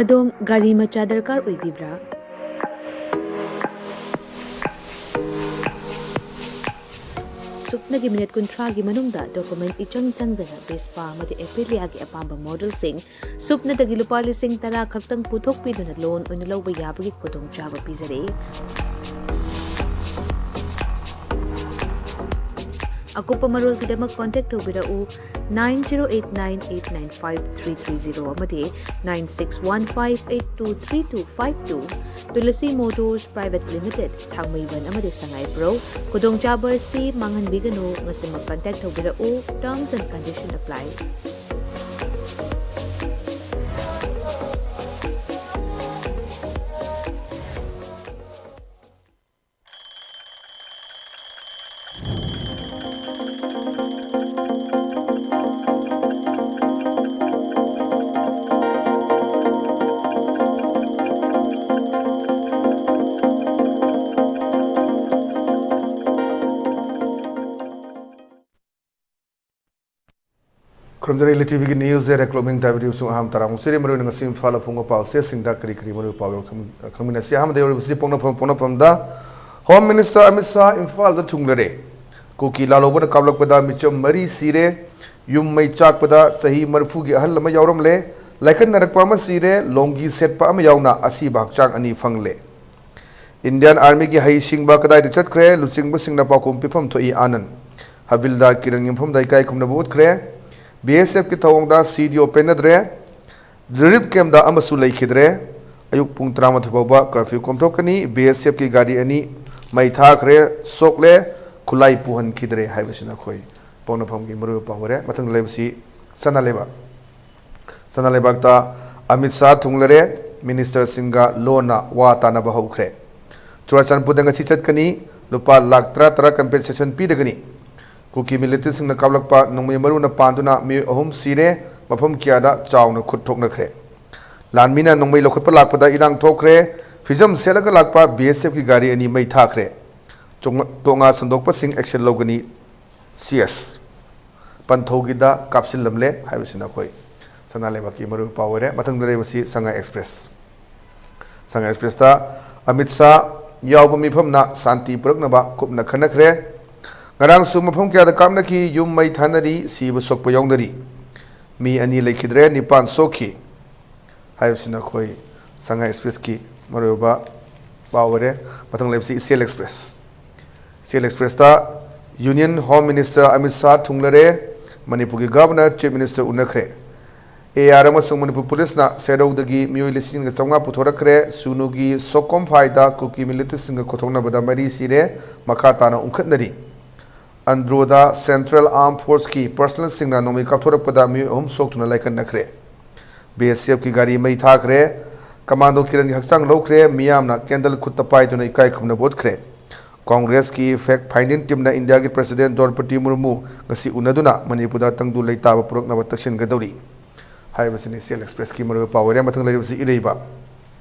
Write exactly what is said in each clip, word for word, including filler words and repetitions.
ꯑꯗꯣꯝ ꯒꯥꯔꯤ ꯃꯆꯥ ꯗꯔꯀꯥꯔ ꯑꯣꯏꯕꯤꯕ꯭ꯔꯥ? ꯁꯨꯞꯅꯒꯤ ꯃꯤꯅꯤꯠ ꯀꯨꯟꯊ꯭ꯔꯥꯒꯤ ꯃꯅꯨꯡꯗ ꯗꯣꯀꯨꯃꯦꯟ ꯏꯆꯪ ꯆꯪꯗꯅ ꯚꯦꯁꯄꯥ ꯑꯃꯗꯤ ꯑꯦꯄꯤꯂꯤꯌꯥꯒꯤ ꯑꯄꯥꯝꯕ ꯃꯣꯗꯦꯜꯁꯤꯡ ꯁꯨꯞꯅꯗꯒꯤ ꯂꯨꯄꯥ ꯂꯤꯁꯤꯡ ꯇꯔꯥ ꯈꯛꯇꯪ ꯄꯨꯊꯣꯛꯄꯤꯗꯨꯅ ꯂꯣꯟ ꯑꯣꯏꯅ ꯂꯧꯕ ꯌꯥꯕꯒꯤ ꯈꯨꯗꯣꯡꯆꯥꯕ ꯄꯤꯖꯔꯤ꯫ ꯑꯀꯨꯞꯄ ꯃꯔꯣꯜꯒꯤꯗꯃꯛ ꯀꯣꯟꯇꯦꯛ ꯇꯧꯕꯤꯔꯛꯎ, nine zero eight nine eight nine five three three zero ꯑꯃꯗꯤ nine six one five eight two three two five two꯫ Tulsi Motors Private Limited, Thangmeiband ꯑꯃꯗꯤ ꯁꯉꯥꯏꯄ꯭ꯔꯧ꯫ ꯈꯨꯗꯣꯡꯆꯥꯕ ꯑꯁꯤ ꯃꯥꯡꯍꯟꯕꯤꯒꯅꯨ꯫ ꯉꯁꯤꯃꯛ ꯀꯟꯇꯦꯛ ꯇꯧꯕꯤꯔꯛꯎ꯫ Terms and condition apply꯫ ꯈꯨꯔꯨꯝꯖꯔꯤ, ꯏꯂꯤ ꯇꯤꯚꯤꯒꯤ ꯅ꯭ꯌꯨꯁ ꯗꯥꯏꯔꯦꯛ ꯀ꯭ꯂꯣꯕꯤꯡ ꯇꯥꯏꯕꯗꯤꯕꯁꯨ ꯑꯍꯥꯝ ꯇꯔꯥꯃꯨꯛ ꯆꯦꯔꯤ꯫ ꯃꯔꯨꯑꯣꯏꯅ ꯉꯁꯤ ꯏꯝꯐꯥꯜ ꯐꯣꯡꯕ ꯄꯥꯎꯆꯦꯁꯤꯡꯗ ꯀꯔꯤ ꯀꯔꯤ ꯃꯔꯨ ꯄꯥꯎ ꯌꯥꯎꯔꯤ ꯈꯪ-, ꯈꯪꯃꯤꯟꯅꯁꯤ꯫ ꯑꯍꯥꯟꯕꯗ ꯌꯧꯔꯤꯕꯁꯤ ꯄꯣꯛꯅꯐꯝ, ꯄꯣꯛꯅꯐꯝꯗ ꯍꯣꯝ ꯃꯤꯅꯤꯁꯇꯔ ꯑꯃꯤꯠ ꯁꯥꯍ ꯏꯝꯐꯥꯜꯗ ꯊꯨꯡꯂꯔꯦ꯫ ꯀꯨꯀꯤ ꯂꯥꯜꯍꯧꯕꯅ ꯀꯥꯞꯂꯛꯄꯗ ꯃꯤꯆꯝ ꯃꯔꯤ ꯁꯤꯔꯦ꯫ ꯌꯨꯝ ꯃꯩ ꯆꯥꯛꯄꯗ ꯆꯍꯤ ꯃꯔꯤꯐꯨꯒꯤ ꯑꯍꯜ ꯑꯃ ꯌꯥꯎꯔꯝꯂꯦ꯫ ꯂꯥꯏꯀꯠꯅꯔꯛꯄ ꯑꯃ ꯁꯤꯔꯦ꯫ ꯂꯣꯡꯒꯤ ꯁꯦꯠꯄ ꯑꯃ ꯌꯥꯎꯅ ꯑꯁꯤꯕ ꯍꯛꯆꯥꯡ ꯑꯅꯤ ꯐꯪꯂꯦ꯫ ꯏꯟꯗꯤꯌꯥꯟ ꯑꯥꯔꯃꯤꯒꯤ ꯍꯩꯁꯤꯡꯕ ꯀꯗꯥꯏꯗ ꯆꯠꯈ꯭ꯔꯦ? ꯂꯨꯆꯤꯡꯕꯁꯤꯡꯅ ꯄꯥꯎꯈꯨꯝ ꯄꯤꯐꯝ ꯊꯣꯛꯏ, ꯑꯥꯅꯟ꯫ ꯍꯕꯤꯜꯗꯥꯔ ꯀꯤꯔꯟ ꯌꯨꯝꯐꯝꯗ ꯏꯀꯥꯏ ꯈꯨꯝꯅꯕ ꯎꯠꯈ꯭ꯔꯦ꯫ ꯕꯤ ꯑꯦꯁ ꯑꯦꯐꯀꯤ ꯊꯧꯑꯣꯡꯗ ꯁꯤ ꯗꯤ ꯑꯣ ꯄꯦꯟꯅꯗ꯭ꯔꯦ꯫ ꯔꯤꯂꯤꯐ ꯀꯦꯝꯞꯇ ꯑꯃꯁꯨ ꯂꯩꯈꯤꯗ꯭ꯔꯦ꯫ ꯑꯌꯨꯛ ꯄꯨꯡ ꯇꯔꯥꯃꯥꯊꯣꯏ ꯐꯥꯎꯕ ꯀꯔꯐ꯭ꯌꯨ ꯀꯣꯝꯊꯣꯛꯀꯅꯤ꯫ ꯕꯤ ꯑꯦꯁ ꯑꯦꯐꯀꯤ ꯒꯥꯔꯤ ꯑꯅꯤ ꯃꯩ ꯊꯥꯈ꯭ꯔꯦ, ꯁꯣꯛꯂꯦ, ꯈꯨꯠꯂꯥꯏ ꯄꯨꯍꯟꯈꯤꯗ꯭ꯔꯦ ꯍꯥꯏꯕꯁꯤꯅ ꯑꯩꯈꯣꯏ ꯄꯣꯛꯅꯐꯝꯒꯤ ꯃꯔꯨꯑꯣꯏꯕ ꯄꯥꯎ ꯑꯣꯏꯔꯦ꯫ ꯃꯊꯪꯗ ꯂꯩꯕꯁꯤ ꯆꯅꯥ ꯂꯩꯕꯥꯛ꯫ ꯆꯅꯥ ꯂꯩꯕꯥꯛꯇ ꯑꯃꯤꯠ ꯁꯥꯍ ꯊꯨꯡꯂꯔꯦ꯫ ꯃꯤꯅꯤꯁꯇꯔꯁꯤꯡꯒ ꯂꯣꯟꯅ ꯋꯥ ꯇꯥꯅꯕ ꯍꯧꯈ꯭ꯔꯦ꯫ ꯆꯨꯔꯥꯆꯥꯟꯄꯨꯔꯗ ꯉꯁꯤ ꯆꯠꯀꯅꯤ꯫ ꯂꯨꯄꯥ ꯂꯥꯈ ꯇꯔꯥ ꯇꯔꯥ ꯀꯝꯄꯦꯟꯁꯦꯁꯟ ꯄꯤꯔꯒꯅꯤ꯫ ꯀꯨꯀꯤ ꯃꯤꯂꯤꯇꯦꯟꯠꯁꯤꯡꯅ ꯀꯥꯞꯂꯛꯄ ꯅꯣꯡꯃꯩ ꯃꯔꯨꯅ ꯄꯥꯟꯗꯨꯅ ꯃꯤꯑꯣꯏ ꯑꯍꯨꯝ ꯁꯤꯔꯦ, ꯃꯐꯝ ꯀꯌꯥꯗ ꯆꯥꯎꯅ ꯈꯨꯠ ꯊꯣꯛꯅꯈ꯭ꯔꯦ꯫ ꯂꯥꯟꯃꯤꯅ ꯅꯣꯡꯃꯩ ꯂꯧꯈꯠꯄ ꯂꯥꯛꯄꯗ ꯏꯔꯥꯡ ꯊꯣꯛꯈ꯭ꯔꯦ꯫ ꯐꯤꯖꯝ ꯁꯦꯠꯂꯒ ꯂꯥꯛꯄ ꯕꯤ ꯑꯦꯁ ꯑꯦꯐꯀꯤ ꯒꯥꯔꯤ ꯑꯅꯤ ꯃꯩ ꯊꯥꯈ꯭ꯔꯦ꯫ ꯆꯣꯡ-, ꯇꯣꯉꯥ ꯁꯟꯗꯣꯛꯄꯁꯤꯡ ꯑꯦꯛꯁꯟ ꯂꯧꯒꯅꯤ, ꯁꯤ ꯑꯦꯁ꯫ ꯄꯟꯊꯧꯒꯤꯗ ꯀꯥꯞꯁꯤꯜꯂꯝꯂꯦ ꯍꯥꯏꯕꯁꯤꯅ ꯑꯩꯈꯣꯏ ꯀꯪꯂꯥ ꯂꯩꯕꯥꯛꯀꯤ ꯃꯔꯨꯑꯣꯏꯕ ꯄꯥꯎ ꯑꯣꯏꯔꯦ꯫ ꯃꯊꯪꯗ ꯂꯩꯕꯁꯤ ꯁꯉꯥꯏ ꯑꯦꯛꯁꯄ꯭ꯔꯦꯁ꯫ ꯁꯉꯥꯏ ꯑꯦꯛꯁꯄ꯭ꯔꯦꯁꯇ ꯑꯃꯤꯠ ꯁꯥꯍ ꯌꯥꯎꯕ ꯃꯤꯐꯝꯅ ꯁꯥꯟꯇꯤ ꯄꯨꯔꯛꯅꯕ ꯀꯨꯞꯅ ꯈꯟꯅꯈ꯭ꯔꯦ꯫ ꯉꯔꯥꯡꯁꯨ ꯃꯐꯝ ꯀꯌꯥꯗ ꯀꯥꯞꯅꯈꯤ, ꯌꯨꯝ ꯃꯩ ꯊꯥꯅꯔꯤ, ꯁꯤꯕ ꯁꯣꯛꯄ ꯌꯥꯎꯅꯔꯤ꯫ ꯃꯤ ꯑꯅꯤ ꯂꯩꯈꯤꯗ꯭ꯔꯦ, ꯅꯤꯄꯥꯟ ꯁꯣꯛꯈꯤ꯫ ꯍꯥꯏꯕꯁꯤꯅ ꯑꯩꯈꯣꯏ ꯁꯉꯥꯏ ꯑꯦꯛꯁꯄ꯭ꯔꯦꯁꯀꯤ ꯃꯔꯨꯑꯣꯏꯕ ꯄꯥꯎ ꯑꯣꯏꯔꯦ꯫ ꯃꯊꯪ ꯂꯩꯕꯁꯤ ꯏꯆꯦꯜ ꯑꯦꯛꯁꯄ꯭ꯔꯦꯁ꯫ ꯏꯆꯦꯜ ꯑꯦꯛꯁꯄ꯭ꯔꯦꯁꯇ Union Home Minister Amit Shah ꯊꯨꯡꯂꯔꯦ, ꯃꯅꯤꯄꯨꯔꯒꯤ Governor, Chief Minister ꯎꯅꯈ꯭ꯔꯦ꯫ ꯑꯦ ꯑꯥꯔ ꯑꯃꯁꯨꯡ ꯃꯅꯤꯄꯨꯔ ꯄꯨꯂꯤꯁꯅ ꯁꯦꯔꯧꯗꯒꯤ ꯃꯤꯑꯣꯏ ꯂꯤꯁꯤꯡꯒ ꯆꯥꯝꯃꯉꯥ ꯄꯨꯊꯣꯔꯛꯈ꯭ꯔꯦ꯫ ꯁꯨꯒꯅꯨꯒꯤ ꯁꯣꯀꯣꯝꯐꯥꯏꯗ ꯀꯨꯀꯤ ꯃꯤꯂꯤꯇꯦꯟꯠꯁꯤꯡꯒ ꯈꯨꯠꯊꯣꯛꯅꯕꯗ ꯃꯔꯤ ꯁꯤꯔꯦ, ꯃꯈꯥ ꯇꯥꯅ ꯎꯪꯈꯠꯅꯔꯤ꯫ ꯑꯟꯗ꯭ꯔꯣꯗ Central Armed Forceꯀꯤ personnelꯁꯤꯡꯅ ꯅꯣꯡꯃꯩ ꯀꯥꯞꯊꯣꯔꯛꯄꯗ ꯃꯤꯑꯣꯏ ꯑꯍꯨꯝ ꯁꯣꯛꯇꯨꯅ ꯂꯥꯏꯀꯠꯅꯈ꯭ꯔꯦ꯫ ꯕꯤ ꯑꯦꯁ ꯑꯦꯐꯀꯤ ꯒꯥꯔꯤ ꯃꯩ ꯊꯥꯈ꯭ꯔꯦ꯫ ꯀꯃꯥꯟꯗꯣ ꯀꯤꯔꯟꯒꯤ ꯍꯛꯆꯥꯡ ꯂꯧꯈ꯭ꯔꯦ꯫ ꯃꯤꯌꯥꯝꯅ ꯀꯦꯟꯗꯜ ꯈꯨꯠꯇ ꯄꯥꯏꯗꯨꯅ ꯏꯀꯥꯏ ꯈꯨꯝꯅꯕ ꯎꯠꯈ꯭ꯔꯦ꯫ ꯀꯣꯡꯒ꯭ꯔꯦꯁꯀꯤ fact finding teamꯅ ꯏꯟꯗꯤꯌꯥꯒꯤ President ꯗ꯭ꯔꯧꯄꯗꯤ ꯃꯨꯔꯃꯨ ꯉꯁꯤ ꯎꯅꯗꯨꯅ ꯃꯅꯤꯄꯨꯔꯗ ꯇꯪꯗꯨ ꯂꯩꯇꯥꯕ ꯄꯨꯔꯛꯅꯕ ꯇꯛꯁꯤꯟꯒꯗꯧꯔꯤ꯫ ꯍꯥꯏꯔꯤꯕꯁꯤꯅꯤ ꯏꯆꯦꯜ ꯑꯦꯛꯁꯄ꯭ꯔꯦꯁꯀꯤ ꯃꯔꯨꯑꯣꯏꯕ ꯄꯥꯎ ꯑꯣꯏꯔꯦ꯫ ꯃꯊꯪ ꯂꯩꯔꯤꯕꯁꯤ ꯏꯔꯩꯕꯥꯛ꯫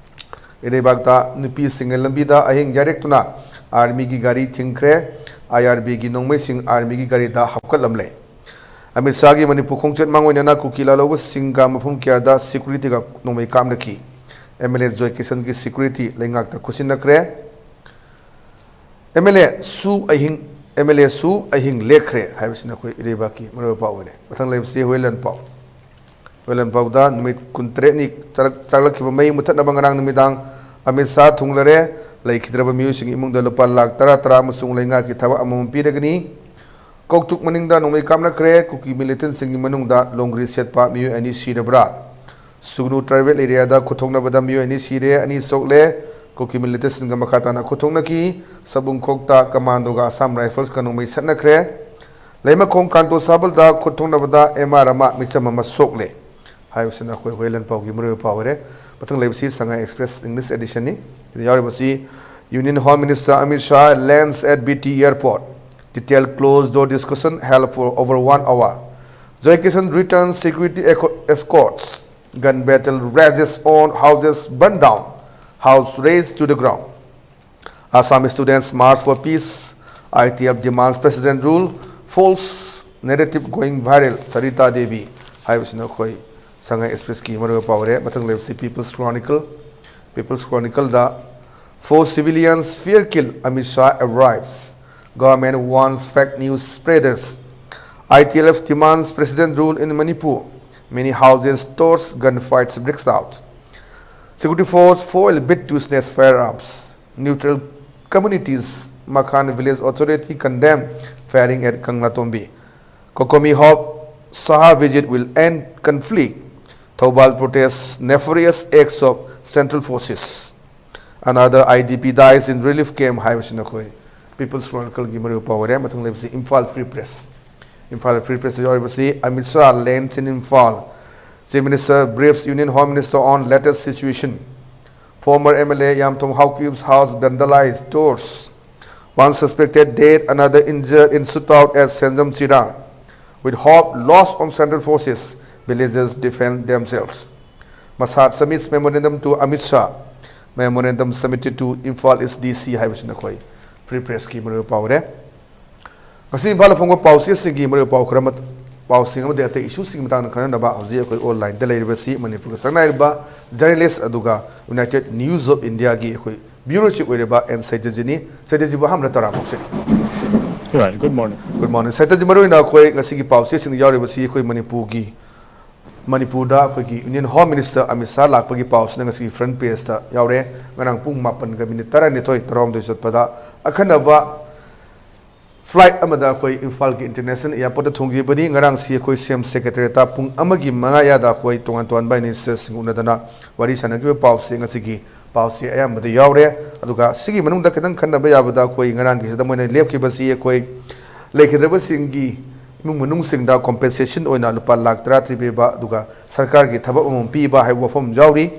ꯏꯔꯩꯕꯥꯛꯇ ꯅꯨꯄꯤꯁꯤꯡꯅ ꯂꯝꯕꯤꯗ ꯑꯍꯤꯡ ꯌꯥꯔꯦꯛꯇꯨꯅ ꯑꯥꯔꯃꯤꯒꯤ ꯒꯥꯔꯤ ꯊꯤꯡꯈ꯭ꯔꯦ꯫ ꯑꯥꯏ ꯑꯥꯔ ꯕꯤꯒꯤ ꯅꯣꯡꯃꯩꯁꯤꯡ ꯑꯥꯔꯃꯤꯒꯤ ꯒꯥꯔꯤꯗ ꯍꯥꯞꯀꯠꯂꯝꯂꯦ꯫ ꯑꯃꯤꯠ ꯁꯥꯍꯒꯤ ꯃꯅꯤꯄꯨꯔ ꯈꯣꯡꯆꯠ ꯃꯥꯡꯑꯣꯏꯅꯅ ꯀꯨꯀꯤ ꯂꯥꯜꯍꯧꯕꯁꯤꯡꯒ ꯃꯐꯝ ꯀꯌꯥꯗ ꯁꯦꯀ꯭ꯌꯨꯔꯤꯇꯤꯒ ꯅꯣꯡꯃꯩ ꯀꯥꯞꯅꯈꯤ꯫ ꯑꯦꯝ ꯑꯦꯜ ꯑꯦ ꯖꯣꯏ ꯀꯤꯁꯟꯒꯤ ꯁꯦꯀ꯭ꯌꯨꯔꯤꯇꯤ ꯂꯩꯉꯥꯛꯇ ꯈꯨꯠꯁꯤꯟꯅꯈ꯭ꯔꯦ꯫ ꯑꯦꯝ ꯑꯦꯜ ꯑꯦꯁꯨ ꯑꯍꯤꯡ ꯑꯦꯝ ꯑꯦꯜ ꯑꯦꯁꯨ ꯑꯍꯤꯡ ꯂꯦꯛꯈ꯭ꯔꯦ ꯍꯥꯏꯕꯁꯤꯅ ꯑꯩꯈꯣꯏ ꯏꯔꯩꯕꯥꯛꯀꯤ ꯃꯔꯨꯑꯣꯏꯕ ꯄꯥꯎ ꯑꯣꯏꯔꯦ꯫ ꯃꯊꯪ ꯂꯩꯕꯁꯤ ꯍꯨꯏꯂꯦꯟ ꯄꯥꯎ꯫ ꯍꯨꯏꯂꯦꯟ ꯄꯥꯎꯗ ꯅꯨꯃꯤꯠ ꯀꯨꯟꯇꯔꯦꯠꯅꯤ ꯆꯥꯛꯂꯛ-, ꯆꯥꯛꯂꯛꯈꯤꯕ ꯃꯩ ꯃꯨꯊꯠꯅꯕ ꯉꯔꯥꯡ ꯅꯨꯃꯤꯗꯥꯡ ꯑꯃꯤꯠ ꯁꯥꯍ ꯊꯨꯡꯂꯔꯦ꯫ ꯂꯩꯈꯤꯗ꯭ꯔꯕ ꯃꯤꯑꯣꯏꯁꯤꯡꯒꯤ ꯏꯃꯨꯡꯗ ꯂꯨꯄꯥ ꯂꯥꯈ ꯇꯔꯥ ꯇꯔꯥ ꯑꯃꯁꯨꯡ ꯂꯩꯉꯥꯛꯀꯤ ꯊꯕꯛ ꯑꯃꯃꯝ ꯄꯤꯔꯒꯅꯤ꯫ ꯀꯧꯇ꯭ꯔꯨꯛ ꯃꯅꯤꯡꯗ ꯅꯣꯡꯃꯩ ꯀꯥꯞꯅꯈ꯭ꯔꯦ꯫ ꯀꯨꯀꯤ ꯃꯤꯂꯤꯇꯦꯟꯠꯁꯤꯡꯒꯤ ꯃꯅꯨꯡꯗ ꯂꯣꯡꯒ꯭ꯔꯤ ꯁꯦꯠꯄ ꯃꯤꯑꯣꯏ ꯑꯅꯤ ꯁꯤꯔꯕ꯭ꯔꯥ? ꯁꯨꯒꯅꯨ tribal areaꯗ ꯈꯨꯠꯊꯣꯛꯅꯕꯗ ꯃꯤꯑꯣꯏ ꯑꯅꯤ ꯁꯤꯔꯦ, ꯑꯅꯤ ꯁꯣꯛꯂꯦ꯫ ꯀꯨꯀꯤ ꯃꯤꯂꯤꯇꯦꯟꯠꯁꯤꯡꯒ ꯃꯈꯥ ꯇꯥꯅ ꯈꯨꯠꯊꯣꯛꯅꯈꯤ꯫ ꯁꯕꯨꯡꯈꯣꯛꯇ ꯀꯃꯥꯟꯗꯣꯒ ꯑꯁꯥꯝ ꯔꯥꯏꯐꯜꯁꯀ ꯅꯣꯡꯃꯩ ꯁꯠꯅꯈ꯭ꯔꯦ꯫ ꯂꯩꯃꯈꯣꯡ ꯀꯥꯟꯇꯣ ꯁꯥꯕꯜꯗ ꯈꯨꯠꯊꯣꯛꯅꯕꯗ ꯑꯦꯝ ꯑꯥꯔ ꯑꯃ, ꯃꯤꯆꯝ ꯑꯃ ꯁꯣꯛꯂꯦ꯫ ꯍꯥꯏꯕꯁꯤꯅ ꯑꯩꯈꯣꯏ ꯍꯨꯏꯂꯦꯟ ꯄꯥꯎꯒꯤ ꯃꯔꯨꯑꯣꯏꯕ ꯄꯥꯎ ꯑꯣꯏꯔꯦ꯫ ꯃꯊꯪ ꯂꯩꯕꯁꯤ ꯁꯉꯥꯏ ꯑꯦꯛꯁꯄ꯭ꯔꯦꯁ English editionꯅꯤ꯫ ꯁꯤꯗ ꯌꯥꯎꯔꯤꯕꯁꯤ Union Home Minister Amit Shah lands at B T airport, detail closed door discussion held for over one hour. Joy Kishan returns security eco-, escorts. Gun battle rages on, houses burned down, house razed to the ground. Assam students march for peace, I T F demands president rule, false narrative going viral, Sarita Devi ꯍꯥꯏꯕꯁꯤꯅ ꯑꯩꯈꯣꯏ ꯁꯉꯥꯏ ꯑꯦꯛꯁꯄ꯭ꯔꯦꯁꯀꯤ ꯃꯔꯨꯑꯣꯏꯕ ꯄꯥꯎ ꯑꯣꯏꯔꯦ꯫ ꯃꯊꯪ ꯂꯩꯕꯁꯤ People's Chronicle꯫ People's Chronicleꯗ, "Four civilians fear kill, Amit Shah arrives, government warns fake news spreaders, I T L F demands president rule in Manipur, many houses torched, gunfights breaks out, security force foil bid to snatch firearms, neutral communities, Makhan village authority condemn firing at Kanglatombi, COCOMI hope Shah visit will end conflict, Thoubal protests nefarious acts of central forces, another I D P dies in relief camp" ꯍꯥꯏꯕꯁꯤꯅ ꯑꯩꯈꯣꯏ People's Chronicleꯒꯤ ꯃꯔꯨꯑꯣꯏꯕ ꯄꯥꯎ ꯑꯣꯏꯔꯦ꯫ ꯃꯊꯪ ꯂꯩꯕꯁꯤ Imphal Free Press꯫ Imphal Free Pressꯇ ꯌꯥꯎꯔꯤꯕꯁꯤ, "Amit Shah lands in Imphal, Chief Minister briefs Union Home Minister on latest situation, former M L A Yamthong Haokip's house vandalized, torched, one suspected dead, another injured in shootout at Senjam Chira, with hope lost on central forces, villagers defend themselves. Masad submits memorandum to Amit Shah, memorandum submitted to Imphal East D C" ꯍꯥꯏꯕꯁꯤꯅ ꯑꯩꯈꯣꯏ Free Pressꯀꯤ ꯃꯔꯨꯑꯣꯏꯕ ꯄꯥꯎ ꯑꯣꯏꯔꯦ꯫ ꯉꯁꯤ ꯏꯝꯐꯥꯜꯗ ꯐꯣꯡꯕ ꯄꯥꯎꯆꯦꯁꯤꯡꯒꯤ ꯃꯔꯨꯑꯣꯏꯕ ꯄꯥꯎ ꯈꯔ ꯑꯃ-, ꯄꯥꯎꯁꯤꯡ ꯑꯃꯗꯤ ꯑꯇꯩ ꯏꯁꯨꯁꯤꯡꯒꯤ ꯃꯇꯥꯡꯗ ꯈꯟꯅꯅꯕ ꯍꯧꯖꯤꯛ ꯑꯩꯈꯣꯏ ꯑꯣꯟꯂꯥꯏꯟꯗ ꯂꯩꯔꯤꯕꯁꯤ ꯃꯅꯤꯄꯨꯔꯒ ꯁꯛꯅꯥꯏꯔꯤꯕ ꯖꯔꯅꯦꯂꯤꯁ ꯑꯗꯨꯒ United News of Indiaꯒꯤ ꯑꯩꯈꯣꯏ ꯕ꯭ꯌꯨꯔꯣ ꯆꯤꯐ ꯑꯣꯏꯔꯤꯕ ꯑꯦꯟ ꯁꯩꯇꯖꯤꯅꯤ꯫ ꯁꯩꯇꯖꯤꯕꯨ ꯑꯍꯥꯟꯕꯗ ꯇꯔꯥꯝꯅ ꯑꯣꯛꯆꯔꯤ꯫ Right, good morning. Good morning꯫ ꯁꯩꯇꯖꯤ, ꯃꯔꯨꯑꯣꯏꯅ ꯑꯩꯈꯣꯏ ꯉꯁꯤꯒꯤ ꯄꯥꯎꯆꯦꯁꯤꯡꯗ ꯌꯥꯎꯔꯤꯕꯁꯤ ꯑꯩꯈꯣꯏ ꯃꯅꯤꯄꯨꯔꯒꯤ, ꯃꯅꯤꯄꯨꯔꯗ ꯑꯩꯈꯣꯏꯒꯤ Union Home Minister Amit Shah ꯂꯥꯛꯄꯒꯤ ꯄꯥꯎꯁꯤꯅ ꯉꯁꯤꯒꯤ front pageꯇ ꯌꯥꯎꯔꯦ꯫ ꯉꯔꯥꯡ ꯄꯨꯡ ꯃꯥꯄꯟꯒ ꯃꯤꯅꯤꯠ ꯇꯔꯥꯅꯤꯊꯣꯏ, ꯇꯔꯥꯍꯨꯝꯗꯣꯏ ꯆꯠꯄꯗ ꯑꯈꯟꯅꯕ flight ꯑꯃꯗ ꯑꯩꯈꯣꯏ ꯏꯝꯐꯥꯜꯒꯤ International Airportꯇ ꯊꯨꯡꯈꯤꯕꯅꯤ꯫ ꯉꯔꯥꯡꯁꯤ ꯑꯩꯈꯣꯏ CM Secretariatꯇ ꯄꯨꯡ ꯑꯃꯒꯤ ꯃꯉꯥ ꯌꯥꯗ ꯑꯩꯈꯣꯏ ꯇꯣꯉꯥꯟ ꯇꯣꯉꯥꯟꯕ ministerꯁꯤꯡ ꯎꯅꯗꯅ ꯋꯥꯔꯤ ꯁꯥꯟꯅꯈꯤꯕ ꯄꯥꯎꯁꯤ ꯉꯁꯤꯒꯤ ꯄꯥꯎꯁꯤ ꯑꯌꯥꯝꯕꯗ ꯌꯥꯎꯔꯦ꯫ ꯑꯗꯨꯒ ꯁꯤꯒꯤ ꯃꯅꯨꯡꯗ ꯈꯤꯇꯪ ꯈꯟꯅꯕ ꯌꯥꯕꯗ ꯑꯩꯈꯣꯏ ꯉꯔꯥꯡꯒꯤꯁꯤꯗ ꯃꯣꯏꯅ ꯂꯦꯞꯈꯤꯕꯁꯤ ꯑꯩꯈꯣꯏ ꯂꯩꯈꯤꯗ꯭ꯔꯕꯁꯤꯡꯒꯤ ꯏꯃꯨꯡ ꯃꯅꯨꯡꯁꯤꯡꯗ compensation ꯑꯣꯏꯅ ꯂꯨꯄꯥ ꯂꯥꯈ ꯇꯔꯥ ꯄꯤꯕ, ꯑꯗꯨꯒ ꯁꯔꯀꯥꯔꯒꯤ ꯊꯕꯛ ꯑꯃꯃꯝ ꯄꯤꯕ ꯍꯥꯏꯕ ꯋꯥꯐꯝ ꯌꯥꯎꯔꯤ꯫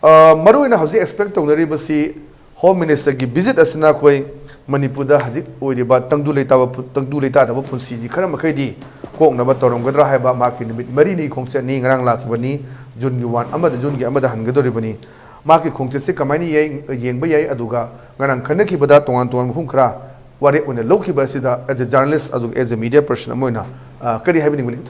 ꯑ, ꯃꯔꯨꯑꯣꯏꯅ ꯍꯧꯖꯤꯛ expect ꯇꯧꯅꯔꯤꯕꯁꯤ Home Ministerꯒꯤ visit ꯑꯁꯤꯅ ꯑꯩꯈꯣꯏ ꯃꯅꯤꯄꯨꯔꯗ ꯍꯧꯖꯤꯛ ꯑꯣꯏꯔꯤꯕ ꯇꯪꯗꯨ ꯂꯩꯇꯥꯕ ꯄꯨ-, ꯇꯪꯗꯨ ꯂꯩꯇꯥꯗꯕ ꯄꯨꯟꯁꯤꯁꯤ ꯈꯔ ꯃꯈꯩꯗꯤ ꯀꯣꯛꯅꯕ ꯇꯧꯔꯝꯒꯗ꯭ꯔꯥ ꯍꯥꯏꯕ ꯃꯍꯥꯛꯀꯤ ꯅꯨꯃꯤꯠ ꯃꯔꯤꯅꯤ ꯈꯣꯡꯆꯠꯅꯤ꯫ ꯉꯔꯥꯡ ꯂꯥꯛꯈꯤꯕꯅꯤ, Juneꯒꯤ one ꯑꯃꯗ, Juneꯒꯤ ꯑꯃꯗ ꯍꯟꯒꯗꯧꯔꯤꯕꯅꯤ꯫ ꯃꯍꯥꯛꯀꯤ ꯈꯣꯡꯆꯠꯁꯤ ꯀꯃꯥꯏꯅ ꯌꯦꯡ-, ꯌꯦꯡꯕ ꯌꯥꯏ, ꯑꯗꯨꯒ ꯉꯔꯥꯡ ꯈꯟꯅꯈꯤꯕꯗ ꯇꯣꯉꯥꯟ ꯇꯣꯉꯥꯟꯕ ꯃꯐꯝ ꯈꯔ ꯋꯥꯔꯦꯞ ꯑꯣꯏꯅ ꯂꯧꯈꯤꯕ ꯑꯁꯤꯗ as a journalist ꯑꯗꯨꯒ as a media person ꯑꯃ ꯑꯣꯏꯅ, ꯑ, ꯀꯔꯤ ꯍꯥꯏꯕꯤꯅꯤꯡꯕ ꯂꯩ?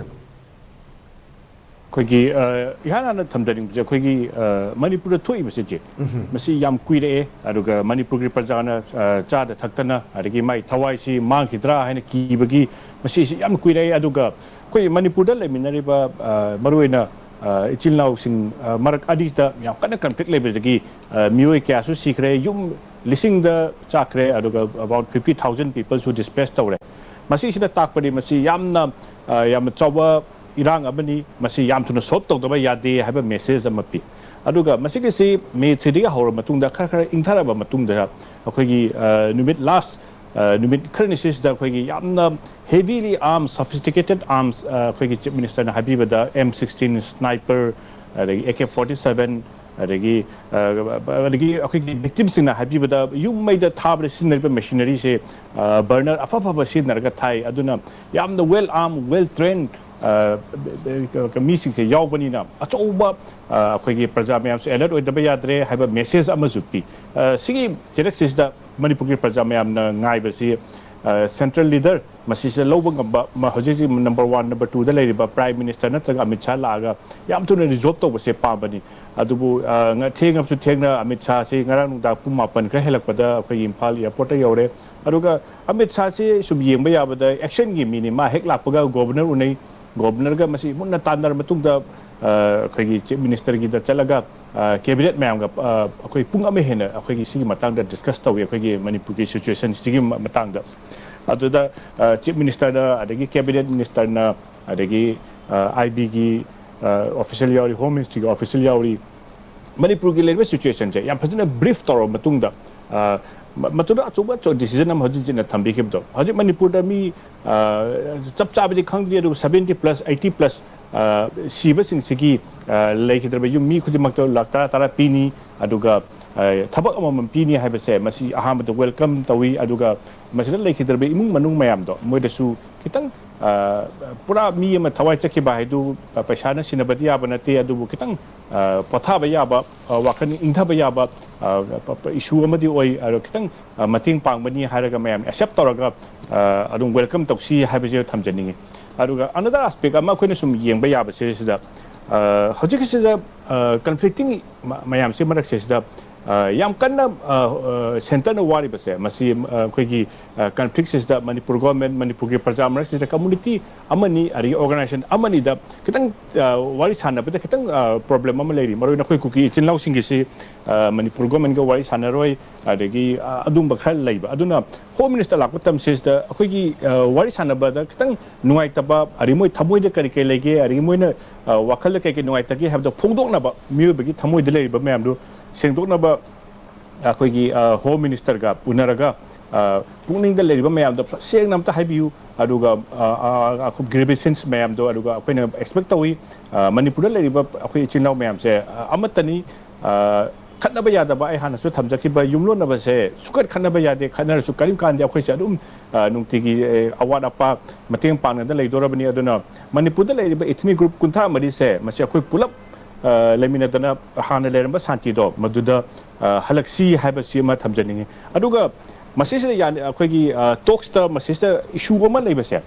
ꯑꯩꯈꯣꯏꯒꯤ ꯑ, ꯏꯍꯥꯟ ꯍꯥꯟꯅ ꯊꯝꯖꯅꯤꯡꯕꯁꯦ ꯑꯩꯈꯣꯏꯒꯤ ꯑ, ꯃꯅꯤꯄꯨꯔꯗ ꯊꯣꯛꯏꯕꯁꯦ ꯆꯦ, ꯃꯁꯤ ꯌꯥꯝ ꯀꯨꯏꯔꯛꯑꯦ꯫ ꯑꯗꯨꯒ ꯃꯅꯤꯄꯨꯔꯒꯤ ꯄ꯭ꯔꯖꯥꯅ ꯑ, ꯆꯥꯗ ꯊꯛꯇꯅ ꯑꯗꯒꯤ ꯃꯥꯏ ꯊꯋꯥꯏꯁꯤ ꯃꯥꯡꯈꯤꯗ꯭ꯔꯥ ꯍꯥꯏꯅ ꯀꯤꯕꯒꯤ ꯃꯁꯤꯁꯤ ꯌꯥꯝ ꯀꯨꯏꯔꯛꯑꯦ꯫ ꯑꯗꯨꯒ ꯑꯩꯈꯣꯏ ꯃꯅꯤꯄꯨꯔꯗ ꯂꯩꯃꯤꯟꯅꯔꯤꯕ ꯑ, ꯃꯔꯨꯑꯣꯏꯅ ꯑ, ꯏꯆꯤꯜ ꯏꯅꯥꯎꯁꯤꯡ ꯑ, ꯃꯔꯛ ꯑꯅꯤꯗ ꯌꯥꯝ ꯀꯟꯅ ꯀꯟꯐ꯭ꯂꯤꯛ ꯂꯩꯕꯗꯒꯤ ꯑ, ꯃꯤꯑꯣꯏ ꯀꯌꯥꯁꯨ ꯁꯤꯈ꯭ꯔꯦ, ꯌꯨꯝ ꯂꯤꯁꯤꯡꯗ ꯆꯥꯈ꯭ꯔꯦ, ꯑꯗꯨꯒ about fifty thousand peopleꯁꯨ displace ꯇꯧꯔꯦ꯫ ꯃꯁꯤꯁꯤꯅ ꯇꯥꯛꯄꯗꯤ ꯃꯁꯤ ꯌꯥꯝꯅ ꯑ, ꯌꯥꯝꯅ ꯆꯥꯎꯕ ꯏꯔꯥꯡ ꯑꯃꯅꯤ꯫ ꯃꯁꯤ ꯌꯥꯝ ꯊꯨꯅ ꯁꯣꯜꯕ ꯇꯧꯗꯕ ꯌꯥꯗꯦ ꯍꯥꯏꯕ ꯃꯦꯁꯦꯖ ꯑꯃ ꯄꯤ꯫ ꯑꯗꯨꯒ ꯃꯁꯤꯒꯤꯁꯤ ꯃꯦ ꯊ꯭ꯔꯤꯗꯒꯤ ꯍꯧꯔ ꯃꯇꯨꯡꯗ ꯈꯔ ꯈꯔ ꯏꯪꯊꯔꯕ ꯃꯇꯨꯡꯗ ꯑꯩꯈꯣꯏꯒꯤ ꯑ, ꯅꯨꯃꯤꯠ ꯂꯥꯁ ꯅꯨꯃꯤꯠ ꯈꯔꯅꯤ ꯁꯤꯁꯤꯗ ꯑꯩꯈꯣꯏꯒꯤ ꯌꯥꯝꯅ heavily armed, sophisticated arms, ꯑ, ꯑꯩꯈꯣꯏꯒꯤ ꯆꯤꯐ ꯃꯤꯅꯤꯁꯇꯔꯅ ꯍꯥꯏꯕꯤꯕꯗ M sixteen sniper, ꯑꯗꯒꯤ A K forty seven, ꯑꯗꯒꯤ ꯑ, ꯑꯗꯒꯤ ꯑꯩꯈꯣꯏꯒꯤ ꯚꯤꯛꯇꯤꯝꯁꯤꯡꯅ ꯍꯥꯏꯕꯤꯕꯗ ꯌꯨꯝ ꯃꯩꯗ ꯊꯥꯕꯗ ꯁꯤꯖꯤꯟꯅꯔꯤꯕ ꯃꯦꯁꯤꯅꯔꯤꯁꯦ ꯕꯔꯅꯔ ꯑꯐ ꯑꯐꯕ ꯁꯤꯖꯤꯟꯅꯔꯒ ꯊꯥꯏ꯫ ꯑꯗꯨꯅ ꯌꯥꯝꯅ well armed, well trained ꯃꯤꯁꯤꯡꯁꯦ ꯌꯥꯎꯕꯅꯤꯅ ꯑꯆꯧꯕ ꯑ, ꯑꯩꯈꯣꯏꯒꯤ ꯄ꯭ꯔꯖꯥ ꯃꯌꯥꯝꯁꯨ ꯑꯦꯂꯔꯠ ꯑꯣꯏꯗꯕ ꯌꯥꯗ꯭ꯔꯦ ꯍꯥꯏꯕ ꯃꯦꯁꯦꯖ ꯑꯃꯁꯨ ꯄꯤ꯫ ꯑ, ꯁꯤꯒꯤ ꯆꯦꯔꯛꯁꯤꯁꯤꯗ ꯃꯅꯤꯄꯨꯔꯒꯤ ꯄ꯭ꯔꯖꯥ ꯃꯌꯥꯝꯅ ꯉꯥꯏꯕꯁꯤ ꯁꯦꯟꯇ꯭ꯔꯦꯜ ꯂꯤꯗꯔ ꯃꯁꯤꯁꯤꯗ ꯂꯧꯕ ꯉꯝꯕ, ꯃ-, ꯍꯧꯖꯤꯛ ꯍꯧꯖꯤꯛ ꯅꯝꯕꯔ ꯋꯥꯟ, ꯅꯝꯕꯔ ꯇꯨꯗ ꯂꯩꯔꯤꯕ ꯄ꯭ꯔꯥꯏꯝ ꯃꯤꯅꯤꯁꯇꯔ ꯅꯠꯇ꯭ꯔꯒ ꯑꯃꯤꯠ ꯁꯥꯍ ꯂꯥꯛꯑꯒ ꯌꯥꯝ ꯊꯨꯅ ꯔꯤꯖꯣꯜꯕ ꯇꯧꯕꯁꯦ ꯄꯥꯝꯕꯅꯤ꯫ ꯑꯗꯨꯕꯨ ꯑ, ꯉ-, ꯊꯦꯡꯉꯕꯁꯨ ꯊꯦꯡꯅ ꯑꯃꯤꯠ ꯁꯥꯍꯁꯤ ꯉꯔꯥꯡ ꯅꯨꯡꯗꯥꯡ ꯄꯨꯡ ꯃꯥꯄꯟ ꯈꯔ ꯍꯦꯜꯂꯛꯄꯗ ꯑꯩꯈꯣꯏꯒꯤ ꯏꯝꯐꯥꯜ ꯑꯦꯌꯥꯔꯄꯣꯔꯠꯇ ꯌꯧꯔꯦ꯫ ꯑꯗꯨꯒ ꯑꯃꯤꯠ ꯁꯥꯍꯁꯤ ꯁꯨꯝ ꯌꯦꯡꯕ ꯌꯥꯕꯗ ꯑꯦꯛꯁꯟꯒꯤ ꯃꯤꯅꯤ꯫ ꯃꯥ ꯍꯦꯛ ꯂꯥꯛꯄꯒ ꯒꯣꯕꯔꯅꯔ ꯎꯅꯩ, ꯒꯣꯕꯔꯅꯔꯒ ꯃꯁꯤ ꯃꯨꯟꯅ ꯇꯥꯟꯅꯔ ꯃꯇꯨꯡꯗ ꯑ, ꯑꯩꯈꯣꯏꯒꯤ ꯆꯤꯐ ꯃꯤꯅꯤꯁꯇꯔꯒꯤꯗ ꯆꯠꯂꯒ ꯑ, ꯀꯦꯕꯤꯅꯦꯠ ꯃꯌꯥꯝꯒ ꯑ, ꯑꯩꯈꯣꯏ ꯄꯨꯡ ꯑꯃ ꯍꯦꯟꯅ ꯑꯩꯈꯣꯏꯒꯤ ꯁꯤꯒꯤ ꯃꯇꯥꯡꯗ ꯗꯤꯁꯀꯁ ꯇꯧꯏ, ꯑꯩꯈꯣꯏꯒꯤ ꯃꯅꯤꯄꯨꯔꯒꯤ ꯁꯤꯆꯨꯋꯦꯁꯟꯁꯤꯒꯤ ꯃ-, ꯃꯇꯥꯡꯗ꯫ ꯑꯗꯨꯗ ꯑ, ꯆꯤꯐ ꯃꯤꯅꯤꯁꯇꯔꯅ, ꯑꯗꯒꯤ ꯀꯦꯕꯤꯅꯦꯠ ꯃꯤꯅꯤꯁꯇꯔꯅ, ꯑꯗꯒꯤ ꯑꯥꯏ ꯕꯤꯒꯤ ꯑꯣꯐꯤꯁꯤꯌꯦꯜ ꯌꯥꯎꯔꯤ, ꯍꯣꯝ ꯃꯤꯅꯤꯁꯇ꯭ꯔꯤꯒꯤ ꯑꯣꯐꯤꯁꯤꯌꯦꯜ ꯌꯥꯎꯔꯤ, ꯃꯅꯤꯄꯨꯔꯒꯤ ꯂꯩꯔꯤꯕ ꯁꯤꯆꯨꯋꯦꯁꯟꯁꯦ ꯌꯥꯝ ꯐꯖꯅ ꯕ꯭ꯔꯤꯐ ꯇꯧꯔꯕ ꯃꯇꯨꯡꯗ ꯑ, ꯃ-, ꯃꯗꯨꯗ ꯑꯆꯧꯕ ꯑꯆꯧꯕ ꯗꯤꯁꯤꯖꯟ ꯑꯃ ꯍꯧꯖꯤꯛ ꯍꯧꯖꯤꯛꯅ ꯊꯝꯕꯤꯈꯤꯕꯗꯣ, ꯍꯧꯖꯤꯛ ꯃꯅꯤꯄꯨꯔꯗ ꯃꯤ ꯑ, ꯆꯞ ꯆꯥꯕꯗꯤ ꯈꯪꯗ꯭ꯔꯤ, ꯑꯗꯨꯕꯨ seventy plus, eighty plus ꯑ, ꯁꯤꯕꯁꯤꯡꯁꯤꯒꯤ ꯑ, ꯂꯩꯈꯤꯗ꯭ꯔꯕ ꯌꯨꯝ ꯃꯤ ꯈꯨꯗꯤꯡꯃꯛꯇ ꯂꯥꯛ ꯇꯔꯥ ꯇꯔꯥ ꯄꯤꯅꯤ, ꯑꯗꯨꯒ ꯑ, ꯊꯕꯛ ꯑꯃꯃꯝ ꯄꯤꯅꯤ ꯍꯥꯏꯕꯁꯦ ꯃꯁꯤ ꯑꯍꯥꯟꯕꯗ ꯋꯦꯜꯀꯝ ꯇꯧꯏ꯫ ꯑꯗꯨꯒ ꯃꯁꯤꯗ ꯂꯩꯈꯤꯗ꯭ꯔꯕ ꯏꯃꯨꯡ ꯃꯅꯨꯡ ꯃꯌꯥꯝꯗꯣ ꯃꯣꯏꯗꯁꯨ ꯈꯤꯇꯪ ꯑ, ꯄꯨꯔꯥ ꯃꯤ ꯑꯃ ꯊꯋꯥꯏ ꯆꯠꯈꯤꯕ ꯍꯥꯏꯗꯨ ꯑ, ꯄꯩꯁꯥꯅ ꯁꯤꯟꯅꯕꯗꯤ ꯌꯥꯕ ꯅꯠꯇꯦ, ꯑꯗꯨꯕꯨ ꯈꯤꯇꯪ ꯑ, ꯄꯣꯊꯥꯕ ꯌꯥꯕ, ꯑ, ꯋꯥꯈꯜ ꯏꯪꯊꯕ ꯌꯥꯕ ꯏꯁꯨ ꯑꯃꯗꯤ ꯑꯣꯏ꯫ ꯑꯗꯣ ꯈꯤꯇꯪ ꯑ, ꯃꯇꯦꯡ ꯄꯥꯡꯕꯅꯤ ꯍꯥꯏꯔꯒ ꯃꯌꯥꯝ ꯑꯦꯛꯁꯦꯞ ꯇꯧꯔꯒ ꯑ, ꯑꯗꯨꯝ ꯋꯦꯜꯀꯝ ꯇꯧꯁꯤ ꯍꯥꯏꯕꯁꯦ ꯊꯝꯖꯅꯤꯡꯉꯤ꯫ ꯑꯗꯨꯒ another aspect ꯑꯃ ꯑꯩꯈꯣꯏꯅ ꯁꯨꯝ ꯌꯦꯡꯕ ꯌꯥꯕꯁꯦ ꯁꯤꯗ ꯑ, ꯍꯧꯖꯤꯛꯀꯤꯁꯤꯗ, ꯑ, conflicting ꯃ-, ꯃꯌꯥꯝꯁꯤ ꯃꯔꯛꯁꯤꯗ, ꯑ, ꯌꯥꯝ ꯀꯟꯅ, ꯑ, ꯑ, centreꯅ ꯋꯥꯔꯤꯕꯁꯦ, ꯃꯁꯤ, ꯑ, ꯑꯩꯈꯣꯏꯒꯤ, ꯑ, conflictꯁꯤꯗ ꯃꯅꯤꯄꯨꯔ government, ꯃꯅꯤꯄꯨꯔꯒꯤ ꯄ꯭ꯔꯖꯥ ꯃꯔꯛꯁꯤꯗ community ꯑꯃꯅꯤ, ꯑꯗꯒꯤ organization ꯑꯃꯅꯤꯗ ꯈꯤꯇꯪ, ꯑ, ꯋꯥꯔꯤ ꯁꯥꯟꯅꯕꯗ ꯈꯤꯇꯪ, ꯑ, problem ꯑꯃ ꯂꯩꯔꯤ꯫ ꯃꯔꯨꯑꯣꯏꯅ ꯑꯩꯈꯣꯏ ꯀꯨꯀꯤ ꯏꯆꯤꯟ ꯏꯅꯥꯎꯁꯤꯡꯒꯤꯁꯤ, ꯑ, ꯃꯅꯤꯄꯨꯔ governmentꯒ ꯋꯥꯔꯤ ꯁꯥꯟꯅꯔꯣꯏ, ꯑꯗꯒꯤ, ꯑ, ꯑꯗꯨꯝꯕ ꯈꯔ ꯂꯩꯕ꯫ ꯑꯗꯨꯅ Home Minister ꯂꯥꯛꯄ ꯃꯇꯝꯁꯤꯗ ꯑꯩꯈꯣꯏꯒꯤ, ꯑ, ꯋꯥꯔꯤ ꯁꯥꯟꯅꯕꯗ ꯈꯤꯇꯪ ꯅꯨꯡꯉꯥꯏꯇꯕ, ꯑꯗꯒꯤ ꯃꯣꯏ ꯊꯃꯣꯏꯗ ꯀꯔꯤ ꯀꯔꯤ ꯂꯩꯒꯦ, ꯑꯗꯒꯤ ꯃꯣꯏꯅ, ꯑ, ꯋꯥꯈꯜꯗ ꯀꯔꯤ ꯀꯔꯤ ꯅꯨꯡꯉꯥꯏꯇꯒꯦ ꯍꯥꯏꯕꯗꯣ ꯐꯣꯡꯗꯣꯛꯅꯕ, ꯃꯤꯑꯣꯏꯕꯒꯤ ꯊꯃꯣꯏꯗ ꯂꯩꯔꯤꯕ ꯃꯌꯥꯝꯗꯨ ꯁꯦꯡꯗꯣꯛꯅꯕ ꯑꯩꯈꯣꯏꯒꯤ, ꯑ, Home Ministerꯒ ꯎꯅꯔꯒ, ꯑ, ꯄꯨꯛꯅꯤꯡꯗ ꯂꯩꯔꯤꯕ ꯃꯌꯥꯝꯗꯣ ꯐ-, ꯁꯦꯡꯅ ꯑꯝꯇ ꯍꯥꯏꯕꯤꯌꯨ꯫ ꯑꯗꯨꯒ, ꯑ, ꯑ, ꯑ, grievances ꯃꯌꯥꯝꯗꯣ, ꯑꯗꯨꯒ ꯑꯩꯈꯣꯏꯅ expect ꯇꯧꯏ, ꯑ, ꯃꯅꯤꯄꯨꯔꯗ ꯂꯩꯔꯤꯕ ꯑꯩꯈꯣꯏ ꯏꯆꯤꯜ ꯏꯅꯥꯎ ꯃꯌꯥꯝꯁꯦ, ꯑ, ꯑꯃꯠꯇꯅꯤ꯫ ꯑ, ꯈꯠꯅꯕ ꯌꯥꯗꯕ, ꯑꯩ ꯍꯥꯟꯅꯁꯨ ꯊꯝꯖꯈꯤꯕ, ꯌꯨꯝꯂꯣꯟꯅꯕꯁꯦ ꯁꯨꯡꯈꯠ ꯈꯠꯅꯕ ꯌꯥꯗꯦ, ꯈꯠꯅꯔꯁꯨ ꯀꯔꯤꯝ ꯀꯥꯟꯗꯦ꯫ ꯑꯩꯈꯣꯏꯁꯦ ꯑꯗꯨꯝ, ꯑ, ꯅꯨꯡꯇꯤꯒꯤ, ꯑ, ꯑꯋꯥꯠ ꯑꯄꯥ ꯃꯇꯦꯡ ꯄꯥꯡꯅꯗ ꯂꯩꯗꯣꯔꯕꯅꯤ꯫ ꯑꯗꯨꯅ ꯃꯅꯤꯄꯨꯔꯗ ꯂꯩꯔꯤꯕ ethnic group ꯀꯨꯟꯊ꯭ꯔꯥ ꯃꯔꯤꯁꯦ, ꯃꯁꯤ ꯑꯩꯈꯣꯏ ꯄꯨꯂꯞ, ꯑ, ꯂꯩꯃꯤꯟꯅꯗꯅ ꯍꯥꯟꯅ ꯂꯩꯔꯝꯕ ꯁꯥꯟꯇꯤꯗꯣ ꯃꯗꯨꯗ, ꯑ, ꯍꯜꯂꯛꯁꯤ ꯍꯥꯏꯕꯁꯤ ꯑꯃ ꯊꯝꯖꯅꯤꯡꯉꯤ꯫ ꯑꯗꯨꯒ ꯃꯁꯤꯁꯤꯗ ꯌꯥꯅꯤ-, ꯑꯩꯈꯣꯏꯒꯤ, ꯑ, talksꯇ ꯃꯁꯤꯁꯤꯗ issue ꯑꯃ ꯂꯩꯕꯁꯦ,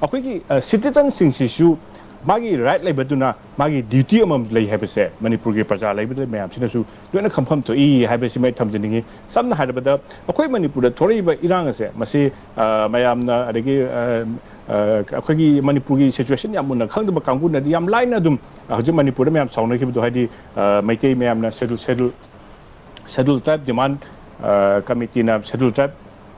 ꯑꯩꯈꯣꯏꯒꯤ, ꯑ, citizenꯁꯤꯡꯁꯤꯁꯨ ꯃꯥꯒꯤ right ꯂꯩꯕꯗꯨꯅ ꯃꯥꯒꯤ duty ꯑꯃ ꯂꯩ ꯍꯥꯏꯕꯁꯦ ꯃꯅꯤꯄꯨꯔꯒꯤ ꯄ꯭ꯔꯖꯥ ꯂꯩꯕꯗ ꯃꯌꯥꯝꯁꯤꯅꯁꯨ ꯂꯣꯏꯅ ꯈꯪꯐꯝ ꯊꯣꯛꯏ ꯍꯥꯏꯕꯁꯤꯃ ꯑꯩ ꯊꯝꯖꯅꯤꯡꯉꯤ꯫ ꯁꯝꯅ ꯍꯥꯏꯔꯕꯗ, ꯑꯩꯈꯣꯏ ꯃꯅꯤꯄꯨꯔꯗ ꯊꯣꯛꯂꯛꯏꯕ ꯏꯔꯥꯡ ꯑꯁꯦ, ꯃꯁꯤ, ꯑ, ꯃꯌꯥꯝꯅ, ꯑꯗꯒꯤ, ꯑ, ꯑ, ꯑꯩꯈꯣꯏꯒꯤ ꯃꯅꯤꯄꯨꯔꯒꯤ situation ꯌꯥꯝ ꯃꯨꯟꯅ ꯈꯪꯗꯕ ꯀꯥꯡꯕꯨꯅꯗꯤ ꯌꯥꯝ ꯂꯥꯏꯅ ꯑꯗꯨꯝ, ꯑ, ꯍꯧꯖꯤꯛ ꯃꯅꯤꯄꯨꯔꯗ ꯃꯌꯥꯝ ꯁꯥꯎꯅꯈꯤꯕꯗꯣ, ꯍꯥꯏꯗꯤ, ꯑ, ꯃꯩꯇꯩ ꯃꯌꯥꯝꯅ schedule, schedule, schedule tribe demand, ꯑ, committeeꯅ schedule tribe,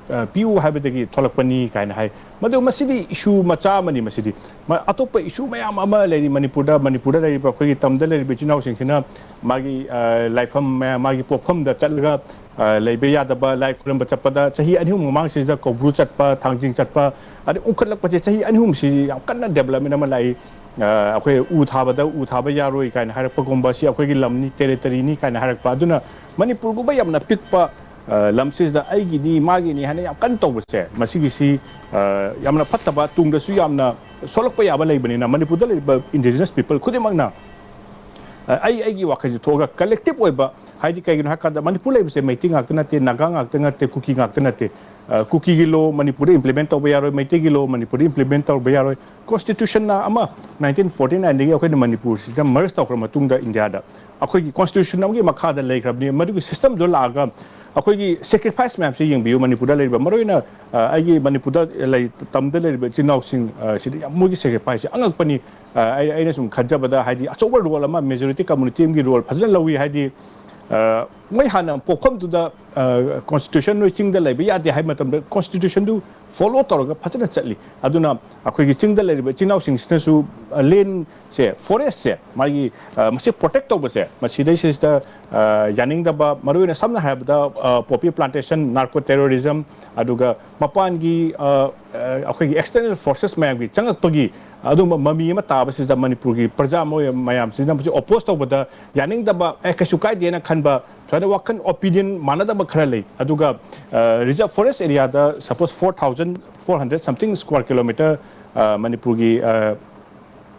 ꯑ, ꯄꯤꯌꯨ ꯍꯥꯏꯕꯗꯒꯤ ꯊꯣꯛꯂꯛꯄꯅꯤ ꯀꯥꯏꯅ ꯍꯥꯏ꯫ ꯃꯗꯨ ꯃꯁꯤꯗꯤ issue ꯃꯆꯥ ꯑꯃꯅꯤ꯫ ꯃꯁꯤꯗꯤ ꯃ-, ꯑꯇꯣꯞꯄ issue ꯃꯌꯥꯝ ꯑꯃ ꯂꯩꯔꯤ ꯃꯅꯤꯄꯨꯔꯗ꯫ ꯃꯅꯤꯄꯨꯔꯗ ꯂꯩꯔꯤꯕ ꯑꯩꯈꯣꯏꯒꯤ ꯇꯝꯗ ꯂꯩꯔꯤꯕ ꯏꯆꯤꯜ ꯏꯅꯥꯎꯁꯤꯡꯁꯤꯅ ꯃꯥꯒꯤ, ꯑ, ꯂꯥꯏꯐꯝ ꯃꯌꯥꯝ, ꯃꯥꯒꯤ ꯄꯣꯛꯐꯝꯗ ꯆꯠꯂꯒ, ꯑ, ꯂꯩꯕ ꯌꯥꯗꯕ, ꯂꯥꯏ ꯈꯨꯔꯨꯝꯕ ꯆꯠꯄꯗ ꯆꯍꯤ ꯑꯅꯤ ꯑꯍꯨꯝ ꯃꯃꯥꯡꯁꯤꯗ ꯀꯧꯕ꯭ꯔꯨ ꯆꯠꯄ, ꯊꯥꯡꯖꯤꯡ ꯆꯠꯄ, ꯑꯗꯩ ꯎꯪꯈꯠꯂꯛꯄꯁꯦ ꯆꯍꯤ ꯑꯅꯤ ꯑꯍꯨꯝꯁꯤ ꯌꯥꯝ ꯀꯟꯅ development ꯑꯃ ꯂꯥꯛꯏ꯫ ꯑ, ꯑꯩꯈꯣꯏ ꯎ ꯊꯥꯕꯗ ꯎ ꯊꯥꯕ ꯌꯥꯔꯣꯏ ꯀꯥꯏꯅ ꯍꯥꯏꯔꯛꯄꯒꯨꯝꯕ, ꯁꯤ ꯑꯩꯈꯣꯏꯒꯤ ꯂꯝꯅꯤ, territoryꯅꯤ ꯀꯥꯏꯅ ꯍꯥꯏꯔꯛꯄ꯫ ꯑꯗꯨꯅ ꯃꯅꯤꯄꯨꯔꯒꯨꯝꯕ ꯌꯥꯝꯅ ꯄꯤꯛꯄ, ꯑ, ꯂꯝꯁꯤꯗ ꯑꯩꯒꯤꯅꯤ, ꯃꯥꯒꯤꯅꯤ ꯍꯥꯏꯅ ꯌꯥꯝ ꯀꯟꯅ ꯇꯧꯕꯁꯦ, ꯃꯁꯤꯒꯤꯁꯤ, ꯑ, ꯌꯥꯝꯅ ꯐꯠꯇꯕ, ꯇꯨꯡꯗꯁꯨ ꯌꯥꯝꯅ ꯁꯣꯛꯂꯛꯄ ꯌꯥꯕ ꯂꯩꯕꯅꯤꯅ, ꯃꯅꯤꯄꯨꯔꯗ ꯂꯩꯔꯤꯕ indigenous people ꯈꯨꯗꯤꯡꯃꯛꯅ, ꯑ, ꯑꯩ ꯑꯩꯒꯤ ꯋꯥꯈꯜꯁꯦ ꯊꯣꯛꯑꯒ collective ꯑꯣꯏꯕ, ꯍꯥꯏꯗꯤ ꯀꯩꯒꯤꯅꯣ ꯍꯥꯏ ꯀꯥꯟꯗ ꯃꯅꯤꯄꯨꯔ ꯂꯩꯕꯁꯦ ꯃꯩꯇꯩ ꯉꯥꯛꯇ ꯅꯠꯇꯦ, ꯅꯥꯒꯥ ꯉꯥꯛꯇ ꯅꯠꯇꯦ, ꯀꯨꯀꯤ ꯉꯥꯛꯇ ꯅꯠꯇꯦ, ꯀꯨꯀꯤꯒꯤ ꯂꯣ ꯃꯅꯤꯄꯨꯔꯗ ꯏꯝꯄ꯭ꯂꯤꯃꯦꯟ ꯇꯧꯕ ꯌꯥꯔꯣꯏ, ꯃꯩꯇꯩꯒꯤ ꯂꯣ ꯃꯅꯤꯄꯨꯔꯗ ꯏꯝꯄ꯭ꯂꯤꯃꯦꯟ ꯇꯧꯕ ꯌꯥꯔꯣꯏ꯫ ꯀꯣꯟꯁꯇꯤꯇ꯭ꯌꯨꯁꯟꯅ ꯑꯃ ꯅꯥꯏꯟꯇꯤꯟ ꯐꯣꯔꯇꯤ ꯅꯥꯏꯟꯗꯒꯤ ꯑꯩꯈꯣꯏꯅ ꯃꯅꯤꯄꯨꯔꯁꯤꯗ ꯃꯔꯖ ꯇꯧꯈ꯭ꯔ ꯃꯇꯨꯡꯗ ꯏꯟꯗꯤꯌꯥꯗ ꯑꯩꯈꯣꯏꯒꯤ ꯀꯣꯟꯁꯇꯤꯇ꯭ꯌꯨꯁꯟ ꯑꯃꯒꯤ ꯃꯈꯥꯗ ꯂꯩꯈ꯭ꯔꯕꯅꯤ꯫ ꯃꯗꯨꯒꯤ ꯁꯤꯁꯇꯝꯗꯣ ꯂꯥꯛꯑꯒ ꯑꯩꯈꯣꯏꯒꯤ ꯁꯦꯀ꯭ꯔꯤꯐꯥꯏꯁ ꯃꯌꯥꯝꯁꯦ ꯌꯦꯡꯕꯤꯌꯨ꯫ ꯃꯅꯤꯄꯨꯔꯗ ꯂꯩꯔꯤꯕ, ꯃꯔꯨꯑꯣꯏꯅ ꯑ, ꯑꯩꯒꯤ ꯃꯅꯤꯄꯨꯔꯗ ꯂꯩ, ꯇꯝꯗ ꯂꯩꯔꯤꯕ ꯏꯆꯤꯟ ꯏꯅꯥꯎꯁꯤꯡ, ꯑ, ꯁꯤꯗ ꯌꯥꯝ ꯃꯣꯏꯒꯤ ꯁꯦꯀ꯭ꯔꯤꯐꯥꯏꯁꯁꯦ ꯑꯉꯛꯄꯅꯤ꯫ ꯑ, ꯑꯩ, ꯑꯩꯅ ꯁꯨꯝ ꯈꯟꯖꯕꯗ, ꯍꯥꯏꯗꯤ, ꯑꯆꯧꯕ ꯔꯣꯜ ꯑꯃ, ꯃꯦꯖꯣꯔꯤꯇꯤ ꯀꯝꯃꯨꯅꯤꯇꯤ ꯑꯃꯒꯤ ꯔꯣꯜ ꯐꯖꯅ ꯂꯧꯏ꯫ ꯍꯥꯏꯗꯤ, ꯑ, ꯃꯣꯏ ꯍꯥꯟꯅ ꯄꯣꯛꯐꯝꯗꯨꯗ, ꯑ, ꯀꯣꯟꯁꯇꯤꯇ꯭ꯌꯨꯁꯟ ꯅꯣꯏ ꯆꯤꯡꯗ ꯂꯩꯕ ꯌꯥꯗꯦ ꯍꯥꯏꯕ ꯃꯇꯝꯗ ꯀꯣꯟꯁꯇꯤꯇ꯭ꯌꯨꯁꯟꯗꯨ ꯐꯣꯂꯣ ꯇꯧꯔꯒ ꯐꯖꯅ ꯆꯠꯂꯤ꯫ ꯑꯗꯨꯅ ꯑꯩꯈꯣꯏꯒꯤ ꯆꯤꯡꯗ ꯂꯩꯔꯤꯕ ꯏꯆꯤꯟ ꯏꯅꯥꯎꯁꯤꯡꯁꯤꯅꯁꯨ, ꯑ, ꯂꯦꯟꯁꯦ, ꯐꯣꯔꯦꯁꯁꯦ, ꯃꯥꯒꯤ, ꯑ, ꯃꯁꯤ ꯄ꯭ꯔꯣꯇꯦꯛ ꯇꯧꯕꯁꯦ, ꯃꯁꯤꯗꯩꯁꯤꯗ, ꯑ, ꯌꯥꯅꯤꯡꯗꯕ, ꯃꯔꯨꯑꯣꯏꯅ ꯁꯝꯅ ꯍꯥꯏꯔꯕꯗ, ꯑ, ꯄꯣꯄꯤ ꯄ꯭ꯂꯥꯟꯇꯦꯁꯟ, ꯅꯥꯔꯀꯣ ꯇꯦꯔꯣꯔꯤꯖꯝ, ꯑꯗꯨꯒ ꯃꯄꯥꯟꯒꯤ, ꯑ, ꯑ, ꯑꯩꯈꯣꯏꯒꯤ ꯑꯦꯛꯁꯇꯔꯅꯦꯜ ꯐꯣꯔꯁꯦꯁ ꯃꯌꯥꯝꯒꯤ ꯆꯪꯉꯛꯄꯒꯤ ꯑꯗꯨꯝꯕ ꯃꯃꯤ ꯑꯃ ꯇꯥꯕꯁꯤꯗ ꯃꯅꯤꯄꯨꯔꯒꯤ ꯄ꯭ꯔꯖꯥ ꯃꯣꯏ ꯃꯌꯥꯝꯁꯤꯅ ꯃꯁꯤ ꯑꯣꯄꯣꯖ ꯇꯧꯕꯗ ꯌꯥꯅꯤꯡꯗꯕ, ꯑꯦ, ꯀꯩꯁꯨ ꯀꯥꯏꯗꯦꯅ ꯈꯟꯕ, ꯁꯨꯃꯥꯏꯅ ꯋꯥꯈꯜ, ꯑꯣꯄꯤꯅꯤꯌꯟ ꯃꯥꯟꯅꯗꯕ ꯈꯔ ꯂꯩ꯫ ꯑꯗꯨꯒ, ꯑ, ꯔꯤꯖꯥꯔꯚ ꯐꯣꯔꯦꯁ ꯑꯦꯔꯤꯌꯥꯗ suppose four thousand four hundred something square kilometre, ꯑ, ꯃꯅꯤꯄꯨꯔꯒꯤ, ꯑ,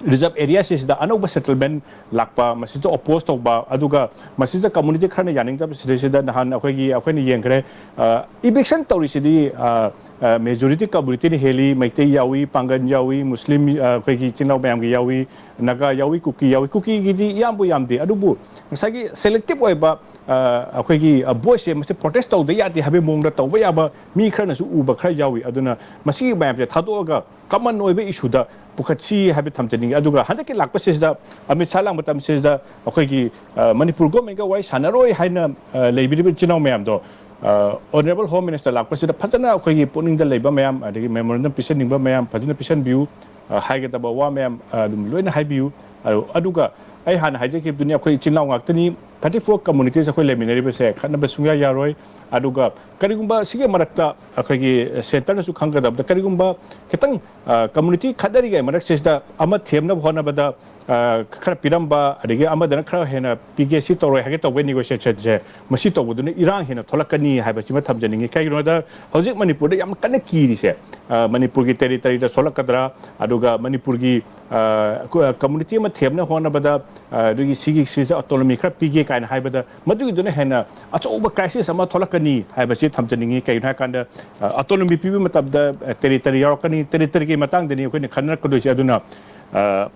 ꯔꯤꯖꯥꯔꯚ ꯑꯦꯔꯤꯌꯥꯁꯤꯗ ꯑꯅꯧꯕ ꯁꯦꯇꯜꯃꯦꯟ ꯂꯥꯛꯄ, ꯃꯁꯤꯗ ꯑꯣꯄꯣꯖ ꯇꯧꯕ, ꯑꯗꯨꯒ ꯃꯁꯤꯗ ꯀꯝꯃꯨꯅꯤꯇꯤ ꯈꯔꯅ ꯌꯥꯅꯤꯡꯗꯕ, ꯁꯤꯗꯩꯁꯤꯗ ꯅꯍꯥꯟ ꯑꯩꯈꯣꯏꯒꯤ, ꯑꯩꯈꯣꯏꯅ ꯌꯦꯡꯈ꯭ꯔꯦ, ꯑ, ꯏꯚꯤꯛꯁꯟ ꯇꯧꯔꯤꯁꯤꯗꯤ, ꯑ, ꯑ, ꯃꯦꯖꯣꯔꯤꯇꯤ ꯀꯝꯃꯨꯅꯤꯇꯤꯅ ꯍꯦꯜꯂꯤ, ꯃꯩꯇꯩ ꯌꯥꯎꯏ, ꯄꯥꯡꯒꯟ ꯌꯥꯎꯏ, ꯃꯨꯁꯂꯤꯝ, ꯑ, ꯑꯩꯈꯣꯏꯒꯤ ꯏꯆꯤꯟ ꯏꯅꯥꯎ ꯃꯌꯥꯝꯒꯤ ꯌꯥꯎꯏ, ꯅꯥꯒꯥ ꯌꯥꯎꯏ, ꯀꯨꯀꯤ ꯌꯥꯎꯏ꯫ ꯀꯨꯀꯤꯒꯤꯗꯤ ꯏꯌꯥꯝꯕꯨ ꯌꯥꯝꯗꯦ, ꯑꯗꯨꯕꯨ ꯉꯁꯥꯏꯒꯤ ꯁꯦꯂꯦꯛꯇꯤꯞ ꯑꯣꯏꯕ, ꯑ, ꯑꯩꯈꯣꯏꯒꯤ, ꯑ, ꯚꯣꯏꯁꯁꯦ ꯃꯁꯤ ꯄ꯭ꯔꯣꯇꯦꯁ ꯇꯧꯗ ꯌꯥꯗꯦ ꯍꯥꯏꯕꯒꯤ ꯃꯑꯣꯡꯗ ꯇꯧꯕ ꯌꯥꯕ ꯃꯤ ꯈꯔꯅꯁꯨ ꯎꯕ ꯈꯔ ꯌꯥꯎꯏ꯫ ꯑꯗꯨꯅ ꯃꯁꯤꯒꯤ ꯃꯌꯥꯝꯁꯦ ꯊꯥꯗꯣꯛꯑꯒ ꯀꯃꯟ ꯑꯣꯏꯕ ꯏꯁꯨꯗ ꯄꯨꯈꯠꯁꯤ ꯍꯥꯏꯕ ꯊꯝꯖꯅꯤꯡꯉꯤ꯫ ꯑꯗꯨꯒ ꯍꯟꯗꯛꯀꯤ ꯂꯥꯛꯄꯁꯤꯗ, ꯑꯃꯤꯠ ꯁꯥꯍ ꯂꯥꯛꯄ ꯃꯇꯝꯁꯤꯗ, ꯑꯩꯈꯣꯏꯒꯤ, ꯑ, ꯃꯅꯤꯄꯨꯔ ꯒꯣꯔꯃꯦꯟꯒ ꯋꯥꯔꯤ ꯁꯥꯟꯅꯔꯣꯏ ꯍꯥꯏꯅ, ꯑ, ꯂꯩꯕꯤꯔꯤꯕ ꯏꯆꯤꯟ ꯏꯅꯥꯎ ꯃꯌꯥꯝꯗꯣ, ꯑ, ꯑꯣꯅꯔꯦꯕꯜ ꯍꯣꯝ ꯃꯤꯅꯤꯁꯇꯔ ꯂꯥꯛꯄꯁꯤꯗ ꯐꯖꯅ ꯑꯩꯈꯣꯏꯒꯤ ꯄꯨꯛꯅꯤꯡꯗ ꯂꯩꯕ ꯃꯌꯥꯝ, ꯑꯗꯒꯤ ꯃꯦꯃꯣꯔꯦꯟꯗꯝ ꯄꯤꯁꯟꯅꯤꯡꯕ ꯃꯌꯥꯝ ꯐꯖꯅ ꯄꯤꯁꯟꯕꯤꯌꯨ꯫ ꯑ, ꯍꯥꯏꯒꯗꯕ ꯋꯥ ꯃꯌꯥꯝ, ꯑ, ꯑꯗꯨꯝ ꯂꯣꯏꯅ ꯍꯥꯏꯕꯤꯌꯨ꯫ ꯑꯗꯨ, ꯑꯗꯨꯒ ꯑꯩ ꯍꯥꯟꯅ ꯍꯥꯏꯖꯈꯤꯕꯗꯨꯅꯤ, ꯑꯩꯈꯣꯏ ꯏꯆꯤꯟ ꯏꯅꯥꯎ ꯉꯥꯛꯇꯅꯤ, ꯊꯥꯔꯇꯤ ꯐꯣꯔ ꯀꯝꯃꯨꯅꯤꯇꯤꯁ ꯑꯩꯈꯣꯏ ꯂꯩꯃꯤꯟꯅꯔꯤꯕꯁꯦ ꯈꯠꯅꯕ ꯁꯨꯡꯌꯥ ꯌꯥꯔꯣꯏ꯫ ꯑꯗꯨꯒ ꯀꯔꯤꯒꯨꯝꯕ ꯁꯤꯒꯤ ꯃꯔꯛꯇ ꯑꯩꯈꯣꯏꯒꯤ ꯁꯦꯟꯇꯔꯅꯁꯨ ꯈꯪꯒꯗꯕꯗ, ꯀꯔꯤꯒꯨꯝꯕ ꯈꯤꯇꯪ, ꯑ, ꯀꯝꯃꯨꯅꯤꯇꯤ ꯈꯠꯅꯔꯤꯉꯩ ꯃꯔꯛꯁꯤꯗ ꯑꯃ ꯊꯦꯝꯅꯕ ꯍꯣꯠꯅꯕꯗ, ꯑ, ꯈꯔ ꯄꯤꯔꯝꯕ, ꯑꯗꯒꯤ ꯑꯃꯗꯅ ꯈꯔ ꯍꯦꯟꯅ ꯄꯤꯒꯦ, ꯁꯤ ꯇꯧꯔꯣꯏ ꯍꯥꯏꯒꯦ ꯇꯧꯕꯒꯤ ꯅꯦꯒꯣꯁꯤꯌꯦꯁꯟꯁꯦ, ꯃꯁꯤ ꯇꯧꯕꯗꯨꯅ ꯏꯔꯥꯡ ꯍꯦꯟꯅ ꯊꯣꯛꯂꯛꯀꯅꯤ ꯍꯥꯏꯕꯁꯤꯃ ꯊꯝꯖꯅꯤꯡꯉꯤ꯫ ꯀꯩꯒꯤꯅꯣꯗ ꯍꯧꯖꯤꯛ ꯃꯅꯤꯄꯨꯔꯗ ꯌꯥꯝ ꯀꯟꯅ ꯀꯤꯔꯤꯁꯦ, ꯑ, ꯃꯅꯤꯄꯨꯔꯒꯤ ꯇꯦꯔꯤꯇꯔꯤꯗ ꯁꯣꯛꯂꯛꯀꯗ꯭ꯔꯥ, ꯑꯗꯨꯒ ꯃꯅꯤꯄꯨꯔꯒꯤ, ꯑ, ꯀꯝꯃꯨꯅꯤꯇꯤ ꯑꯃ ꯊꯦꯝꯅ ꯍꯣꯠꯅꯕꯗ ꯑꯗꯨꯒꯤ ꯁꯤꯒꯤ ꯁꯤꯁꯦ ꯑꯣꯇꯣꯅꯣꯃꯤ ꯈꯔ ꯄꯤꯒꯦ ꯀꯥꯏꯅ ꯍꯥꯏꯕꯗ, ꯃꯗꯨꯒꯤꯗꯨꯅ ꯍꯦꯟꯅ ꯑꯆꯧꯕ ꯀ꯭ꯔꯥꯏꯁꯤꯁ ꯑꯃ ꯊꯣꯛꯂꯛꯀꯅꯤ ꯍꯥꯏꯕꯁꯤ ꯊꯝꯖꯅꯤꯡꯉꯤ꯫ ꯀꯩꯒꯤꯅꯣ ꯍꯥꯏꯀꯥꯟꯗ, ꯑꯣꯇꯣꯅꯣꯃꯤ ꯄꯤꯕ ꯃꯇꯝꯗ ꯇꯦꯔꯤꯇꯔꯤ ꯌꯥꯎꯔꯛꯀꯅꯤ꯫ ꯇꯦꯔꯤꯇꯔꯤꯒꯤ ꯃꯇꯥꯡꯗꯅꯤ ꯑꯩꯈꯣꯏꯅ ꯈꯟꯅꯔꯛꯀꯗꯣꯏꯁꯦ꯫ ꯑꯗꯨꯅ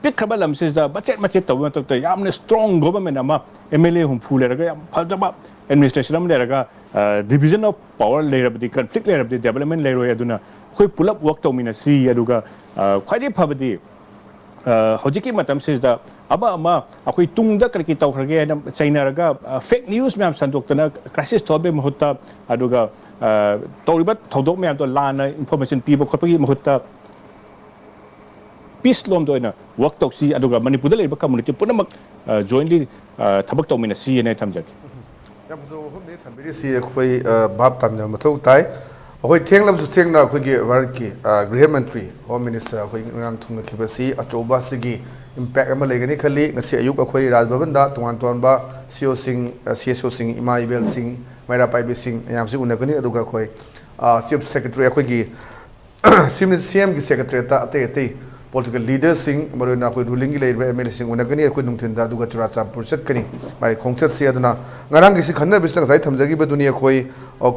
ꯄꯤꯛꯈ꯭ꯔꯕ ꯂꯝꯁꯤꯗ ꯃꯆꯦꯠ ꯃꯆꯦꯠ ꯇꯧꯕ ꯃꯊꯛꯇ ꯌꯥꯝꯅ ꯁ꯭ꯇꯔꯣꯡ ꯒꯣꯕꯔꯃꯦꯟ ꯑꯃ, ꯑꯦꯝ ꯑꯦꯜ ꯑꯦ ꯍꯨꯝꯐꯨ ꯂꯩꯔꯒ, ꯌꯥꯝ ꯐꯖꯕ ꯑꯦꯗꯃꯤꯅꯤꯁꯇ꯭ꯔꯦꯁꯟ ꯑꯃ ꯂꯩꯔꯒ, ꯗꯤꯕꯤꯖꯟ ꯑꯣꯐ ꯄꯋꯔ ꯂꯩꯔꯕꯗꯤ, ꯀꯟꯐ꯭ꯂꯤꯛ ꯂꯩꯔꯕꯗꯤ ꯗꯦꯕꯂꯞꯃꯦꯟ ꯂꯩꯔꯣꯏ꯫ ꯑꯗꯨꯅ ꯑꯩꯈꯣꯏ ꯄꯨꯂꯞ ꯋꯥꯔꯛ ꯇꯧꯃꯤꯟꯅꯁꯤ꯫ ꯑꯗꯨꯒ ꯈ꯭ꯋꯥꯏꯗꯒꯤ ꯐꯕꯗꯤ, ꯍꯧꯖꯤꯛꯀꯤ ꯃꯇꯝꯁꯤꯗ ꯑꯃ ꯑꯃ ꯑꯩꯈꯣꯏ ꯇꯨꯡꯗ ꯀꯔꯤ ꯀꯔꯤ ꯇꯧꯈ꯭ꯔꯒꯦ ꯍꯥꯏꯅ ꯆꯩꯅꯔꯒ, ꯐꯦꯛ ꯅ꯭ꯌꯨꯁ ꯃꯌꯥꯝ ꯁꯟꯗꯣꯛꯇꯅ ꯀ꯭ꯔꯥꯏꯁꯤꯁ ꯊꯣꯛꯍꯟꯕꯒꯤ ꯃꯍꯨꯠꯇ, ꯑꯗꯨꯒ ꯇꯧꯔꯤꯕ ꯊꯧꯗꯣꯛ ꯃꯌꯥꯝꯗꯣ ꯂꯥꯟꯅ ꯏꯟꯐꯣꯔꯃꯦꯁꯟ ꯄꯤꯕ ꯈꯣꯠꯄꯒꯤ ꯃꯍꯨꯠꯇ, ꯄꯤꯁ ꯂꯣꯝꯗ ꯑꯣꯏꯅ ꯋꯥꯔꯛ ꯇꯧꯁꯤ꯫ ꯑꯗꯨꯒ ꯃꯅꯤꯄꯨꯔꯗ ꯂꯩꯔꯤꯕ ꯀꯝꯃꯨꯅꯤꯇꯤ ꯄꯨꯝꯅꯃꯛ ꯖꯣꯏꯟꯂꯤ ꯊꯕꯛ ꯇꯧꯃꯤꯟꯅꯁꯤ ꯍꯥꯏꯅ ꯑꯩ ꯊꯝꯖꯒꯦ꯫ ꯌꯥꯝ ꯐꯖꯕ ꯋꯥꯐꯝꯅꯤ ꯊꯝꯕꯤꯔꯤꯁꯤ꯫ ꯑꯩꯈꯣꯏ ꯚꯥꯞ ꯇꯥꯃꯤꯟꯅꯕ ꯃꯊꯧ ꯇꯥꯏ꯫ ꯑꯩꯈꯣꯏ ꯊꯦꯡꯂꯕꯁꯨ ꯊꯦꯡꯅ ꯑꯩꯈꯣꯏꯒꯤ ꯚꯥꯔꯠꯀꯤ ꯒ꯭ꯔꯤꯍ ꯃꯟꯇ꯭ꯔꯤ, ꯍꯣꯝ ꯃꯤꯅꯤꯁꯇꯔ ꯑꯩꯈꯣꯏ ꯉꯔꯥꯡ ꯊꯨꯡꯅꯈꯤꯕꯁꯤ ꯑꯆꯧꯕ ꯑꯁꯤꯒꯤ ꯏꯝꯄꯦꯛ ꯑꯃ ꯂꯩꯒꯅꯤ ꯈꯜꯂꯤ꯫ ꯉꯁꯤ ꯑꯌꯨꯛ ꯑꯩꯈꯣꯏ ꯔꯥꯖ ꯚꯕꯟꯗ ꯇꯣꯉꯥꯟ ꯇꯣꯉꯥꯟꯕ ꯁꯤ ꯑꯣꯁꯤꯡ, ꯁꯤ ꯑꯦꯁ ꯑꯣꯁꯤꯡ, ꯏꯃꯥ ꯏꯕꯦꯜꯁꯤꯡ, ꯃꯩꯔꯥ ꯄꯥꯏꯕꯤꯁꯤꯡ ꯃꯌꯥꯝꯁꯤ ꯎꯅꯒꯅꯤ꯫ ꯑꯗꯨꯒ ꯑꯩꯈꯣꯏ ꯆꯤꯐ ꯁꯦꯀ꯭ꯔꯦꯇꯔꯤ, ꯑꯩꯈꯣꯏꯒꯤ ꯁꯤ ꯑꯦꯝꯒꯤ ꯁꯦꯀ꯭ꯔꯦꯇꯔꯤꯌꯦꯠꯇ ꯑꯇꯩ ꯑꯇꯩ ꯄꯣꯂꯤꯇꯤꯀꯦꯜ ꯂꯤꯗꯔꯁꯤꯡ, ꯃꯔꯨꯑꯣꯏꯅ ꯑꯩꯈꯣꯏ ꯔꯨꯂꯤꯡꯒꯤ ꯂꯩꯔꯤꯕ ꯑꯦꯝ ꯑꯦꯜ ꯑꯦꯁꯤꯡ ꯎꯅꯒꯅꯤ꯫ ꯑꯩꯈꯣꯏ ꯅꯨꯡꯊꯤꯟꯗ ꯑꯗꯨꯒ ꯆꯨꯔꯥꯆꯥꯟꯄꯨꯔ ꯆꯠꯀꯅꯤ꯫ ꯃꯥꯒꯤ ꯈꯣꯡꯆꯠꯁꯤ ꯑꯗꯨꯅ ꯉꯔꯥꯡꯒꯤꯁꯤ ꯈꯟꯅꯕꯁꯤꯗ ꯉꯁꯥꯏ ꯊꯝꯖꯈꯤꯕꯗꯨꯅꯤ꯫ ꯑꯩꯈꯣꯏ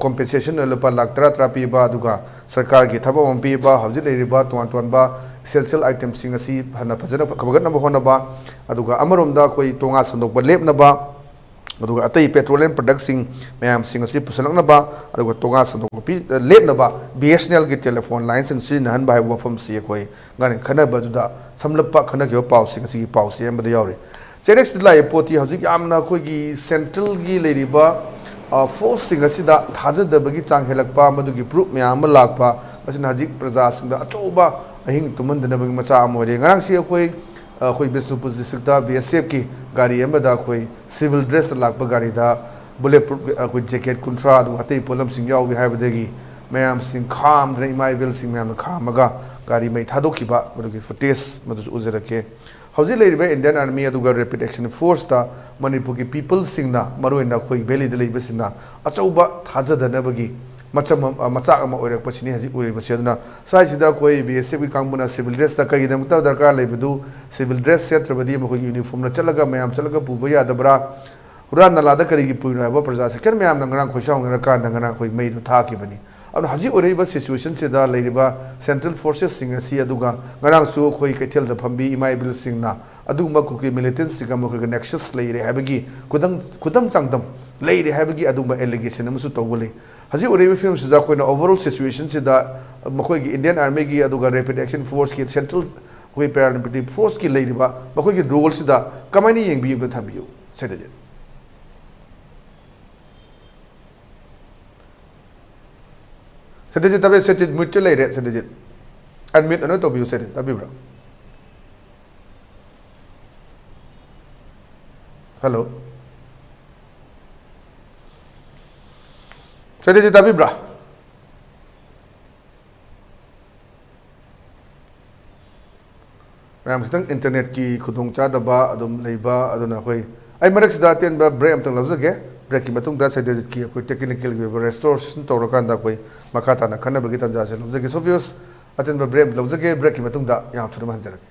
ꯀꯣꯝꯄꯦꯟꯁꯦꯁꯟ ꯑꯣꯏꯅ ꯂꯨꯄꯥ ꯂꯥꯛ ꯇꯔꯥ ꯇꯔꯥ ꯄꯤꯕ, ꯑꯗꯨꯒ ꯁꯔꯀꯥꯔꯒꯤ ꯊꯕꯛ ꯑꯃ ꯄꯤꯕ, ꯍꯧꯖꯤꯛ ꯂꯩꯔꯤꯕ ꯇꯣꯉꯥꯟ ꯇꯣꯉꯥꯟꯕ ꯏꯁꯦꯟꯁꯤꯌꯦꯜ ꯑꯥꯏꯇꯦꯝꯁꯤꯡ ꯑꯁꯤ ꯍꯦꯟꯅ ꯐꯖꯅ ꯐꯒꯠꯅꯕ ꯍꯣꯠꯅꯕ, ꯑꯗꯨꯒ ꯑꯃꯔꯣꯝꯗ ꯑꯩꯈꯣꯏ ꯇꯣꯉꯥꯟ ꯁꯟꯗꯣꯛꯄ ꯂꯦꯞꯅꯕ, ꯑꯗꯨꯒ ꯑꯇꯩ ꯄꯦꯇ꯭ꯔꯣꯂꯤꯌꯝ ꯄ꯭ꯔꯗꯛꯁꯤꯡ ꯃꯌꯥꯝꯁꯤꯡ ꯑꯁꯤ ꯄꯨꯁꯤꯜꯂꯛꯅꯕ, ꯑꯗꯨꯒ ꯇꯣꯉꯥꯟ ꯁꯟꯗꯣꯛꯄ ꯄꯤ-, ꯂꯦꯞꯅꯕ, ꯕꯤ ꯑꯦꯁ ꯑꯦꯟ ꯑꯦꯜꯒꯤ ꯇꯦꯂꯤꯐꯣꯟ ꯂꯥꯏꯟꯁꯤꯡ ꯁꯤꯖꯤꯟꯅꯍꯟꯕ ꯍꯥꯏꯕ ꯋꯥꯐꯝꯁꯤ ꯑꯩꯈꯣꯏ ꯉꯔꯥꯡ ꯈꯟꯅꯕꯗꯨꯗ ꯁꯝꯂꯞꯄ ꯈꯟꯅꯈꯤꯕ ꯄꯥꯎꯁꯤꯡ ꯑꯁꯤꯒꯤ ꯄꯥꯎꯁꯤ ꯑꯃꯗ ꯌꯥꯎꯔꯤ꯫ ꯆꯦꯔꯦꯛꯁꯇ ꯂꯥꯛꯏꯕ ꯄꯣꯠꯇꯤ ꯍꯧꯖꯤꯛ ꯌꯥꯝꯅ ꯑꯩꯈꯣꯏꯒꯤ ꯁꯦꯟꯇ꯭ꯔꯦꯜꯒꯤ ꯂꯩꯔꯤꯕ ꯐꯣꯔꯁꯁꯤꯡ ꯑꯁꯤꯗ ꯊꯥꯖꯗꯕꯒꯤ ꯆꯥꯡ ꯍꯦꯜꯂꯛꯄ, ꯃꯗꯨꯒꯤ ꯄ꯭ꯔꯨꯞ ꯃꯌꯥꯝ ꯑꯃ ꯂꯥꯛꯄ, ꯃꯁꯤꯅ ꯍꯧꯖꯤꯛ ꯄ꯭ꯔꯖꯥꯁꯤꯡꯗ ꯑꯆꯧꯕ ꯑꯍꯤꯡ ꯇꯨꯝꯍꯟꯗꯅꯕꯒꯤ ꯃꯆꯥꯛ ꯑꯃ ꯑꯣꯏꯔꯦ꯫ ꯉꯔꯥꯡꯁꯤ ꯑꯩꯈꯣꯏ, ꯑꯩꯈꯣꯏ ꯕꯤꯁꯅꯨꯄꯨꯔ ꯗꯤꯁꯇ꯭ꯔꯤꯛꯇ ꯕꯤ ꯑꯦꯁ ꯑꯦꯐꯀꯤ ꯒꯥꯔꯤ ꯑꯃꯗ ꯑꯩꯈꯣꯏ ꯁꯤꯚꯤꯜ ꯗ꯭ꯔꯦꯁꯇ ꯂꯥꯛꯄ ꯒꯥꯔꯤꯗ ꯕꯨꯂꯦꯠ ꯄ꯭ꯔꯨꯞ ꯑꯩꯈꯣꯏ ꯖꯦꯀꯦꯠ ꯀꯨꯟꯊ꯭ꯔꯥ, ꯑꯗꯨꯒ ꯑꯇꯩ ꯄꯣꯠꯂꯝꯁꯤꯡ ꯌꯥꯎꯏ ꯍꯥꯏꯕꯗꯒꯤ ꯃꯌꯥꯝꯁꯤꯡ ꯈꯥꯝꯗꯅ, ꯏꯃꯥ ꯏꯕꯦꯜꯁꯤꯡ ꯃꯌꯥꯝꯅ ꯈꯥꯝꯃꯒ ꯒꯥꯔꯤ ꯃꯩ ꯊꯥꯗꯣꯛꯈꯤꯕ, ꯃꯗꯨꯒꯤ ꯐꯨꯇꯦꯖ ꯃꯗꯨꯁꯨ ꯎꯖꯔꯛꯀꯦ꯫ ꯍꯧꯖꯤꯛ ꯂꯩꯔꯤꯕ ꯏꯟꯗꯤꯌꯟ ꯑꯥꯔꯃꯤ ꯑꯗꯨꯒ ꯔꯦꯄꯤꯗ ꯑꯦꯛꯁꯟ ꯐꯣꯔꯁꯇ ꯃꯅꯤꯄꯨꯔꯒꯤ ꯄꯤꯄꯜꯁꯤꯡꯅ, ꯃꯔꯨꯑꯣꯏꯅ ꯑꯩꯈꯣꯏ ꯚꯦꯂꯤꯗ ꯂꯩꯕꯁꯤꯡꯅ ꯑꯆꯧꯕ ꯊꯥꯖꯗꯅꯕꯒꯤ ꯃꯆꯝ ꯑꯃ, ꯃꯆꯥꯛ ꯑꯃ ꯑꯣꯏꯔꯛꯄꯁꯤꯅꯤ ꯍꯧꯖꯤꯛ ꯎꯔꯤꯕꯁꯤ꯫ ꯑꯗꯨꯅ ꯁ꯭ꯋꯥꯏꯁꯤꯗ ꯑꯩꯈꯣꯏ ꯕꯤ ꯑꯦꯁ ꯑꯦꯐꯀꯤ ꯀꯥꯡꯕꯨꯅ civil dressꯇ ꯀꯔꯤꯒꯤꯗꯃꯛꯇ ꯗꯔꯀꯥꯔ ꯂꯩꯕꯗꯨ, civil dress ꯁꯦꯠꯇ꯭ꯔꯕꯗꯤ ꯃꯈꯣꯏꯒꯤ uniformꯅ ꯆꯠꯂꯒ, ꯃꯌꯥꯝ ꯆꯠꯂꯒ ꯄꯨꯕ ꯌꯥꯗꯕ꯭ꯔꯥ? ꯍꯨꯔꯥꯟ ꯅꯂꯥꯗ ꯀꯔꯤꯒꯤ ꯄꯨꯔꯤꯅꯣ ꯍꯥꯏꯕ ꯄ꯭ꯔꯖꯥ ꯁꯦꯛꯇꯔ ꯃꯌꯥꯝꯅ ꯉꯔꯥꯡ ꯈꯣꯏꯁꯥꯎꯅꯔꯀꯥꯟꯗ ꯉꯔꯥꯡ ꯑꯩꯈꯣꯏ ꯃꯩꯗꯣ ꯊꯥꯈꯤꯕꯅꯤ꯫ ꯑꯗꯨꯅ ꯍꯧꯖꯤꯛ ꯑꯣꯏꯔꯛꯏꯕ situationꯁꯤꯗ ꯂꯩꯔꯤꯕ central forcesꯁꯤꯡ ꯑꯁꯤ, ꯑꯗꯨꯒ ꯉꯔꯥꯡꯁꯨ ꯑꯩꯈꯣꯏ ꯀꯩꯊꯦꯜꯗ ꯐꯝꯕꯤ ꯏꯃꯥ ꯏꯕꯦꯜꯁꯤꯡꯅ ꯑꯗꯨꯒꯨꯝꯕ ꯀꯨꯀꯤ militantꯁꯤꯡꯒ ꯃꯈꯣꯏꯒ nexus ꯂꯩꯔꯦ ꯍꯥꯏꯕꯒꯤ ꯈꯨꯗꯝ, ꯈꯨꯗꯝ ꯆꯥꯡꯗꯝ ꯂꯩꯔꯦ ꯍꯥꯏꯕꯒꯤ ꯑꯗꯨꯒꯨꯝꯕ allegation ꯑꯃꯁꯨ ꯇꯧꯕ ꯂꯩ꯫ ꯍꯧꯖꯤꯛ ꯎꯔꯤꯕ ꯐꯤꯕꯝꯁꯤꯗ ꯑꯩꯈꯣꯏꯅ overall situationꯁꯤꯗ ꯃꯈꯣꯏꯒꯤ Indian Armyꯒꯤ ꯑꯗꯨꯒ Rapid Action Forceꯀꯤ, central ꯑꯩꯈꯣꯏ paramilitary forceꯀꯤ ꯂꯩꯔꯤꯕ ꯃꯈꯣꯏꯒꯤ roleꯁꯤꯗ ꯀꯃꯥꯏꯅ ꯌꯦꯡꯕꯤꯕꯅ ꯊꯝꯕꯤꯌꯨ, ꯁꯦꯟꯇꯔꯁꯦ꯫ ꯁꯦꯟꯇꯔꯁꯦ ꯇꯥꯕꯤꯌꯨ, ꯁꯦꯟꯇꯔꯁꯦ muteꯇ ꯂꯩꯔꯦ, ꯁꯦꯟꯇꯔꯁꯦ unmute ꯑꯅ ꯇꯧꯕꯤꯌꯨ, ꯁꯦꯟꯇꯔ ꯇꯥꯕꯤꯕ꯭ꯔꯥ? Hello? ꯁꯦꯟꯇꯔꯁꯦ ꯇꯥꯕꯤꯕ꯭ꯔꯥ? ꯃꯌꯥꯝ ꯈꯤꯇꯪ internetꯀꯤ ꯈꯨꯗꯣꯡꯆꯥꯗꯕ ꯑꯗꯨꯝ ꯂꯩꯕ, ꯑꯗꯨꯅ ꯑꯩꯈꯣꯏ, ꯑꯩ ꯃꯔꯛꯁꯤꯗ ꯑꯇꯦꯟꯕ break ꯑꯝꯇꯪ ꯂꯧꯖꯒꯦ꯫ Breakꯀꯤ ꯃꯇꯨꯡꯗ ꯁꯦꯟꯇꯔꯁꯤꯠꯀꯤ ꯑꯩꯈꯣꯏ technicalꯒꯤ ꯑꯣꯏꯕ restorationꯇꯧꯔꯀꯥꯟꯗ ꯑꯩꯈꯣꯏ ꯃꯈꯥ ꯇꯥꯅ ꯈꯟꯅꯕꯒꯤ ꯇꯥꯟꯖꯥꯁꯦ ꯂꯧꯖꯒꯦ꯫ So viewers, ꯑꯇꯦꯟꯕ break ꯑꯃ ꯂꯧꯖꯒꯦ꯫ Breakꯀꯤ ꯃꯇꯨꯡꯗ ꯌꯥꯝ ꯊꯨꯅ ꯍꯟꯖꯔꯛꯀꯦ꯫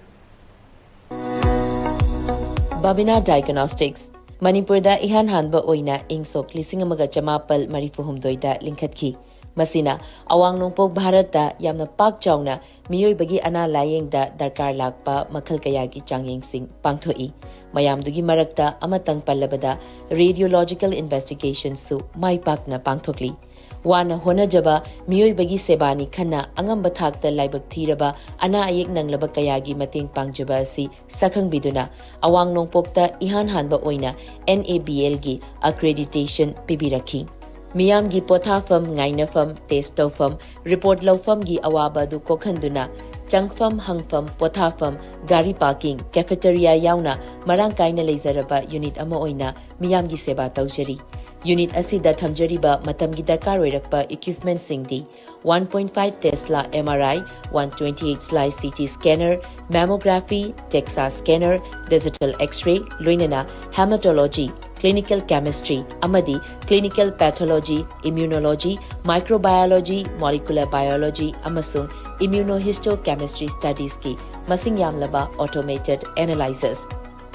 ꯕꯥꯕꯤꯅꯥ ꯗꯥꯏꯒꯅꯣꯁꯇꯤꯛꯁ ꯃꯅꯤꯄꯨꯔꯗ ꯏꯍꯥꯟ ꯍꯥꯟꯕ ꯑꯣꯏꯅ ꯏꯪ ꯁꯣꯛ ꯂꯤꯁꯤꯡ ꯑꯃꯒ ꯆꯃꯥꯄꯜ ꯃꯔꯤꯐꯨ ꯍꯨꯝꯗꯣꯏꯗ ꯂꯤꯡꯈꯠꯈꯤ꯫ ꯃꯁꯤꯅ ꯑꯋꯥꯡ ꯅꯣꯡꯄꯣꯛ ꯚꯥꯔꯠꯇ ꯌꯥꯝꯅ ꯄꯥꯛ ꯆꯥꯎꯅ ꯃꯤꯑꯣꯏꯕꯒꯤ ꯑꯅꯥ ꯂꯥꯌꯦꯡꯗ ꯗꯔꯀꯥꯔ ꯂꯥꯛꯄ ꯃꯈꯜ ꯀꯌꯥꯒꯤ ꯆꯥꯡꯌꯦꯡꯁꯤꯡ ꯄꯥꯡꯊꯣꯛꯏ꯫ ꯃꯌꯥꯝꯗꯨꯒꯤ ꯃꯔꯛꯇ ꯑꯃꯇꯪ ꯄꯜꯂꯕꯗ radiological investigationꯁꯨ ꯃꯥꯏ ꯄꯥꯛꯅ ꯄꯥꯡꯊꯣꯛꯂꯤ꯫ ꯋꯥꯅ ꯍꯣꯠꯅꯖꯕ ꯃꯤꯑꯣꯏꯕꯒꯤ ꯁꯦꯕꯥꯅꯤ ꯈꯟꯅ ꯑꯉꯝꯕ ꯊꯥꯛꯇ ꯂꯥꯏꯕꯛ ꯊꯤꯔꯕ ꯑꯅꯥ ꯑꯌꯦꯛ ꯅꯪꯂꯕ ꯀꯌꯥꯒꯤ ꯃꯇꯦꯡ ꯄꯥꯡꯖꯕ ꯑꯁꯤ ꯁꯛꯈꯪꯕꯤꯗꯨꯅ ꯑꯋꯥꯡ ꯅꯣꯡꯄꯣꯛꯇ ꯏꯍꯥꯟ ꯍꯥꯟꯕ ꯑꯣꯏꯅ NABLꯒꯤ accreditation ꯄꯤꯕꯤꯔꯛꯈꯤ꯫ ꯃꯤꯌꯥꯝꯒꯤ ꯄꯣꯊꯥꯐꯝ, ꯉꯥꯏꯅꯐꯝ, test ꯇꯧꯐꯝ, report ꯂꯧꯐꯝꯒꯤ ꯑꯋꯥꯕ ꯑꯗꯨ ꯀꯣꯛꯍꯟꯗꯨꯅ ꯆꯪꯐꯝ, ꯍꯪꯐꯝ, ꯄꯣꯊꯥꯐꯝ, ꯒꯥꯔꯤ parking, cafeteria ꯌꯥꯎꯅ ꯃꯔꯥꯡ ꯀꯥꯏꯅ ꯂꯩꯖꯔꯕ unit ꯑꯃ ꯑꯣꯏꯅ ꯃꯤꯌꯥꯝꯒꯤ ꯁꯦꯕꯥ ꯇꯧꯖꯔꯤ꯫ Unit ꯑꯁꯤꯗ ꯊꯝꯖꯔꯤꯕ ꯃꯇꯝꯒꯤ ꯗꯔꯀꯥꯔ ꯑꯣꯏꯔꯛꯄ equipmentꯁꯤꯡꯗꯤ one point five Tesla MRI, one twenty-eight slice CT scanner, mammography, DEXA scanner, digital X-ray, ꯂꯣꯏꯅꯅ hematology, clinical chemistry ꯑꯃꯗꯤ clinical pathology, immunology, microbiology, molecular biology ꯑꯃꯁꯨꯡ immunohistochemistry studiesꯀꯤ ꯃꯁꯤꯡ ꯌꯥꯝꯂꯕ automated analyzers꯫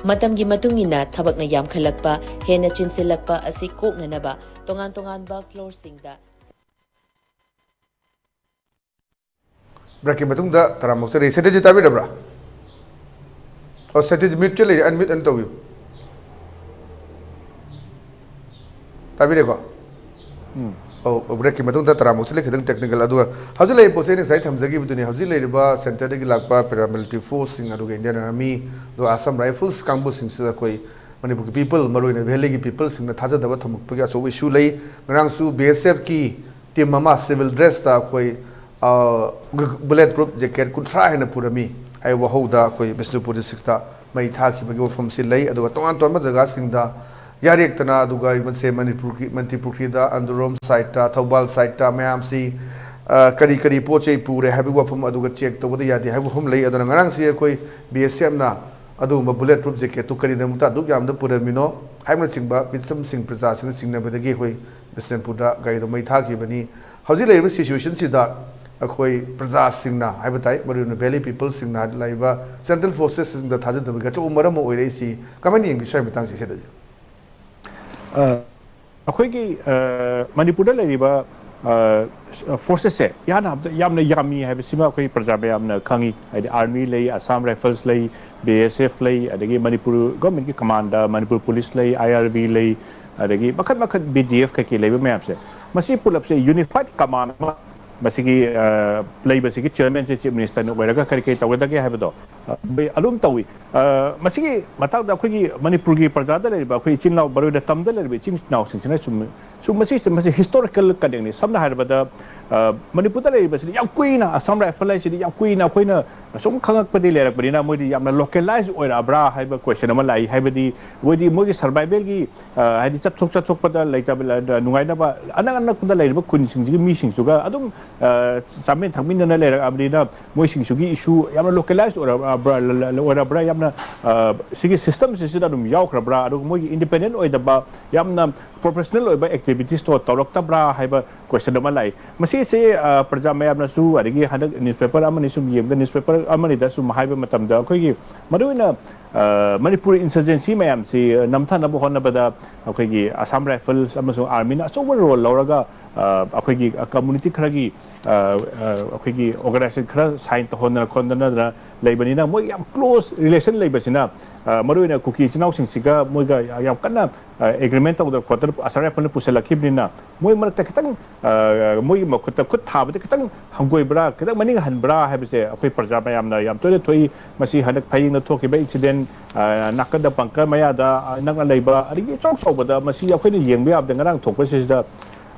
ꯃꯇꯝꯒꯤ ꯃꯇꯨꯡ ꯏꯟꯅ ꯊꯕꯛꯅ ꯌꯥꯝꯈꯠꯂꯛꯄ, ꯍꯦꯟꯅ ꯆꯤꯟꯁꯤꯜꯂꯛꯄ ꯑꯁꯤ ꯀꯣꯛꯅꯅꯕ ꯇꯣꯉꯥꯟ ꯇꯣꯉꯥꯟꯕ floorꯁꯤꯡꯗ ꯕ꯭ꯔꯦꯛꯀꯤ ꯃꯇꯨꯡꯗ ꯇꯔꯥꯃꯨꯛ ꯆꯠꯂꯤ꯫ ꯁꯇꯤꯖꯤꯠ ꯇꯥꯕꯤꯔꯕ꯭ꯔꯥ? ꯑꯣ, ꯁꯇꯤꯖꯤꯠ ꯃ꯭ꯌꯨꯠꯇ ꯂꯩꯔꯤ, ꯑꯟꯃ꯭ꯌꯨꯠ ꯑꯟ ꯇꯧꯕꯤꯌꯨ꯫ ꯇꯥꯕꯤꯔꯦꯀꯣ? ꯎꯝ꯫ ꯑꯧ, ꯕ꯭ꯔꯦꯛꯀꯤ ꯃꯇꯨꯡꯗ ꯇꯔꯥꯃꯨꯛ ꯆꯠꯂꯤ, ꯈꯤꯇꯪ ꯇꯦꯛꯅꯤꯀꯦꯜ꯫ ꯑꯗꯨꯒ ꯍꯧꯖꯤꯛ ꯂꯩꯔꯤꯕ ꯄꯣꯠꯁꯦ ꯑꯩꯅ ꯉꯁꯥꯏ ꯊꯝꯖꯈꯤꯕꯗꯨꯅꯤ꯫ ꯍꯧꯖꯤꯛ ꯂꯩꯔꯤꯕ ꯁꯦꯟꯇꯔꯗꯒꯤ ꯂꯥꯛꯄ ꯄꯦꯔꯥꯃꯤꯂꯤꯇꯔꯤ ꯐꯣꯔꯁꯁꯤꯡ, ꯑꯗꯨꯒ ꯏꯟꯗꯤꯌꯟ ꯑꯥꯔꯃꯤ, ꯑꯗꯨꯒ ꯑꯁꯥꯝ ꯔꯥꯏꯐꯜꯁ ꯀꯥꯡꯕꯨꯁꯤꯡꯁꯤꯗ ꯑꯩꯈꯣꯏ ꯃꯅꯤꯄꯨꯔꯒꯤ ꯄꯤꯄꯜ, ꯃꯔꯨꯑꯣꯏꯅ ꯚꯦꯂꯤꯒꯤ ꯄꯤꯄꯜꯁꯤꯡꯅ ꯊꯥꯖꯗꯕ ꯊꯝꯃꯛꯄꯒꯤ ꯑꯆꯧꯕ ꯏꯁꯨ ꯂꯩ꯫ ꯉꯔꯥꯡꯁꯨ ꯕꯤ ꯑꯦꯁ ꯑꯦꯐꯀꯤ ꯇꯤꯝ ꯑꯃ ꯁꯤꯚꯤꯜ ꯗ꯭ꯔꯦꯁꯇ ꯑꯩꯈꯣꯏ, ꯑ, ꯕꯨꯂꯦꯠ ꯄ꯭ꯔꯨꯐ ꯖꯦꯀꯦꯠ ꯀꯨꯟꯊ꯭ꯔꯥ ꯍꯦꯟꯅ ꯄꯨꯔꯝꯃꯤ꯫ ꯍꯥꯏꯔꯤꯕ ꯋꯥꯍꯧꯗ ꯑꯩꯈꯣꯏ ꯕꯤꯁꯅꯨꯄꯨꯔ ꯗꯤꯁꯇ꯭ꯔꯤꯛꯇ ꯃꯩ ꯊꯥꯈꯤꯕꯒꯤ ꯋꯥꯐꯝꯁꯤ ꯂꯩ꯫ ꯑꯗꯨꯒ ꯇꯣꯉꯥꯟ ꯇꯣꯉꯥꯟꯕ ꯖꯒꯥꯁꯤꯡꯗ ꯌꯥꯔꯦꯛꯇꯅ, ꯑꯗꯨꯒ ꯏꯕꯟꯁꯦ ꯃꯅꯤꯄꯨꯔꯒꯤ, ꯃꯟꯇ꯭ꯔꯤ ꯄꯨꯈ꯭ꯔꯤꯗ, ꯑꯟꯗ꯭ꯔꯣꯝ ꯁꯥꯏꯠꯇ, ꯊꯧꯕꯥꯜ ꯁꯥꯏꯠꯇ ꯃꯌꯥꯝꯁꯤ, ꯑ, ꯀꯔꯤ ꯀꯔꯤ ꯄꯣꯠ ꯆꯩ ꯄꯨꯔꯦ ꯍꯥꯏꯕꯒꯤ ꯋꯥꯐꯝ, ꯑꯗꯨꯒ ꯆꯦꯛ ꯇꯧꯕꯗ ꯌꯥꯗꯦ ꯍꯥꯏꯕ ꯋꯥꯐꯝ ꯂꯩ꯫ ꯑꯗꯨꯅ ꯉꯔꯥꯡꯁꯤ ꯑꯩꯈꯣꯏ ꯕꯤ ꯑꯦꯁ ꯑꯦꯐꯅ ꯑꯗꯨꯒꯨꯝꯕ ꯕꯨꯂꯦꯠ ꯄ꯭ꯔꯨꯐ ꯖꯦꯀꯦꯠꯇꯨ ꯀꯔꯤꯒꯤꯗꯃꯛꯇ ꯑꯗꯨꯛ ꯌꯥꯝꯅ ꯄꯨꯔꯝꯃꯤꯅꯣ ꯍꯥꯏꯕꯅꯆꯤꯡꯕ ꯃꯤꯆꯝꯁꯤꯡ, ꯄ꯭ꯔꯖꯥꯁꯤꯡꯅ ꯆꯤꯡꯅꯕꯗꯒꯤ ꯑꯩꯈꯣꯏ ꯕꯤꯁꯅꯨꯄꯨꯔꯗ ꯒꯥꯔꯤꯗꯣ ꯃꯩ ꯊꯥꯈꯤꯕꯅꯤ꯫ ꯍꯧꯖꯤꯛ ꯂꯩꯔꯤꯕ ꯁꯤꯆꯨꯋꯦꯁꯟꯁꯤꯗ ꯑꯩꯈꯣꯏ ꯄ꯭ꯔꯖꯥꯁꯤꯡꯅ ꯍꯥꯏꯕ ꯇꯥꯏ, ꯃꯔꯨꯑꯣꯏꯅ ꯚꯦꯂꯤ ꯄꯤꯄꯜꯁꯤꯡꯅ ꯂꯩꯔꯤꯕ ꯁꯦꯟꯇ꯭ꯔꯦꯜ ꯐꯣꯔꯁꯦꯁꯁꯤꯡꯗ ꯊꯥꯖꯗꯕꯒꯤ ꯑꯆꯧꯕ ꯃꯔꯝ ꯑꯃ ꯑꯣꯏꯔꯛꯏꯁꯤ ꯀꯃꯥꯏꯅ ꯌꯦꯡꯕꯤ? ꯁ꯭ꯋꯥꯏ ꯃꯇꯥꯡꯁꯤ ꯁꯤꯗꯁꯨ꯫ ꯑ, ꯑꯩꯈꯣꯏꯒꯤ, ꯑ, ꯃꯅꯤꯄꯨꯔꯗ ꯂꯩꯔꯤꯕ, ꯑ, ꯐꯣꯔꯁꯦꯁꯁꯦ ꯏꯍꯥꯟ ꯍꯥꯟꯕꯗ ꯌꯥꯝꯅ ꯌꯥꯝꯃꯤ ꯍꯥꯏꯕꯁꯤꯃ ꯑꯩꯈꯣꯏ ꯄ꯭ꯔꯖꯥ ꯃꯌꯥꯝꯅ ꯈꯪꯉꯤ꯫ ꯍꯥꯏꯗꯤ ꯑꯥꯔꯃꯤ ꯂꯩ, ꯑꯁꯥꯝ ꯔꯥꯏꯐꯜꯁ ꯂꯩ, ꯕꯤ ꯑꯦꯁ ꯑꯦꯐ ꯂꯩ, ꯑꯗꯒꯤ ꯃꯅꯤꯄꯨꯔ ꯒꯣꯔꯃꯦꯟꯒꯤ ꯀꯃꯥꯟꯗ, ꯃꯅꯤꯄꯨꯔ ꯄꯨꯂꯤꯁ ꯂꯩ, ꯑꯥꯏ ꯑꯥꯔ ꯕꯤ ꯂꯩ, ꯑꯗꯒꯤ ꯃꯈꯜ ꯃꯈꯜ ꯕꯤ ꯗꯤ ꯑꯦꯐ ꯀꯩꯀꯩ ꯂꯩꯕ ꯃꯌꯥꯝꯁꯦ, ꯃꯁꯤ ꯄꯨꯂꯞꯁꯦ ꯌꯨꯅꯤꯐꯥꯏꯠ ꯀꯃꯥꯟ ꯑꯃ ꯃꯁꯤꯒꯤ, ꯑ, ꯂꯩꯕꯁꯤꯒꯤ ꯆꯤꯌꯔꯃꯦꯟꯁꯦ ꯆꯤꯐ ꯃꯤꯅꯤꯁꯇꯔꯅ ꯑꯣꯏꯔꯒ ꯀꯔꯤ ꯀꯔꯤ ꯇꯧꯒꯗꯒꯦ ꯍꯥꯏꯕꯗꯣ, ꯑ, ꯑꯗꯨꯝ ꯇꯧꯏ꯫ ꯑ, ꯃꯁꯤꯒꯤ ꯃꯇꯥꯡꯗ ꯑꯩꯈꯣꯏꯒꯤ ꯃꯅꯤꯄꯨꯔꯒꯤ ꯄ꯭ꯔꯖꯥꯗ ꯂꯩꯔꯤꯕ ꯑꯩꯈꯣꯏ ꯏꯆꯤꯟ ꯏꯅꯥꯎ, ꯃꯔꯨꯑꯣꯏꯅ ꯇꯝꯗ ꯂꯩꯔꯤꯕ ꯏꯆꯤꯟ ꯏꯅꯥꯎꯁꯤꯡꯁꯤꯅ ꯁꯨꯝ, ꯁꯨꯝ ꯃꯁꯤ, ꯃꯁꯤ ꯍꯤꯁꯇꯣꯔꯤꯀꯦꯜ ꯀꯅꯦꯛꯅꯤ꯫ ꯁꯝꯅ ꯍꯥꯏꯔꯕꯗ, ꯑ, ꯃꯅꯤꯄꯨꯔꯗ ꯂꯩꯔꯤꯕꯁꯤꯗꯤ ꯌꯥꯝ ꯀꯨꯏꯅ, ꯑꯁꯥꯝ ꯔꯥꯏꯐꯜ ꯍꯥꯏꯁꯤꯗꯤ ꯌꯥꯝ ꯀꯨꯏꯅ ꯑꯩꯈꯣꯏꯅ ꯑꯁꯨꯝ ꯈꯪꯉꯛꯄꯗꯤ ꯂꯩꯔꯛꯄꯅꯤꯅ ꯃꯣꯏꯗꯤ ꯌꯥꯝꯅ ꯂꯣꯀꯦꯂꯥꯏꯁ ꯑꯣꯏꯔꯛꯑꯕ꯭ꯔꯥ ꯍꯥꯏꯕ ꯀꯣꯏꯁꯟ ꯑꯃ ꯂꯥꯛꯏ꯫ ꯍꯥꯏꯕꯗꯤ ꯃꯣꯏꯗꯤ ꯃꯣꯏꯒꯤ ꯁꯔꯚꯥꯏꯕꯦꯜꯒꯤ, ꯍꯥꯏꯗꯤ ꯆꯠꯊꯣꯛ ꯆꯠꯊꯣꯛꯄꯗ ꯂꯩꯇꯕ, ꯅꯨꯡꯉꯥꯏꯅꯕ ꯑꯅꯛ ꯑꯅꯛꯄꯗ ꯂꯩꯔꯤꯕ ꯈꯨꯟꯁꯤꯡꯁꯤꯒꯤ ꯃꯤꯁꯤꯡꯁꯤꯒ ꯑꯗꯨꯝ ꯆꯥꯃꯤꯟ ꯊꯛꯃꯤꯟꯅꯅ ꯂꯩꯔꯛꯑꯕꯅꯤꯅ ꯃꯣꯏꯁꯤꯡꯁꯤꯒꯤ ꯏꯁꯨ ꯌꯥꯝꯅ ꯂꯣꯀꯦꯂꯥꯏꯁ ꯑꯣꯏꯔꯛꯑꯕ꯭ꯔꯥ, ꯑꯣꯏꯔꯕ꯭ꯔꯥ, ꯌꯥꯝꯅ ꯁꯤꯒꯤ ꯁꯤꯁꯇꯝꯁꯤꯁꯤꯗ ꯑꯗꯨꯝ ꯌꯥꯎꯈ꯭ꯔꯕ꯭ꯔꯥ, ꯑꯗꯨꯒ ꯃꯣꯏꯒꯤ ꯏꯟꯗꯤꯄꯦꯟꯗꯦꯟ ꯑꯣꯏꯗꯕ ꯌꯥꯝꯅ ꯄ꯭ꯔꯣꯐꯦꯁꯅꯦꯜ ꯑꯣꯏꯕ ꯑꯦꯛꯇꯤꯚꯤꯇꯤꯁꯇꯣ ꯇꯧꯔꯛꯇꯕ꯭ꯔꯥ ꯍꯥꯏꯕ ꯀꯣꯏꯁꯟ ꯑꯃ ꯂꯥꯛꯏ꯫ ꯃꯁꯤꯁꯦ ꯄ꯭ꯔꯖꯥ ꯃꯌꯥꯝꯅꯁꯨ, ꯑꯗꯒꯤ ꯍꯟꯗꯛ ꯅ꯭ꯌꯨꯁꯄꯦꯄꯔ ꯑꯃꯅꯤ ꯁꯨꯝ ꯌꯦꯡꯕꯗ, ꯅ꯭ꯌꯨꯁꯄꯦꯄꯔ ꯑꯃꯅꯤꯗ ꯁꯨꯝ ꯍꯥꯏꯕ ꯃꯇꯝꯗ, ꯑꯩꯈꯣꯏꯒꯤ ꯃꯔꯨꯑꯣꯏꯅ ꯃꯅꯤꯄꯨꯔ ꯏꯟꯁꯔꯖꯦꯟꯁꯤ ꯃꯌꯥꯝꯁꯤ ꯅꯝꯊꯅꯕ ꯍꯣꯠꯅꯕꯗ ꯑꯩꯈꯣꯏꯒꯤ ꯑꯁꯥꯝ ꯔꯥꯏꯐꯜꯁ ꯑꯃꯁꯨꯡ ꯑꯥꯔꯃꯤꯅ ꯑꯆꯧꯕ ꯔꯣꯜ ꯂꯧꯔꯒ ꯑꯩꯈꯣꯏꯒꯤ ꯀꯝꯃꯨꯅꯤꯇꯤ ꯈꯔꯒꯤ ꯑꯩꯈꯣꯏꯒꯤ ꯑꯣꯔꯒꯅꯥꯏꯖꯦꯁꯟ ꯈꯔ ꯁꯥꯏꯟ ꯇꯧꯍꯟꯗꯅ ꯈꯣꯠꯍꯟꯗꯅ ꯂꯩꯕꯅꯤꯅ, ꯃꯣꯏ ꯌꯥꯝ ꯀ꯭ꯂꯣꯖ ꯔꯤꯂꯦꯁꯟ ꯂꯩꯕꯁꯤꯅ ꯃꯔꯨꯑꯣꯏꯅ ꯀꯨꯀꯤ ꯏꯆꯤꯟ ꯏꯅꯥꯎꯁꯤꯡꯁꯤꯒ ꯃꯣꯏꯒ ꯌꯥꯝ ꯀꯟꯅ ꯑꯦꯒ꯭ꯔꯤꯃꯦꯟ ꯇꯧꯗꯅ ꯈꯣꯠꯇꯅ ꯑꯁꯥꯝ ꯔꯥꯏꯐꯜꯅ ꯄꯨꯁꯤꯜꯂꯛꯈꯤꯕꯅꯤꯅ, ꯃꯣꯏ ꯃꯔꯛꯇ ꯈꯤꯇꯪ ꯃꯣꯏꯒꯤ ꯃꯈꯨꯠꯇ ꯈꯨꯠ ꯊꯥꯕꯗ ꯈꯤꯇꯪ ꯍꯪꯒꯣꯏꯕ꯭ꯔꯥ, ꯈꯤꯇꯪ ꯃꯅꯤꯡ ꯍꯟꯕ꯭ꯔꯥ ꯍꯥꯏꯕꯁꯦ ꯑꯩꯈꯣꯏ ꯄ꯭ꯔꯖꯥ ꯃꯌꯥꯝꯅ ꯌꯥꯝ ꯇꯣꯏꯅ ꯊꯣꯛꯏ꯫ ꯃꯁꯤ ꯍꯟꯗꯛ ꯐꯌꯦꯡꯗ ꯊꯣꯛꯈꯤꯕ ꯏꯟꯁꯤꯗꯦꯟ, ꯅꯥꯀꯟꯗ ꯕꯪꯀꯔ ꯃꯌꯥꯗ ꯅꯛꯅ ꯂꯩꯕ, ꯑꯗꯒꯤ ꯏꯆꯥꯎ ꯆꯥꯎꯕꯗ ꯃꯁꯤ ꯑꯩꯈꯣꯏꯅ ꯌꯦꯡꯕ ꯌꯥꯕꯗ ꯉꯔꯥꯡ ꯊꯣꯛꯄꯁꯤꯗ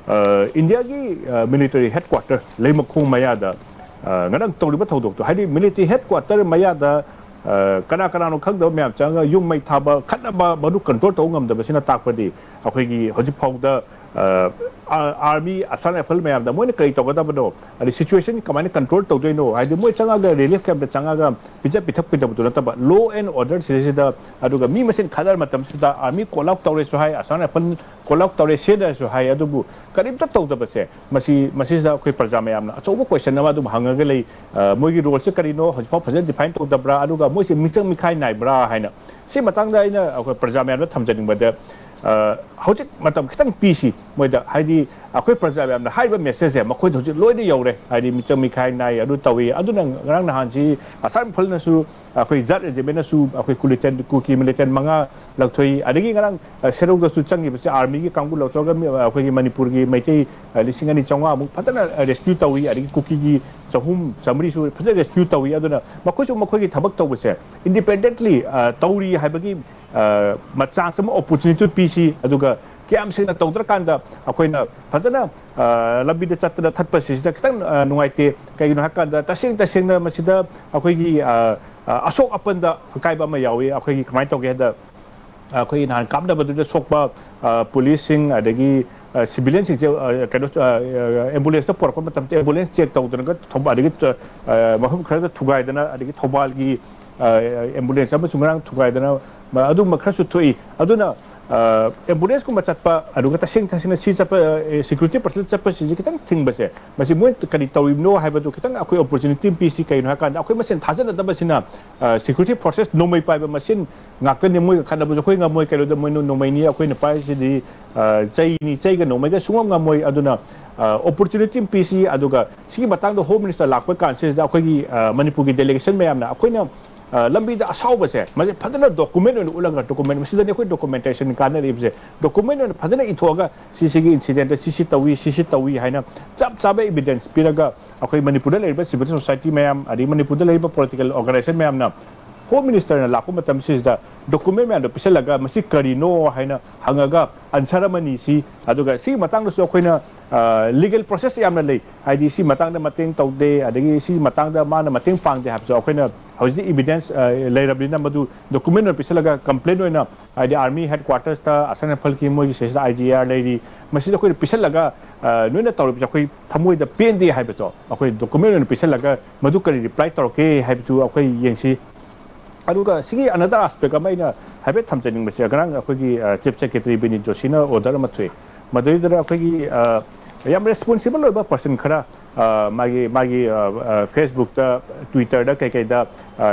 ꯏꯟꯗꯤꯌꯥꯒꯤ ꯃꯤꯂꯤꯇꯔꯤ ꯍꯦꯗ ꯀ꯭ꯋꯥꯇꯔ ꯂꯩꯃꯈꯣꯡ ꯃꯌꯥꯗ ꯉꯔꯥꯡ ꯇꯧꯔꯤꯕ ꯊꯧꯗꯣꯛꯇꯣ, ꯍꯥꯏꯗꯤ ꯃꯤꯂꯤꯇꯔꯤ ꯍꯦꯗ ꯀ꯭ꯋꯥꯇꯔ ꯃꯌꯥꯗ ꯀꯅꯥ ꯀꯅꯥꯅꯣ ꯈꯪꯗꯕ ꯃꯌꯥꯝ ꯆꯪꯉꯒ ꯌꯨꯝ ꯃꯩ ꯊꯥꯕ, ꯈꯠꯅꯕ, ꯃꯗꯨ ꯀꯟꯇ꯭ꯔꯣꯜ ꯇꯧꯕ ꯉꯝꯗꯕꯁꯤꯅ ꯇꯥꯛꯄꯗꯤ ꯑꯩꯈꯣꯏꯒꯤ ꯍꯧꯖꯤꯛ ꯐꯥꯎꯗ ꯑꯥꯔꯃꯤ, ꯑꯁꯥꯝ ꯔꯥꯏꯐꯜ ꯃꯌꯥꯝꯗ ꯃꯣꯏꯅ ꯀꯔꯤ ꯇꯧꯒꯗꯕꯅꯣ, ꯑꯗꯩ ꯁꯤꯆꯨꯋꯦꯁꯟ ꯀꯃꯥꯏꯅ ꯀꯟꯇ꯭ꯔꯣꯜ ꯇꯧꯗꯣꯏꯅꯣ, ꯍꯥꯏꯗꯤ ꯃꯣꯏ ꯆꯪꯉꯒ ꯔꯤꯂꯤꯐ ꯀꯦꯝꯞꯇ ꯆꯪꯉꯒ ꯄꯤꯖ ꯄꯤꯊꯛꯄꯤꯗꯕꯗꯨ ꯅꯠꯇꯕ, ꯂꯣ ꯑꯦꯟ ꯑꯣꯔꯗꯔ ꯁꯤꯗꯩꯁꯤꯗ, ꯑꯗꯨꯒ ꯃꯤ ꯃꯁꯤꯡ ꯈꯠꯅꯔ ꯃꯇꯝꯁꯤꯗ ꯑꯥꯔꯃꯤ ꯀꯣꯜ ꯑꯥꯎꯠ ꯇꯧꯔꯦꯁꯨ ꯍꯥꯏ, ꯑꯁꯥꯝ ꯔꯥꯏꯐꯜ ꯀꯣꯜ ꯑꯥꯎꯠ ꯇꯧꯔꯦ ꯁꯦꯗꯔꯁꯨ ꯍꯥꯏ, ꯑꯗꯨꯕꯨ ꯀꯔꯤꯝꯇ ꯇꯧꯗꯕꯁꯦ, ꯃꯁꯤ, ꯃꯁꯤꯁꯤꯗ ꯑꯩꯈꯣꯏ ꯄ꯭ꯔꯖꯥ ꯃꯌꯥꯝꯅ ꯑꯆꯧꯕ ꯀꯣꯏꯁꯟ ꯑꯃ ꯑꯗꯨꯝ ꯍꯪꯉꯒ ꯂꯩ꯫ ꯃꯣꯏꯒꯤ ꯔꯣꯜꯁꯦ ꯀꯔꯤꯅꯣ, ꯍꯧꯖꯤꯛꯐꯥꯎ ꯐꯖꯅ ꯗꯤꯐꯥꯏꯟ ꯇꯧꯗꯕ꯭ꯔꯥ, ꯑꯗꯨꯒ ꯃꯣꯏꯁꯦ ꯃꯤꯆꯪ ꯃꯤꯈꯥꯏ ꯅꯥꯏꯕ꯭ꯔꯥ ꯍꯥꯏꯅ꯫ ꯁꯤ ꯃꯇꯥꯡꯗ ꯑꯩꯅ ꯑꯩꯈꯣꯏ ꯄ꯭ꯔꯖꯥ ꯃꯌꯥꯝꯗ ꯊꯝꯖꯅꯤꯡꯕꯗ, ꯍꯧꯖꯤꯛ ꯃꯇꯝ ꯈꯤꯇꯪ ꯄꯤꯁꯤ ꯃꯣꯏꯗ, ꯍꯥꯏꯗꯤ ꯑꯩꯈꯣꯏ ꯄ꯭ꯔꯖꯥ ꯃꯌꯥꯝꯅ ꯍꯥꯏꯔꯤꯕ ꯃꯦꯁꯦꯖꯁꯦ ꯃꯈꯣꯏꯗ ꯍꯧꯖꯤꯛ ꯂꯣꯏꯅ ꯌꯧꯔꯦ, ꯍꯥꯏꯗꯤ ꯃꯤꯆꯪ ꯃꯤꯈꯥꯏ ꯅꯥꯏ, ꯑꯗꯨ ꯇꯧꯏ꯫ ꯑꯗꯨꯅ ꯉꯔꯥꯡ ꯅꯍꯥꯟꯁꯤ ꯑꯁꯥꯝ ꯔꯥꯏꯐꯜꯅꯁꯨ, ꯑꯩꯈꯣꯏ ꯖꯥꯠ ꯔꯦꯖꯤꯃꯦꯟꯅꯁꯨ ꯑꯩꯈꯣꯏ ꯀꯨꯂꯤꯇꯦꯟ, ꯀꯨꯀꯤ ꯃꯤꯂꯤꯇꯦꯟ ꯃꯉꯥ ꯂꯧꯊꯣꯛꯏ꯫ ꯑꯗꯒꯤ ꯉꯔꯥꯡ ꯁꯦꯔꯧꯗꯁꯨ ꯆꯪꯈꯤꯕꯁꯦ ꯑꯥꯔꯃꯤꯒꯤ ꯀꯥꯡꯕꯨ ꯂꯧꯊꯣꯛꯑꯒ ꯑꯩꯈꯣꯏꯒꯤ ꯃꯅꯤꯄꯨꯔꯒꯤ ꯃꯩꯇꯩ ꯂꯤꯁꯤꯡ ꯑꯅꯤ ꯆꯥꯝꯃꯉꯥꯃꯨꯛ ꯐꯖꯅ ꯔꯦꯁꯀ꯭ꯌꯨ ꯇꯧꯏ꯫ ꯑꯗꯒꯤ ꯀꯨꯀꯤꯒꯤ ꯆꯍꯨꯝ ꯆꯥꯃꯔꯤꯁꯨ ꯐꯖꯅ ꯔꯦꯁꯀ꯭ꯌꯨ ꯇꯧꯏ꯫ ꯑꯗꯨꯅ ꯃꯈꯣꯏꯁꯨ ꯃꯈꯣꯏꯒꯤ ꯊꯕꯛ ꯇꯧꯕꯁꯦ ꯏꯟꯗꯤꯄꯦꯟꯗꯦꯟꯠꯂꯤ ꯇꯧꯔꯤ ꯍꯥꯏꯕꯒꯤ ꯃꯆꯥꯛ ꯑꯃ, ꯑꯣꯄꯣꯔꯆꯨꯅꯤꯇꯤ ꯄꯤꯁꯤ꯫ ꯑꯗꯨꯒ ꯀꯌꯥꯝ ꯁꯦꯡꯅ ꯇꯧꯗ꯭ꯔꯀꯥꯟꯗ ꯑꯩꯈꯣꯏꯅ ꯐꯖꯅ ꯂꯝꯕꯤꯗ ꯆꯠꯇꯅ ꯊꯠꯄꯁꯤꯗ ꯈꯤꯇꯪ ꯅꯨꯡꯉꯥꯏꯇꯦ꯫ ꯀꯩꯒꯤꯅꯣ ꯍꯥꯏꯀꯥꯟꯗ ꯇꯁꯦꯡ ꯇꯁꯦꯡꯅ ꯃꯁꯤꯗ ꯑꯩꯈꯣꯏꯒꯤ ꯑꯁꯣꯛ ꯑꯄꯟꯗ ꯑꯀꯥꯏꯕ ꯑꯃ ꯌꯥꯎꯏ꯫ ꯑꯩꯈꯣꯏꯒꯤ ꯀꯃꯥꯏꯅ ꯇꯧꯒꯦ ꯍꯥꯏꯗ, ꯑꯩꯈꯣꯏꯒꯤ ꯅꯍꯥꯟ ꯀꯥꯞꯅꯕꯗꯨꯗ ꯁꯣꯛꯄ ꯄꯨꯂꯤꯁꯁꯤꯡ, ꯑꯗꯒꯤ ꯁꯤꯚꯤꯂꯤꯌꯟꯁꯤꯡꯁꯦ, ꯀꯩꯅꯣ, ꯑꯦꯝꯕꯨꯂꯦꯟꯁꯇ ꯄꯨꯔꯛꯄ ꯃꯇꯝꯗ ꯑꯦꯝꯕꯨꯂꯦꯟꯁ ꯆꯦꯛ ꯇꯧꯗꯅꯒ ꯊꯧꯕ-, ꯑꯗꯒꯤ ꯃꯐꯝ ꯈꯔꯗ ꯊꯨꯒꯥꯏꯗꯅ, ꯑꯗꯒꯤ ꯊꯧꯕꯥꯜꯒꯤ ꯑꯦꯝꯕꯨꯂꯦꯟꯁ ꯑꯃꯁꯨ ꯉꯔꯥꯡ ꯊꯨꯒꯥꯏꯗꯅ, ꯑꯗꯨꯒꯨꯝꯕ ꯈꯔꯁꯨ ꯊꯣꯛꯏ꯫ ꯑꯗꯨꯅ ꯑꯦꯝꯕꯨꯂꯦꯟꯁꯀꯨꯝꯕ ꯆꯠꯄ, ꯑꯗꯨꯒ ꯇꯁꯦꯡ ꯇꯁꯦꯡꯅ ꯁꯤ ꯆꯠꯄ, ꯁꯦꯀ꯭ꯌꯨꯔꯤꯇꯤ ꯄꯔꯁꯅꯦꯜ ꯆꯠꯄꯁꯤꯁꯨ ꯈꯤꯇꯪ ꯊꯤꯡꯕꯁꯦ, ꯃꯁꯤ ꯃꯣꯏ ꯀꯔꯤ ꯇꯧꯔꯤꯕꯅꯣ ꯍꯥꯏꯕꯗꯨ ꯈꯤꯇꯪ ꯑꯩꯈꯣꯏ ꯑꯣꯄꯣꯔꯆꯨꯅꯤꯇꯤ ꯄꯤꯁꯤ꯫ ꯀꯩꯅꯣ ꯍꯥꯏꯀꯥꯟꯗ ꯑꯩꯈꯣꯏ ꯃꯁꯦꯟ ꯊꯥꯖꯅꯗꯕꯁꯤꯅ ꯁꯦꯀ꯭ꯌꯨꯔꯤꯇꯤ ꯐꯣꯔꯁꯦꯁ ꯅꯣꯡꯃꯩ ꯄꯥꯏꯕ ꯃꯁꯦꯟ ꯉꯥꯛꯇꯅꯤ꯫ ꯃꯣꯏꯒ ꯈꯠꯅꯕꯁꯨ ꯑꯩꯈꯣꯏ ꯉꯝꯃꯣꯏ꯫ ꯀꯩꯅꯣꯗ ꯃꯣꯏꯅ ꯅꯣꯡꯃꯩꯅꯤ, ꯑꯩꯈꯣꯏꯅ ꯄꯥꯏꯔꯤꯁꯤꯗꯤ ꯆꯩꯅꯤ, ꯆꯩꯒ ꯅꯣꯡꯃꯩꯒ ꯁꯨꯡꯉꯝ ꯉꯝꯃꯣꯏ꯫ ꯑꯗꯨꯅ ꯑꯣꯄꯣꯔꯆꯨꯅꯤꯇꯤ ꯑꯃ ꯄꯤꯁꯤ꯫ ꯑꯗꯨꯒ ꯁꯤꯒꯤ ꯃꯇꯥꯡꯗ ꯍꯣꯝ ꯃꯤꯅꯤꯁꯇꯔ ꯂꯥꯛꯄ ꯀꯥꯟꯁꯤꯗ ꯑꯩꯈꯣꯏꯒꯤ ꯃꯅꯤꯄꯨꯔꯒꯤ ꯗꯦꯂꯤꯒꯦꯁꯟ ꯃꯌꯥꯝꯅ ꯑꯩꯈꯣꯏꯅ ꯂꯝꯕꯤꯗ ꯑꯁꯥꯎꯕꯁꯦ ꯃꯁꯤ ꯐꯖꯅ ꯗꯣꯀꯨꯃꯦꯟ ꯑꯣꯏꯅ ꯎꯠꯂꯒ, ꯗꯣꯀꯨꯃꯦꯟ, ꯃꯁꯤꯗꯅꯤ ꯑꯩꯈꯣꯏ ꯗꯣꯀꯨꯃꯦꯟꯇꯦꯁꯟ ꯀꯥꯟꯅꯔꯤꯕꯁꯦ꯫ ꯗꯣꯀꯨꯃꯦꯟ ꯑꯣꯏꯅ ꯐꯖꯅ ꯏꯊꯣꯛꯑꯒ ꯁꯤꯁꯤꯒꯤ ꯏꯟꯁꯤꯗꯦꯟꯗ ꯁꯤꯁꯤ ꯇꯧꯏ, ꯁꯤꯁꯤ ꯇꯧꯏ ꯍꯥꯏꯅ ꯆꯞ ꯆꯥꯕ ꯑꯦꯚꯤꯗꯦꯟꯁ ꯄꯤꯔꯒ ꯑꯩꯈꯣꯏ ꯃꯅꯤꯄꯨꯔꯗ ꯂꯩꯔꯤꯕ ꯁꯤꯚꯤꯜ ꯁꯣꯁꯥꯏꯇꯤ ꯃꯌꯥꯝ, ꯑꯗꯒꯤ ꯃꯅꯤꯄꯨꯔꯗ ꯂꯩꯔꯤꯕ ꯄꯣꯂꯤꯇꯤꯀꯦꯜ ꯑꯣꯔꯒꯅꯥꯏꯖꯦꯁꯟ ꯃꯌꯥꯝꯅ ꯍꯣꯝ ꯃꯤꯅꯤꯁꯇꯔꯅ ꯂꯥꯛꯄ ꯃꯇꯝꯁꯤꯗ ꯗꯣꯀꯨꯃꯦꯟ ꯃꯌꯥꯝꯗꯣ ꯄꯤꯁꯜꯂꯒ ꯃꯁꯤ ꯀꯔꯤꯅꯣ ꯍꯥꯏꯅ ꯍꯪꯉꯒ ꯑꯟꯁꯔ ꯑꯃꯅꯤ ꯁꯤ꯫ ꯑꯗꯨꯒ ꯁꯤꯒꯤ ꯃꯇꯥꯡꯗꯁꯨ ꯑꯩꯈꯣꯏꯅ ꯂꯤꯒꯦꯜ ꯄ꯭ꯔꯣꯁꯦꯁ ꯌꯥꯝꯅ ꯂꯩ꯫ ꯍꯥꯏꯗꯤ ꯁꯤ ꯃꯇꯥꯡꯗ ꯃꯇꯦꯡ ꯇꯧꯗꯦ, ꯑꯗꯒꯤ ꯁꯤ ꯃꯇꯥꯡꯗ ꯃꯥꯅ ꯃꯇꯦꯡ ꯄꯥꯡꯗꯦ ꯍꯥꯏꯕꯁꯨ ꯑꯩꯈꯣꯏꯅ ꯍꯧꯖꯤꯛ ꯏꯚꯤꯗꯦꯟꯁ ꯂꯩꯔꯕꯅꯤꯅ ꯃꯗꯨ ꯗꯣꯀꯨꯃꯦꯟ ꯑꯣꯏꯅ ꯄꯤꯁꯜꯂꯒ ꯀꯝꯄ꯭ꯂꯦꯟ ꯑꯣꯏꯅ, ꯍꯥꯏꯗꯤ ꯑꯥꯔꯃꯤ ꯍꯦꯗ ꯀ꯭ꯋꯥꯔꯇꯔꯁꯇ ꯑꯁꯪ ꯑꯐꯜꯒꯤ ꯃꯣꯏꯒꯤ ꯁꯤꯗꯩꯁꯤꯗ ꯑꯥꯏ ꯖꯤ ꯑꯥꯔ ꯂꯩꯔꯤ, ꯃꯁꯤꯗ ꯑꯩꯈꯣꯏꯅ ꯄꯤꯁꯜꯂꯒ ꯅꯣꯏꯅ ꯇꯧꯔꯤꯕꯁꯦ ꯑꯩꯈꯣꯏ ꯊꯃꯣꯏꯗ ꯄꯦꯟꯗꯦ ꯍꯥꯏꯕꯗꯣ ꯑꯩꯈꯣꯏ ꯗꯣꯀꯨꯃꯦꯟ ꯑꯣꯏꯅ ꯄꯤꯁꯜꯂꯒ ꯃꯗꯨ ꯀꯔꯤ ꯔꯤꯄ꯭ꯂꯥꯏ ꯇꯧꯔꯛꯀꯦ ꯍꯥꯏꯕꯗꯨ ꯑꯩꯈꯣꯏ ꯌꯦꯡꯁꯤ꯫ ꯑꯗꯨꯒ ꯁꯤꯒꯤ ꯑꯅꯗꯔ ꯑꯥꯁꯄꯦꯛ ꯑꯃ ꯑꯩꯅ ꯍꯥꯏꯐꯦꯠ ꯊꯝꯖꯅꯤꯡꯕꯁꯦ, ꯉꯔꯥꯡ ꯑꯩꯈꯣꯏꯒꯤ ꯆꯤꯐ ꯁꯦꯀ꯭ꯔꯦꯇꯔꯤ ꯕꯤꯅꯤꯠ ꯖꯣꯁꯤꯅ ꯑꯣꯔꯗꯔ ꯑꯃ ꯊꯣꯛꯑꯦ꯫ ꯃꯗꯨꯗꯨꯗ ꯑꯩꯈꯣꯏꯒꯤ ꯌꯥꯝ ꯔꯦꯁꯄꯣꯟꯁꯤꯕꯜ ꯑꯣꯏꯕ ꯄꯔꯁꯟ ꯈꯔ, ꯃꯥꯒꯤ ꯃꯥꯒꯤ ꯐꯦꯁꯕꯨꯛꯇ, ꯇ꯭ꯋꯤꯇꯔꯗ, ꯀꯩꯀꯩꯗ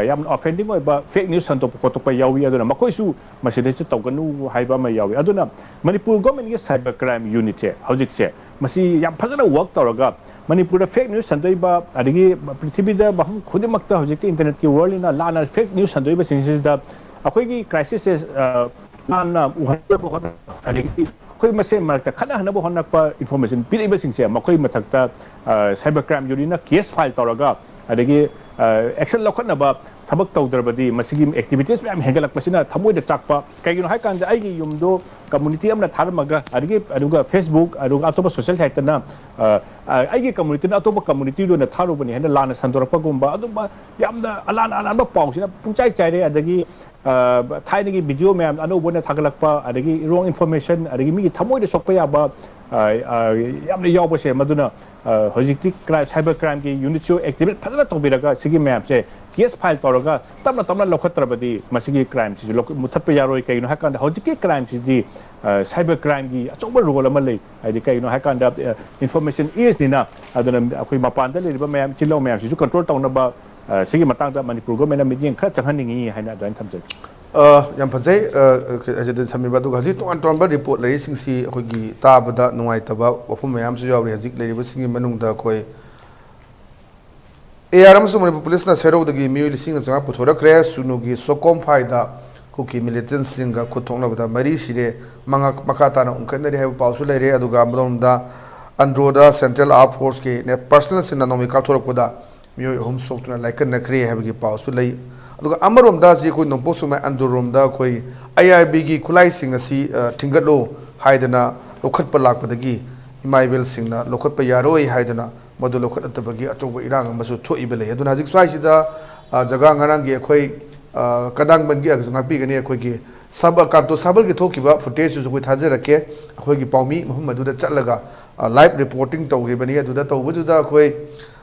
ꯌꯥꯝꯅ ꯑꯣꯐꯦꯟꯗꯤꯡ ꯑꯣꯏꯕ ꯐꯦꯛ ꯅ꯭ꯌꯨꯁ ꯁꯟꯗꯣꯛꯄ ꯈꯣꯠꯇꯣꯛꯄ ꯌꯥꯎꯏ꯫ ꯑꯗꯨꯅ ꯃꯈꯣꯏꯁꯨ ꯃꯁꯤꯗꯩꯁꯤ ꯇꯧꯒꯅꯨ ꯍꯥꯏꯕ ꯑꯃ ꯌꯥꯎꯏ꯫ ꯑꯗꯨꯅ ꯃꯅꯤꯄꯨꯔ ꯒꯣꯔꯃꯦꯟꯒꯤ ꯁꯥꯏꯕꯔ ꯀ꯭ꯔꯥꯏꯝ ꯌꯨꯅꯤꯠꯁꯦ ꯍꯧꯖꯤꯛꯁꯦ ꯃꯁꯤ ꯌꯥꯝ ꯐꯖꯅ ꯋꯔꯛ ꯇꯧꯔꯒ ꯃꯅꯤꯄꯨꯔꯗ ꯐꯦꯛ ꯅ꯭ꯌꯨꯁ ꯁꯟꯗꯣꯛꯏꯕ, ꯑꯗꯒꯤ ꯄ꯭ꯔꯤꯊꯤꯕꯤꯗ ꯃꯐꯝ ꯈꯨꯗꯤꯡꯃꯛꯇ ꯍꯧꯖꯤꯛꯇꯤ ꯏꯟꯇꯔꯅꯦꯠꯀꯤ ꯋꯥꯔꯜꯅꯤꯅ ꯂꯥꯟꯅ ꯐꯦꯛ ꯅ꯭ꯌꯨꯁ ꯁꯟꯗꯣꯛꯏꯕꯁꯤꯡꯁꯤꯗ ꯑꯩꯈꯣꯏꯒꯤ ꯀ꯭ꯔꯥꯏꯁꯤꯁꯁꯦ ꯂꯥꯟꯅ ꯎꯍꯟꯅꯕ ꯍꯣꯠꯅꯕ, ꯑꯗꯒꯤ ꯑꯩꯈꯣꯏ ꯃꯁꯦꯟ ꯃꯔꯛꯇ ꯈꯠꯅꯍꯟꯅꯕ ꯍꯣꯠꯅꯔꯛꯄ ꯏꯟꯐꯣꯔꯃꯦꯁꯟ ꯄꯤꯔꯛꯏꯕꯁꯤꯡꯁꯦ ꯃꯈꯣꯏ ꯃꯊꯛꯇ ꯁꯥꯏꯕꯔ ꯀ꯭ꯔꯥꯏꯝ ꯌꯨꯅꯤꯠꯅ ꯀꯦꯁ ꯐꯥꯏꯜ ꯇꯧꯔꯒ, ꯑꯗꯒꯤ ꯑꯦꯛꯁꯟ ꯂꯧꯈꯠꯅꯕ ꯊꯕꯛ ꯇꯧꯗ꯭ꯔꯕꯗꯤ ꯃꯁꯤꯒꯤ ꯑꯦꯛꯇꯤꯚꯤꯇꯤꯁ ꯃꯌꯥꯝ ꯍꯦꯟꯒꯠꯂꯛꯄꯁꯤꯅ ꯊꯃꯣꯏꯗ ꯆꯥꯛꯄ꯫ ꯀꯩꯒꯤꯅꯣ ꯍꯥꯏꯀꯥꯟꯗ ꯑꯩꯒꯤ ꯌꯨꯝꯗꯣ ꯀꯝꯃꯨꯅꯤꯇꯤ ꯑꯃꯅ ꯊꯥꯔꯝꯃꯒ, ꯑꯗꯒꯤ ꯑꯗꯨꯒ ꯐꯦꯁꯕꯨꯛ, ꯑꯗꯨꯒ ꯑꯇꯣꯞꯄ ꯁꯣꯁꯦꯜ ꯁꯥꯏꯠꯇꯅ, ꯑ, ꯑ, ꯑꯩꯒꯤ ꯀꯝꯃꯨꯅꯤꯇꯤꯅ ꯑꯇꯣꯞꯄ ꯀꯝꯃꯨꯅꯤꯇꯤꯗ ꯑꯣꯏꯅ ꯊꯥꯔꯨꯕꯅꯤ ꯍꯥꯏꯅ ꯂꯥꯟꯅ ꯁꯟꯗꯣꯔꯛꯄꯒꯨꯝꯕ, ꯑꯗꯨꯝꯕ ꯌꯥꯝꯅ ꯑꯂꯥꯟ ꯑꯂꯥꯟꯕ ꯄꯥꯎꯁꯤꯅ ꯄꯨꯡꯆꯥꯏ ꯆꯥꯏꯔꯦ꯫ ꯑꯗꯒꯤ, ꯑ, ꯊꯥꯏꯅꯒꯤ ꯚꯤꯗꯤꯑꯣ ꯃꯌꯥꯝ ꯑꯅꯧꯕ ꯑꯣꯏꯅ ꯊꯥꯒꯠꯂꯛꯄ, ꯑꯗꯒꯤ ꯔꯣꯡ ꯏꯟꯐꯣꯔꯃꯦꯁꯟ, ꯑꯗꯒꯤ ꯃꯤꯒꯤ ꯊꯃꯣꯏꯗ ꯁꯣꯛꯄ ꯌꯥꯕ, ꯑ, ꯑ, ꯌꯥꯝꯅ ꯌꯥꯎꯕꯁꯦ, ꯃꯗꯨꯅ, ꯑ, ꯍꯧꯖꯤꯛꯇꯤ ꯀ꯭ꯔꯥꯏꯝ, ꯁꯥꯏꯕꯔ ꯀ꯭ꯔꯥꯏꯝꯒꯤ ꯌꯨꯅꯤꯠꯁꯨ ꯑꯦꯛꯇꯤꯚꯦꯠ ꯐꯖꯅ ꯇꯧꯕꯤꯔꯒ, ꯁꯤꯒꯤ ꯃꯌꯥꯝꯁꯦ ꯀꯦꯁ ꯐꯥꯏꯜ ꯇꯧꯔꯒ ꯇꯞꯅ ꯇꯞꯅ ꯂꯧꯈꯠꯇ꯭ꯔꯕꯗꯤ ꯃꯁꯤꯒꯤ ꯀ꯭ꯔꯥꯏꯝꯁꯤꯁꯨ ꯂꯧꯈꯠ-, ꯃꯨꯊꯠꯄ ꯌꯥꯔꯣꯏ꯫ ꯀꯩꯒꯤꯅꯣ ꯍꯥꯏꯀꯥꯟꯗ ꯍꯧꯖꯤꯛꯀꯤ ꯀ꯭ꯔꯥꯏꯝꯁꯤꯗꯤ, ꯑ, ꯁꯥꯏꯕꯔ ꯀ꯭ꯔꯥꯏꯝꯒꯤ ꯑꯆꯧꯕ ꯔꯣꯜ ꯑꯃ ꯂꯩ꯫ ꯍꯥꯏꯗꯤ ꯀꯩꯒꯤꯅꯣ ꯍꯥꯏꯀꯥꯟꯗ, ꯑ, ꯏꯟꯐꯣꯔꯃꯦꯁꯟ ꯑꯦꯖꯅꯤꯅ, ꯑꯗꯨꯅ ꯑꯩꯈꯣꯏ ꯃꯄꯥꯟꯗ ꯂꯩꯔꯤꯕ ꯃꯌꯥꯝ, ꯏꯆꯤꯜ ꯏꯅꯥꯎ ꯃꯌꯥꯝꯁꯤꯁꯨ ꯀꯟꯇ꯭ꯔꯣꯜ ꯇꯧꯅꯕ, ꯑ, ꯁꯤꯒꯤ ꯃꯇꯥꯡꯗ ꯃꯅꯤꯄꯨꯔ ꯒꯣꯔꯃꯦꯟꯅ ꯃꯤꯠꯌꯦꯡ ꯈꯔ ꯆꯪꯍꯟꯅꯤꯡꯉꯤ ꯍꯥꯏꯅ ꯑꯗꯨꯃꯥꯏꯅ ꯊꯝꯖꯒꯦ꯫ ꯑ, ꯌꯥꯝ ꯐꯖꯩ, ꯑ, ꯑ, ꯑꯖꯤꯠꯅ ꯊꯝꯕꯤꯕ꯫ ꯑꯗꯨꯒ ꯍꯧꯖꯤꯛ ꯇꯣꯉꯥꯟ ꯇꯣꯉꯥꯟꯕ ꯔꯤꯄꯣꯔꯠ ꯂꯩꯔꯤꯁꯤꯡꯁꯤ ꯑꯩꯈꯣꯏꯒꯤ ꯇꯥꯕꯗ ꯅꯨꯡꯉꯥꯏꯇꯕ ꯋꯥꯐꯝ ꯃꯌꯥꯝꯁꯨ ꯌꯥꯎꯔꯤ꯫ ꯍꯧꯖꯤꯛ ꯂꯩꯔꯤꯕꯁꯤꯡꯒꯤ ꯃꯅꯨꯡꯗ ꯑꯩꯈꯣꯏ ꯑꯦ ꯑꯥꯔ ꯑꯃꯁꯨꯡ ꯃꯅꯤꯄꯨꯔ ꯄꯨꯂꯤꯁꯅ ꯁꯦꯔꯧꯗꯒꯤ ꯃꯤꯑꯣꯏ ꯂꯤꯁꯤꯡ ꯃꯉꯥ ꯄꯨꯊꯣꯔꯛꯈ꯭ꯔꯦ꯫ ꯁꯨꯅꯨꯒꯤ ꯁꯣꯀꯣꯝꯐꯥꯏꯗ ꯀꯨꯀꯤ ꯃꯤꯂꯤꯇꯦꯟꯁꯤꯡꯒ ꯈꯨꯠ ꯊꯣꯛꯅꯕꯗ ꯃꯔꯤ ꯁꯤꯔꯦ, ꯃꯉꯥ ꯃꯈꯥ ꯇꯥꯅ ꯎꯪꯈꯠꯅꯔꯤ ꯍꯥꯏꯕ ꯄꯥꯎꯁꯨ ꯂꯩꯔꯦ꯫ ꯑꯗꯨꯒ ꯑꯃꯔꯣꯝꯗ ꯑꯟꯗ꯭ꯔꯣꯗ ꯁꯦꯟꯇ꯭ꯔꯦꯜ ꯑꯥꯔꯝ ꯐꯣꯔꯁꯀꯤ ꯅꯦ-, ꯄꯔꯁꯅꯦꯜꯁꯤꯡꯅ ꯅꯣꯡꯃꯩ ꯀꯥꯞꯊꯣꯔꯛꯄꯗ ꯃꯤꯑꯣꯏ ꯑꯍꯨꯝ ꯁꯣꯛꯇꯨꯅ ꯂꯥꯏꯀꯠꯅꯈ꯭ꯔꯦ ꯍꯥꯏꯕꯒꯤ ꯄꯥꯎꯁꯨ ꯂꯩ꯫ ꯑꯗꯨꯒ ꯑꯃꯔꯣꯝꯗ ꯍꯧꯖꯤꯛ ꯑꯩꯈꯣꯏ ꯅꯣꯡꯄꯣꯛ ꯁꯦꯛꯃꯥꯏ ꯑꯟꯗ꯭ꯔꯣꯔꯣꯝꯗ ꯑꯩꯈꯣꯏ ꯑꯥꯏ ꯑꯥꯔ ꯕꯤꯒꯤ ꯈꯨꯠꯂꯥꯏꯁꯤꯡ ꯑꯁꯤ, ꯑ, ꯊꯤꯡꯒꯠꯂꯨ ꯍꯥꯏꯗꯅ ꯂꯧꯈꯠꯄ ꯂꯥꯛꯄꯗꯒꯤ ꯏꯃꯥ ꯏꯕꯦꯜꯁꯤꯡꯅ ꯂꯧꯈꯠꯄ ꯌꯥꯔꯣꯏ ꯍꯥꯏꯗꯅ ꯃꯗꯨ ꯂꯧꯈꯠꯅꯗꯕꯒꯤ ꯑꯆꯧꯕ ꯏꯔꯥꯡ ꯑꯃꯁꯨ ꯊꯣꯛꯏꯕ ꯂꯩ꯫ ꯑꯗꯨꯅ ꯍꯧꯖꯤꯛ ꯁ꯭ꯋꯥꯏꯁꯤꯗ, ꯑ, ꯖꯒꯥ ꯉꯔꯥꯡꯒꯤ ꯑꯩꯈꯣꯏ, ꯑ, ꯀꯗꯥꯡꯕꯟꯒꯤ ꯑꯗꯨꯁꯨ ꯉꯥꯛꯄꯤꯒꯅꯤ, ꯑꯩꯈꯣꯏꯒꯤ ꯁꯕ-, ꯀꯥꯟꯇꯣ ꯁꯥꯕꯜꯒꯤ ꯊꯣꯛꯈꯤꯕ ꯐꯨꯇꯦꯖꯇꯨꯁꯨ ꯑꯩꯈꯣꯏ ꯊꯥꯖꯔꯛꯀꯦ꯫ ꯑꯩꯈꯣꯏꯒꯤ ꯄꯥꯎꯃꯤ ꯃꯐꯝ ꯑꯗꯨꯗ ꯆꯠꯂꯒ, ꯑ, ꯂꯥꯏꯚ ꯔꯤꯄꯣꯔꯇꯤꯡ ꯇꯧꯈꯤꯕꯅꯤ꯫ ꯑꯗꯨꯗ ꯇꯧꯕꯗꯨꯗ ꯑꯩꯈꯣꯏ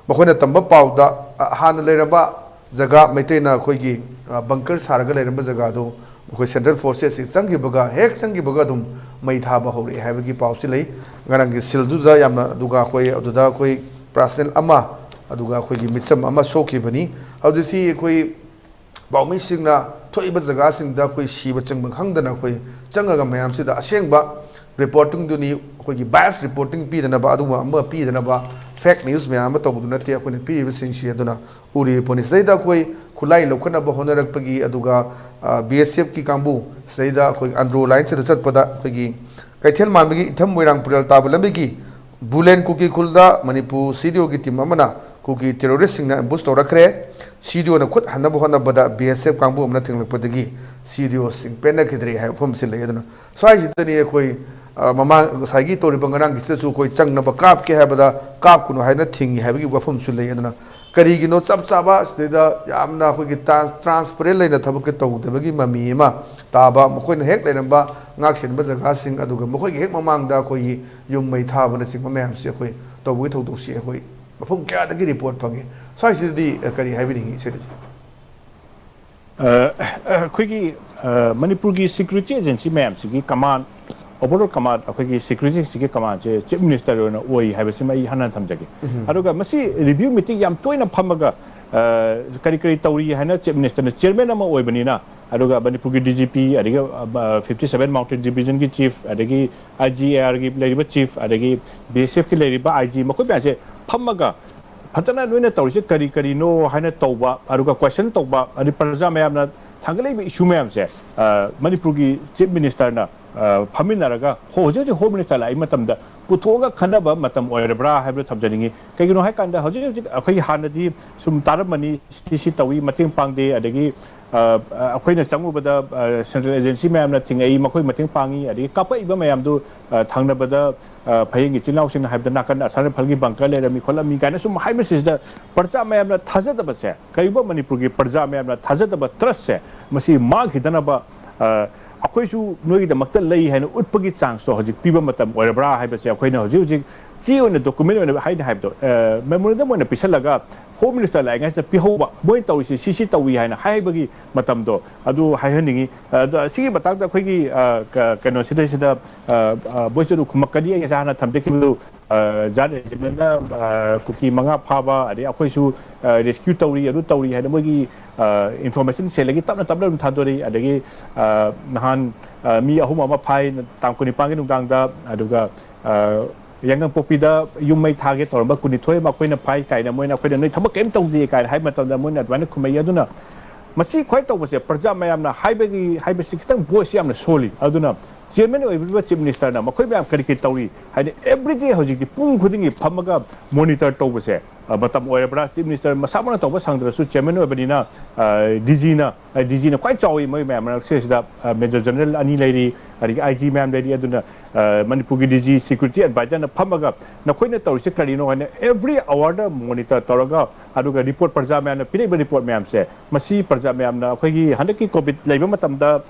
ꯃꯈꯣꯏꯅ ꯇꯝꯕ ꯄꯥꯎꯗ, ꯑ, ꯍꯥꯟꯅ ꯂꯩꯔꯝꯕ ꯖꯒꯥ, ꯃꯩꯇꯩꯅ ꯑꯩꯈꯣꯏꯒꯤ, ꯑ, ꯕꯪꯀꯔ ꯁꯥꯔꯒ ꯂꯩꯔꯝꯕ ꯖꯒꯥꯗꯨ ꯃꯈꯣꯏ ꯁꯦꯟꯇ꯭ꯔꯦꯜ ꯐꯣꯔꯁꯦꯁꯁꯤ ꯆꯪꯈꯤꯕꯒ, ꯍꯦꯛ ꯆꯪꯈꯤꯕꯒ ꯑꯗꯨꯝ ꯃꯩ ꯊꯥꯕ ꯍꯧꯔꯛꯑꯦ ꯍꯥꯏꯕꯒꯤ ꯄꯥꯎꯁꯤ ꯂꯩ꯫ ꯉꯔꯥꯡꯒꯤ ꯁꯤꯜꯗꯨꯗ ꯌꯥꯝꯅ, ꯑꯗꯨꯒ ꯑꯩꯈꯣꯏ ꯑꯗꯨꯗ ꯑꯩꯈꯣꯏ ꯄꯔꯁꯅꯦꯜ ꯑꯃ, ꯑꯗꯨꯒ ꯑꯩꯈꯣꯏꯒꯤ ꯃꯤꯆꯝ ꯑꯃ ꯁꯣꯛꯈꯤꯕꯅꯤ꯫ ꯍꯧꯖꯤꯛꯁꯤ ꯑꯩꯈꯣꯏ ꯄꯥꯎꯃꯤꯁꯤꯡꯅ ꯊꯣꯛꯏꯕ ꯖꯒꯥꯁꯤꯡꯗ ꯑꯩꯈꯣꯏ ꯁꯤꯕ ꯆꯪꯕ ꯈꯪꯗꯅ ꯑꯩꯈꯣꯏ ꯆꯪꯉꯒ ꯃꯌꯥꯝꯁꯤꯗ ꯑꯁꯦꯡꯕ ꯔꯤꯄꯣꯔꯇꯤꯡꯗꯨꯅꯤ, ꯑꯩꯈꯣꯏꯒꯤ ꯕꯥꯏꯁ ꯔꯤꯄꯣꯔꯇꯤꯡ ꯄꯤꯗꯅꯕ, ꯑꯗꯨꯒꯨꯝꯕ ꯑꯃ ꯄꯤꯗꯅꯕ ꯐꯦꯛ ꯅ꯭ꯌꯨꯁ ꯃꯌꯥꯝ ꯑꯃ ꯇꯧꯕꯗꯨ ꯅꯠꯇꯦ꯫ ꯑꯩꯈꯣꯏꯅ ꯄꯤꯔꯤꯕꯁꯤꯡꯁꯤ ꯑꯗꯨꯅ ꯎꯔꯤꯕ ꯄꯣꯠꯅꯤ꯫ ꯁꯤꯗꯩꯗ ꯑꯩꯈꯣꯏ ꯈꯨꯠꯂꯥꯏ ꯂꯧꯈꯠꯅꯕ ꯍꯣꯠꯅꯔꯛꯄꯒꯤ, ꯑꯗꯨꯒ, ꯑ, ꯕꯤ ꯑꯦꯁ ꯑꯦꯐꯀꯤ ꯀꯥꯡꯕꯨ ꯁꯤꯗꯩꯗ ꯑꯩꯈꯣꯏ ꯑꯟꯗ꯭ꯔꯣ ꯂꯥꯏꯟꯁꯤꯗ ꯆꯠꯄꯗ ꯑꯩꯈꯣꯏꯒꯤ ꯀꯩꯊꯦꯜ ꯃꯥꯟꯕꯒꯤ ꯏꯊꯝ ꯃꯣꯏꯔꯥꯡ ꯄꯨꯔꯦꯜ ꯇꯥꯕ ꯂꯝꯕꯤꯒꯤ ꯕꯨꯂꯦꯟ ꯀꯨꯀꯤ ꯈꯨꯜꯗ ꯃꯅꯤꯄꯨꯔ ꯁꯤ ꯗꯤ ꯑꯣꯒꯤ ꯇꯤꯝ ꯑꯃꯅ ꯀꯨꯀꯤ ꯇꯦꯔꯣꯔꯤꯁꯁꯤꯡꯅ ꯑꯦꯝꯕꯨꯁ ꯇꯧꯔꯛꯈ꯭ꯔꯦ꯫ ꯁꯤ ꯗꯤ ꯑꯣꯅ ꯈꯨꯠ ꯍꯟꯅꯕ ꯍꯣꯠꯅꯕꯗ ꯕꯤ ꯑꯦꯁ ꯑꯦꯐ ꯀꯥꯡꯕꯨ ꯑꯃꯅ ꯊꯤꯡꯂꯛꯄꯗꯒꯤ ꯁꯤ ꯗꯤ ꯑꯣꯁꯤꯡ ꯄꯦꯟꯅꯈꯤꯗ꯭ꯔꯦ ꯍꯥꯏꯕ ꯋꯥꯐꯝꯁꯤ ꯂꯩ꯫ ꯑꯗꯨꯅ ꯁ꯭ꯋꯥꯏꯁꯤꯗꯅꯤ ꯑꯩꯈꯣꯏ, ꯑ, ꯃꯃꯥꯡ ꯉꯁꯥꯏꯒꯤ ꯇꯧꯔꯤꯕ ꯉꯔꯥꯡꯒꯤꯁꯤꯗꯁꯨ ꯑꯩꯈꯣꯏ ꯆꯪꯅꯕ ꯀꯥꯞꯀꯦ ꯍꯥꯏꯕꯗ ꯀꯥꯞꯀꯅꯨ ꯍꯥꯏꯅ ꯊꯤꯡꯉꯤ ꯍꯥꯏꯕꯒꯤ ꯋꯥꯐꯝꯁꯨ ꯂꯩ꯫ ꯑꯗꯨꯅ ꯀꯔꯤꯒꯤꯅꯣ ꯆꯞ ꯆꯥꯕ ꯁꯤꯗꯩꯗ ꯌꯥꯝꯅ ꯑꯩꯈꯣꯏꯒꯤ ꯇ꯭ꯔꯥꯟꯁ-, ꯇ꯭ꯔꯥꯟꯁꯄꯔꯦꯟ ꯂꯩꯅ ꯊꯕꯛꯀꯤ ꯇꯧꯗꯕꯒꯤ ꯃꯃꯤ ꯑꯃ ꯇꯥꯕ, ꯃꯈꯣꯏꯅ ꯍꯦꯛ ꯂꯩꯔꯝꯕ ꯉꯥꯛ ꯁꯦꯟꯕ ꯖꯒꯥꯁꯤꯡ, ꯑꯗꯨꯒ ꯃꯈꯣꯏꯒꯤ ꯍꯦꯛ ꯃꯃꯥꯡꯗ ꯑꯩꯈꯣꯏꯒꯤ ꯌꯨꯝ ꯃꯩ ꯊꯥꯕꯅꯆꯤꯡꯕ ꯃꯌꯥꯝꯁꯤ ꯑꯩꯈꯣꯏ ꯇꯧꯕꯒꯤ ꯊꯧꯗꯣꯛꯁꯤ ꯑꯩꯈꯣꯏ ꯃꯐꯝ ꯀꯌꯥꯗꯒꯤ ꯔꯤꯄꯣꯔꯠ ꯐꯪꯉꯤ꯫ ꯁ꯭ꯋꯥꯏꯁꯤꯗꯗꯤ, ꯑ, ꯀꯔꯤ ꯍꯥꯏꯕꯤꯅꯤꯡꯉꯤ ꯁꯤꯗꯁꯨ? ꯑ, ꯑꯩꯈꯣꯏꯒꯤ, ꯑ, ꯃꯅꯤꯄꯨꯔꯒꯤ ꯁꯦꯀ꯭ꯌꯨꯔꯤꯇꯤ ꯑꯦꯖꯦꯟꯁꯤ ꯃꯌꯥꯝꯁꯤꯒꯤ ꯀꯃꯥꯟ, ꯑꯣꯚꯔꯑꯣꯜ ꯀꯃꯥꯟ, ꯑꯩꯈꯣꯏꯒꯤ ꯁꯦꯀ꯭ꯌꯨꯔꯤꯇꯤꯁꯤꯒꯤ ꯀꯃꯥꯟꯁꯦ ꯆꯤꯐ ꯃꯤꯅꯤꯁꯇꯔ ꯑꯣꯏꯅ ꯑꯣꯏ ꯍꯥꯏꯕꯁꯤꯃ ꯑꯩ ꯍꯥꯟꯅ ꯊꯝꯖꯒꯦ꯫ ꯑꯗꯨꯒ ꯃꯁꯤ ꯔꯤꯚ꯭ꯌꯨ ꯃꯤꯇꯤꯡ ꯌꯥꯝ ꯇꯣꯏꯅ ꯐꯝꯃꯒ, ꯑ, ꯀꯔꯤ ꯀꯔꯤ ꯇꯧꯔꯤ ꯍꯥꯏꯅ ꯆꯤꯐ ꯃꯤꯅꯤꯁꯇꯔꯅ ꯆꯤꯌꯔꯃꯦꯟ ꯑꯃ ꯑꯣꯏꯕꯅꯤꯅ, ꯑꯗꯨꯒ ꯃꯅꯤꯄꯨꯔꯒꯤ ꯗꯤ ꯖꯤ ꯄꯤ, ꯑꯗꯒꯤ, ꯑ, fifty seven mountain division ꯒꯤ ꯆꯤꯐ, ꯑꯗꯒꯤ ꯑꯥꯏ ꯖꯤ ꯑꯦ ꯑꯥꯔꯒꯤ ꯂꯩꯔꯤꯕ ꯆꯤꯐ, ꯑꯗꯒꯤ ꯕꯤ ꯑꯦꯁ ꯑꯦꯐꯀꯤ ꯂꯩꯔꯤꯕ ꯑꯥꯏ ꯖꯤ, ꯃꯈꯣꯏ ꯃꯌꯥꯝꯁꯦ ꯐꯝꯃꯒ ꯐꯖꯅ ꯅꯣꯏꯅ ꯇꯧꯔꯤꯁꯦ ꯀꯔꯤ ꯀꯔꯤꯅꯣ ꯍꯥꯏꯅ ꯇꯧꯕ, ꯑꯗꯨꯒ ꯀꯣꯏꯁꯟ ꯇꯧꯕ, ꯑꯗꯩ ꯄ꯭ꯔꯖꯥ ꯃꯌꯥꯝꯅ ꯊꯥꯡꯒꯠꯂꯛꯏꯕ ꯏꯁꯨ ꯃꯌꯥꯝꯁꯦ, ꯑ, ꯃꯅꯤꯄꯨꯔꯒꯤ ꯆꯤꯐ ꯃꯤꯅꯤꯁꯇꯔꯅ, ꯑ, ꯐꯝꯃꯤꯟꯅꯔꯒ ꯍꯣ-, ꯍꯧꯖꯤꯛ ꯍꯧꯖꯤꯛ ꯍꯣꯝ ꯃꯤꯅꯤꯁꯇꯔ ꯂꯥꯛꯏ ꯃꯇꯝꯗ ꯄꯨꯊꯣꯛꯑꯒ ꯈꯟꯅꯕ ꯃꯇꯝ ꯑꯣꯏꯔꯕ꯭ꯔꯥ ꯍꯥꯏꯕꯗꯨ ꯊꯝꯖꯅꯤꯡꯉꯤ꯫ ꯀꯩꯒꯤꯅꯣ ꯍꯥꯏꯀꯥꯟꯗ ꯍꯧꯖꯤꯛ ꯍꯧꯖꯤꯛ ꯑꯩꯈꯣꯏꯒꯤ ꯍꯥꯟꯅꯗꯤ ꯁꯨꯝ ꯇꯥꯔꯝꯕꯅꯤ, ꯁꯤ ꯁꯤ ꯇꯧꯏ, ꯃꯇꯦꯡ ꯄꯥꯡꯗꯦ, ꯑꯗꯒꯤ, ꯑ, ꯑ, ꯑꯩꯈꯣꯏꯅ ꯆꯪꯉꯨꯕꯗ, ꯑ, ꯁꯦꯟꯇ꯭ꯔꯦꯜ ꯑꯦꯖꯦꯟꯁꯤ ꯃꯌꯥꯝꯅ ꯊꯤꯡꯉꯛꯏ, ꯃꯈꯣꯏ ꯃꯇꯦꯡ ꯄꯥꯡꯉꯤ, ꯑꯗꯒꯤ ꯀꯥꯞꯄꯛꯏꯕ ꯃꯌꯥꯝꯗꯨ, ꯑ, ꯊꯪꯅꯕꯗ, ꯑ, ꯐꯌꯦꯡꯒꯤ ꯏꯆꯤꯜ ꯏꯅꯥꯎꯁꯤꯡꯅ ꯍꯥꯏꯕꯗ ꯅꯥꯀꯟꯗ ꯑꯁꯥꯝ ꯔꯥꯏꯐꯜꯒꯤ ꯕꯪꯀꯔ ꯂꯩꯔꯝꯃꯤ ꯈꯣꯠꯂꯝꯃꯤ ꯀꯥꯏꯅ ꯁꯨꯝ ꯍꯥꯏꯕꯁꯤꯗ ꯄ꯭ꯔꯖꯥ ꯃꯌꯥꯝꯅ ꯊꯥꯖꯗꯕꯁꯦ, ꯀꯔꯤꯒꯨꯝꯕ ꯃꯅꯤꯄꯨꯔꯒꯤ ꯄ꯭ꯔꯖꯥ ꯃꯌꯥꯝꯅ ꯊꯥꯖꯗꯕ ꯇ꯭ꯔꯁꯁꯦ ꯃꯁꯤ ꯃꯥꯡꯈꯤꯗꯅꯕ, ꯑ, ꯑꯩꯈꯣꯏꯁꯨ ꯅꯣꯏꯒꯤꯗꯃꯛꯇ ꯂꯩ ꯍꯥꯏꯅ ꯎꯠꯄꯒꯤ ꯆꯥꯟꯁꯇꯣ ꯍꯧꯖꯤꯛ ꯄꯤꯕ ꯃꯇꯝ ꯑꯣꯏꯔꯕ꯭ꯔꯥ ꯍꯥꯏꯕꯁꯦ ꯑꯩꯈꯣꯏꯅ ꯍꯧꯖꯤꯛ ꯍꯧꯖꯤꯛ ꯆꯦ ꯑꯣꯏꯅ, ꯗꯣꯀꯨꯃꯦꯟ ꯑꯣꯏꯅ ꯍꯥꯏꯅ ꯍꯥꯏꯕꯗꯣ, ꯑ, ꯃꯦꯃꯣꯔꯦꯟꯗꯝ ꯑꯣꯏꯅ ꯄꯤꯁꯜꯂꯒ ꯍꯣꯝ ꯃꯤꯅꯤꯁꯇꯔ ꯂꯥꯛꯏꯉꯩꯁꯤꯗ ꯄꯤꯍꯧꯕ, ꯃꯣꯏꯅ ꯇꯧꯔꯤꯁꯤ ꯁꯤ ꯁꯤ ꯇꯧꯏ ꯍꯥꯏꯅ ꯍꯥꯏꯕꯒꯤ ꯃꯇꯝꯗꯣ ꯑꯗꯨ ꯍꯥꯏꯍꯟꯅꯤꯡꯉꯤ꯫ ꯑꯗꯣ ꯁꯤꯒꯤ ꯃꯇꯥꯡꯗ ꯑꯩꯈꯣꯏꯒꯤ, ꯑ, ꯀ-, ꯀꯩꯅꯣꯁꯤꯗꯩꯁꯤꯗ, ꯑ, ꯑ, ꯚꯣꯏꯁ ꯑꯗꯨ ꯈꯨꯝꯃꯛꯀꯅꯤ꯫ ꯑꯩ ꯉꯁꯥꯏ ꯍꯥꯟꯅ ꯊꯝꯖꯈꯤꯕꯗꯨ, ꯑ, ꯖꯥꯠ ꯔꯦꯖꯤꯃꯦꯟꯅ, ꯑ, ꯀꯨꯀꯤ ꯃꯉꯥ ꯐꯥꯕ, ꯑꯗꯩ ꯑꯩꯈꯣꯏꯁꯨ, ꯑ, ꯔꯦꯁꯀ꯭ꯌꯨ ꯇꯧꯔꯤ, ꯑꯗꯨ ꯇꯧꯔꯤ ꯍꯥꯏꯅ ꯃꯣꯏꯒꯤ, ꯑ, ꯏꯟꯐꯣꯔꯃꯦꯁꯟ ꯁꯦꯜꯗꯒꯤ ꯇꯞꯅ ꯇꯞꯅ ꯑꯗꯨꯝ ꯊꯥꯗꯣꯔꯛꯏ꯫ ꯑꯗꯒꯤ, ꯑ, ꯅꯍꯥꯟ, ꯑ, ꯃꯤ ꯑꯍꯨꯝ ꯑꯃ ꯐꯥꯏ ꯇꯥꯡ ꯀꯨꯟꯅꯤꯄꯥꯟꯒꯤ ꯅꯨꯡꯗꯥꯡꯗ, ꯑꯗꯨꯒ, ꯑ, ꯌꯥꯏꯉꯪꯄꯣꯛꯄꯤꯗ ꯌꯨꯝ ꯃꯩ ꯊꯥꯒꯦ ꯇꯧꯔꯝꯕ ꯀꯨꯟꯅꯤꯊꯣꯏ ꯑꯃ ꯑꯩꯈꯣꯏꯅ ꯐꯥꯏ ꯀꯥꯏꯅ ꯃꯣꯏꯅ ꯑꯩꯈꯣꯏꯗ ꯅꯣꯏ ꯊꯕꯛ ꯀꯔꯤꯝ ꯇꯧꯗꯦ ꯀꯥꯏꯅ ꯍꯥꯏꯕ ꯃꯇꯝꯗ ꯃꯣꯏꯅ ꯑꯗꯨꯃꯥꯏꯅ ꯈꯨꯝꯃꯛꯏ꯫ ꯑꯗꯨꯅ ꯃꯁꯤ ꯈ꯭ꯋꯥꯏ ꯇꯧꯕꯁꯦ ꯄ꯭ꯔꯖꯥ ꯃꯌꯥꯝꯅ ꯍꯥꯏꯕꯒꯤ, ꯍꯥꯏꯕꯁꯤ ꯈꯤꯇꯪ ꯚꯣꯏꯁꯁꯤ ꯌꯥꯝꯅ ꯁꯣꯜꯂꯤ꯫ ꯑꯗꯨꯅ ꯆꯤꯌꯔꯃꯦꯟ ꯑꯣꯏꯕꯤꯔꯤꯕ ꯆꯤꯐ ꯃꯤꯅꯤꯁꯇꯔꯅ ꯃꯈꯣꯏ ꯃꯌꯥꯝ ꯀꯔꯤ ꯀꯔꯤ ꯇꯧꯔꯤ, ꯍꯥꯏꯗꯤ ꯑꯦꯕ꯭ꯔꯤꯗꯦ ꯍꯧꯖꯤꯛꯇꯤ ꯄꯨꯡ ꯈꯨꯗꯤꯡꯒꯤ ꯐꯝꯃꯒ ꯃꯣꯅꯤꯇꯔ ꯇꯧꯕꯁꯦ, ꯑ, ꯃꯇꯝ ꯑꯣꯏꯔꯕ꯭ꯔꯥ? ꯆꯤꯐ ꯃꯤꯅꯤꯁꯇꯔ ꯃꯁꯥꯃꯛꯅ ꯇꯧꯕ ꯁꯪꯗ꯭ꯔꯁꯨ ꯆꯤꯌꯔꯃꯦꯟ ꯑꯣꯏꯕꯅꯤꯅ, ꯗꯤ ꯖꯤꯅ, ꯗꯤ ꯖꯤꯅ ꯈ꯭ꯋꯥꯏ ꯆꯥꯎꯏ ꯃꯣꯏ ꯃꯌꯥꯝ ꯃꯔꯛꯁꯤꯗ, ꯃꯦꯖꯔ ꯖꯦꯅꯔꯦꯜ ꯑꯅꯤ ꯂꯩꯔꯤ, ꯑꯗꯒꯤ ꯑꯥꯏ ꯖꯤ ꯃꯌꯥꯝ ꯂꯩꯔꯤ꯫ ꯑꯗꯨꯅ, ꯑ, ꯃꯅꯤꯄꯨꯔꯒꯤ ꯗꯤ ꯖꯤ ꯁꯦꯀ꯭ꯌꯨꯔꯤꯇꯤ ꯑꯦꯗꯚꯥꯏꯖꯔꯅ ꯐꯝꯃꯒ ꯅꯈꯣꯏꯅ ꯇꯧꯔꯤꯁꯦ ꯀꯔꯤꯅꯣ ꯍꯥꯏꯅ ꯑꯦꯕ꯭ꯔꯤ ꯑꯋꯥꯔꯗ ꯃꯣꯅꯤꯇꯔ ꯇꯧꯔꯒ, ꯑꯗꯨꯒ ꯔꯤꯄꯣꯔꯠ, ꯄ꯭ꯔꯖꯥ ꯃꯌꯥꯝꯅ ꯄꯤꯔꯛꯏꯕ ꯔꯤꯄꯣꯔꯠ ꯃꯌꯥꯝꯁꯦ, ꯃꯁꯤ ꯄ꯭ꯔꯖꯥ ꯃꯌꯥꯝꯅ ꯑꯩꯈꯣꯏꯒꯤ ꯍꯟꯗꯛꯀꯤ ꯀꯣꯚꯤꯗ ꯂꯩꯕ ꯃꯇꯝꯗ,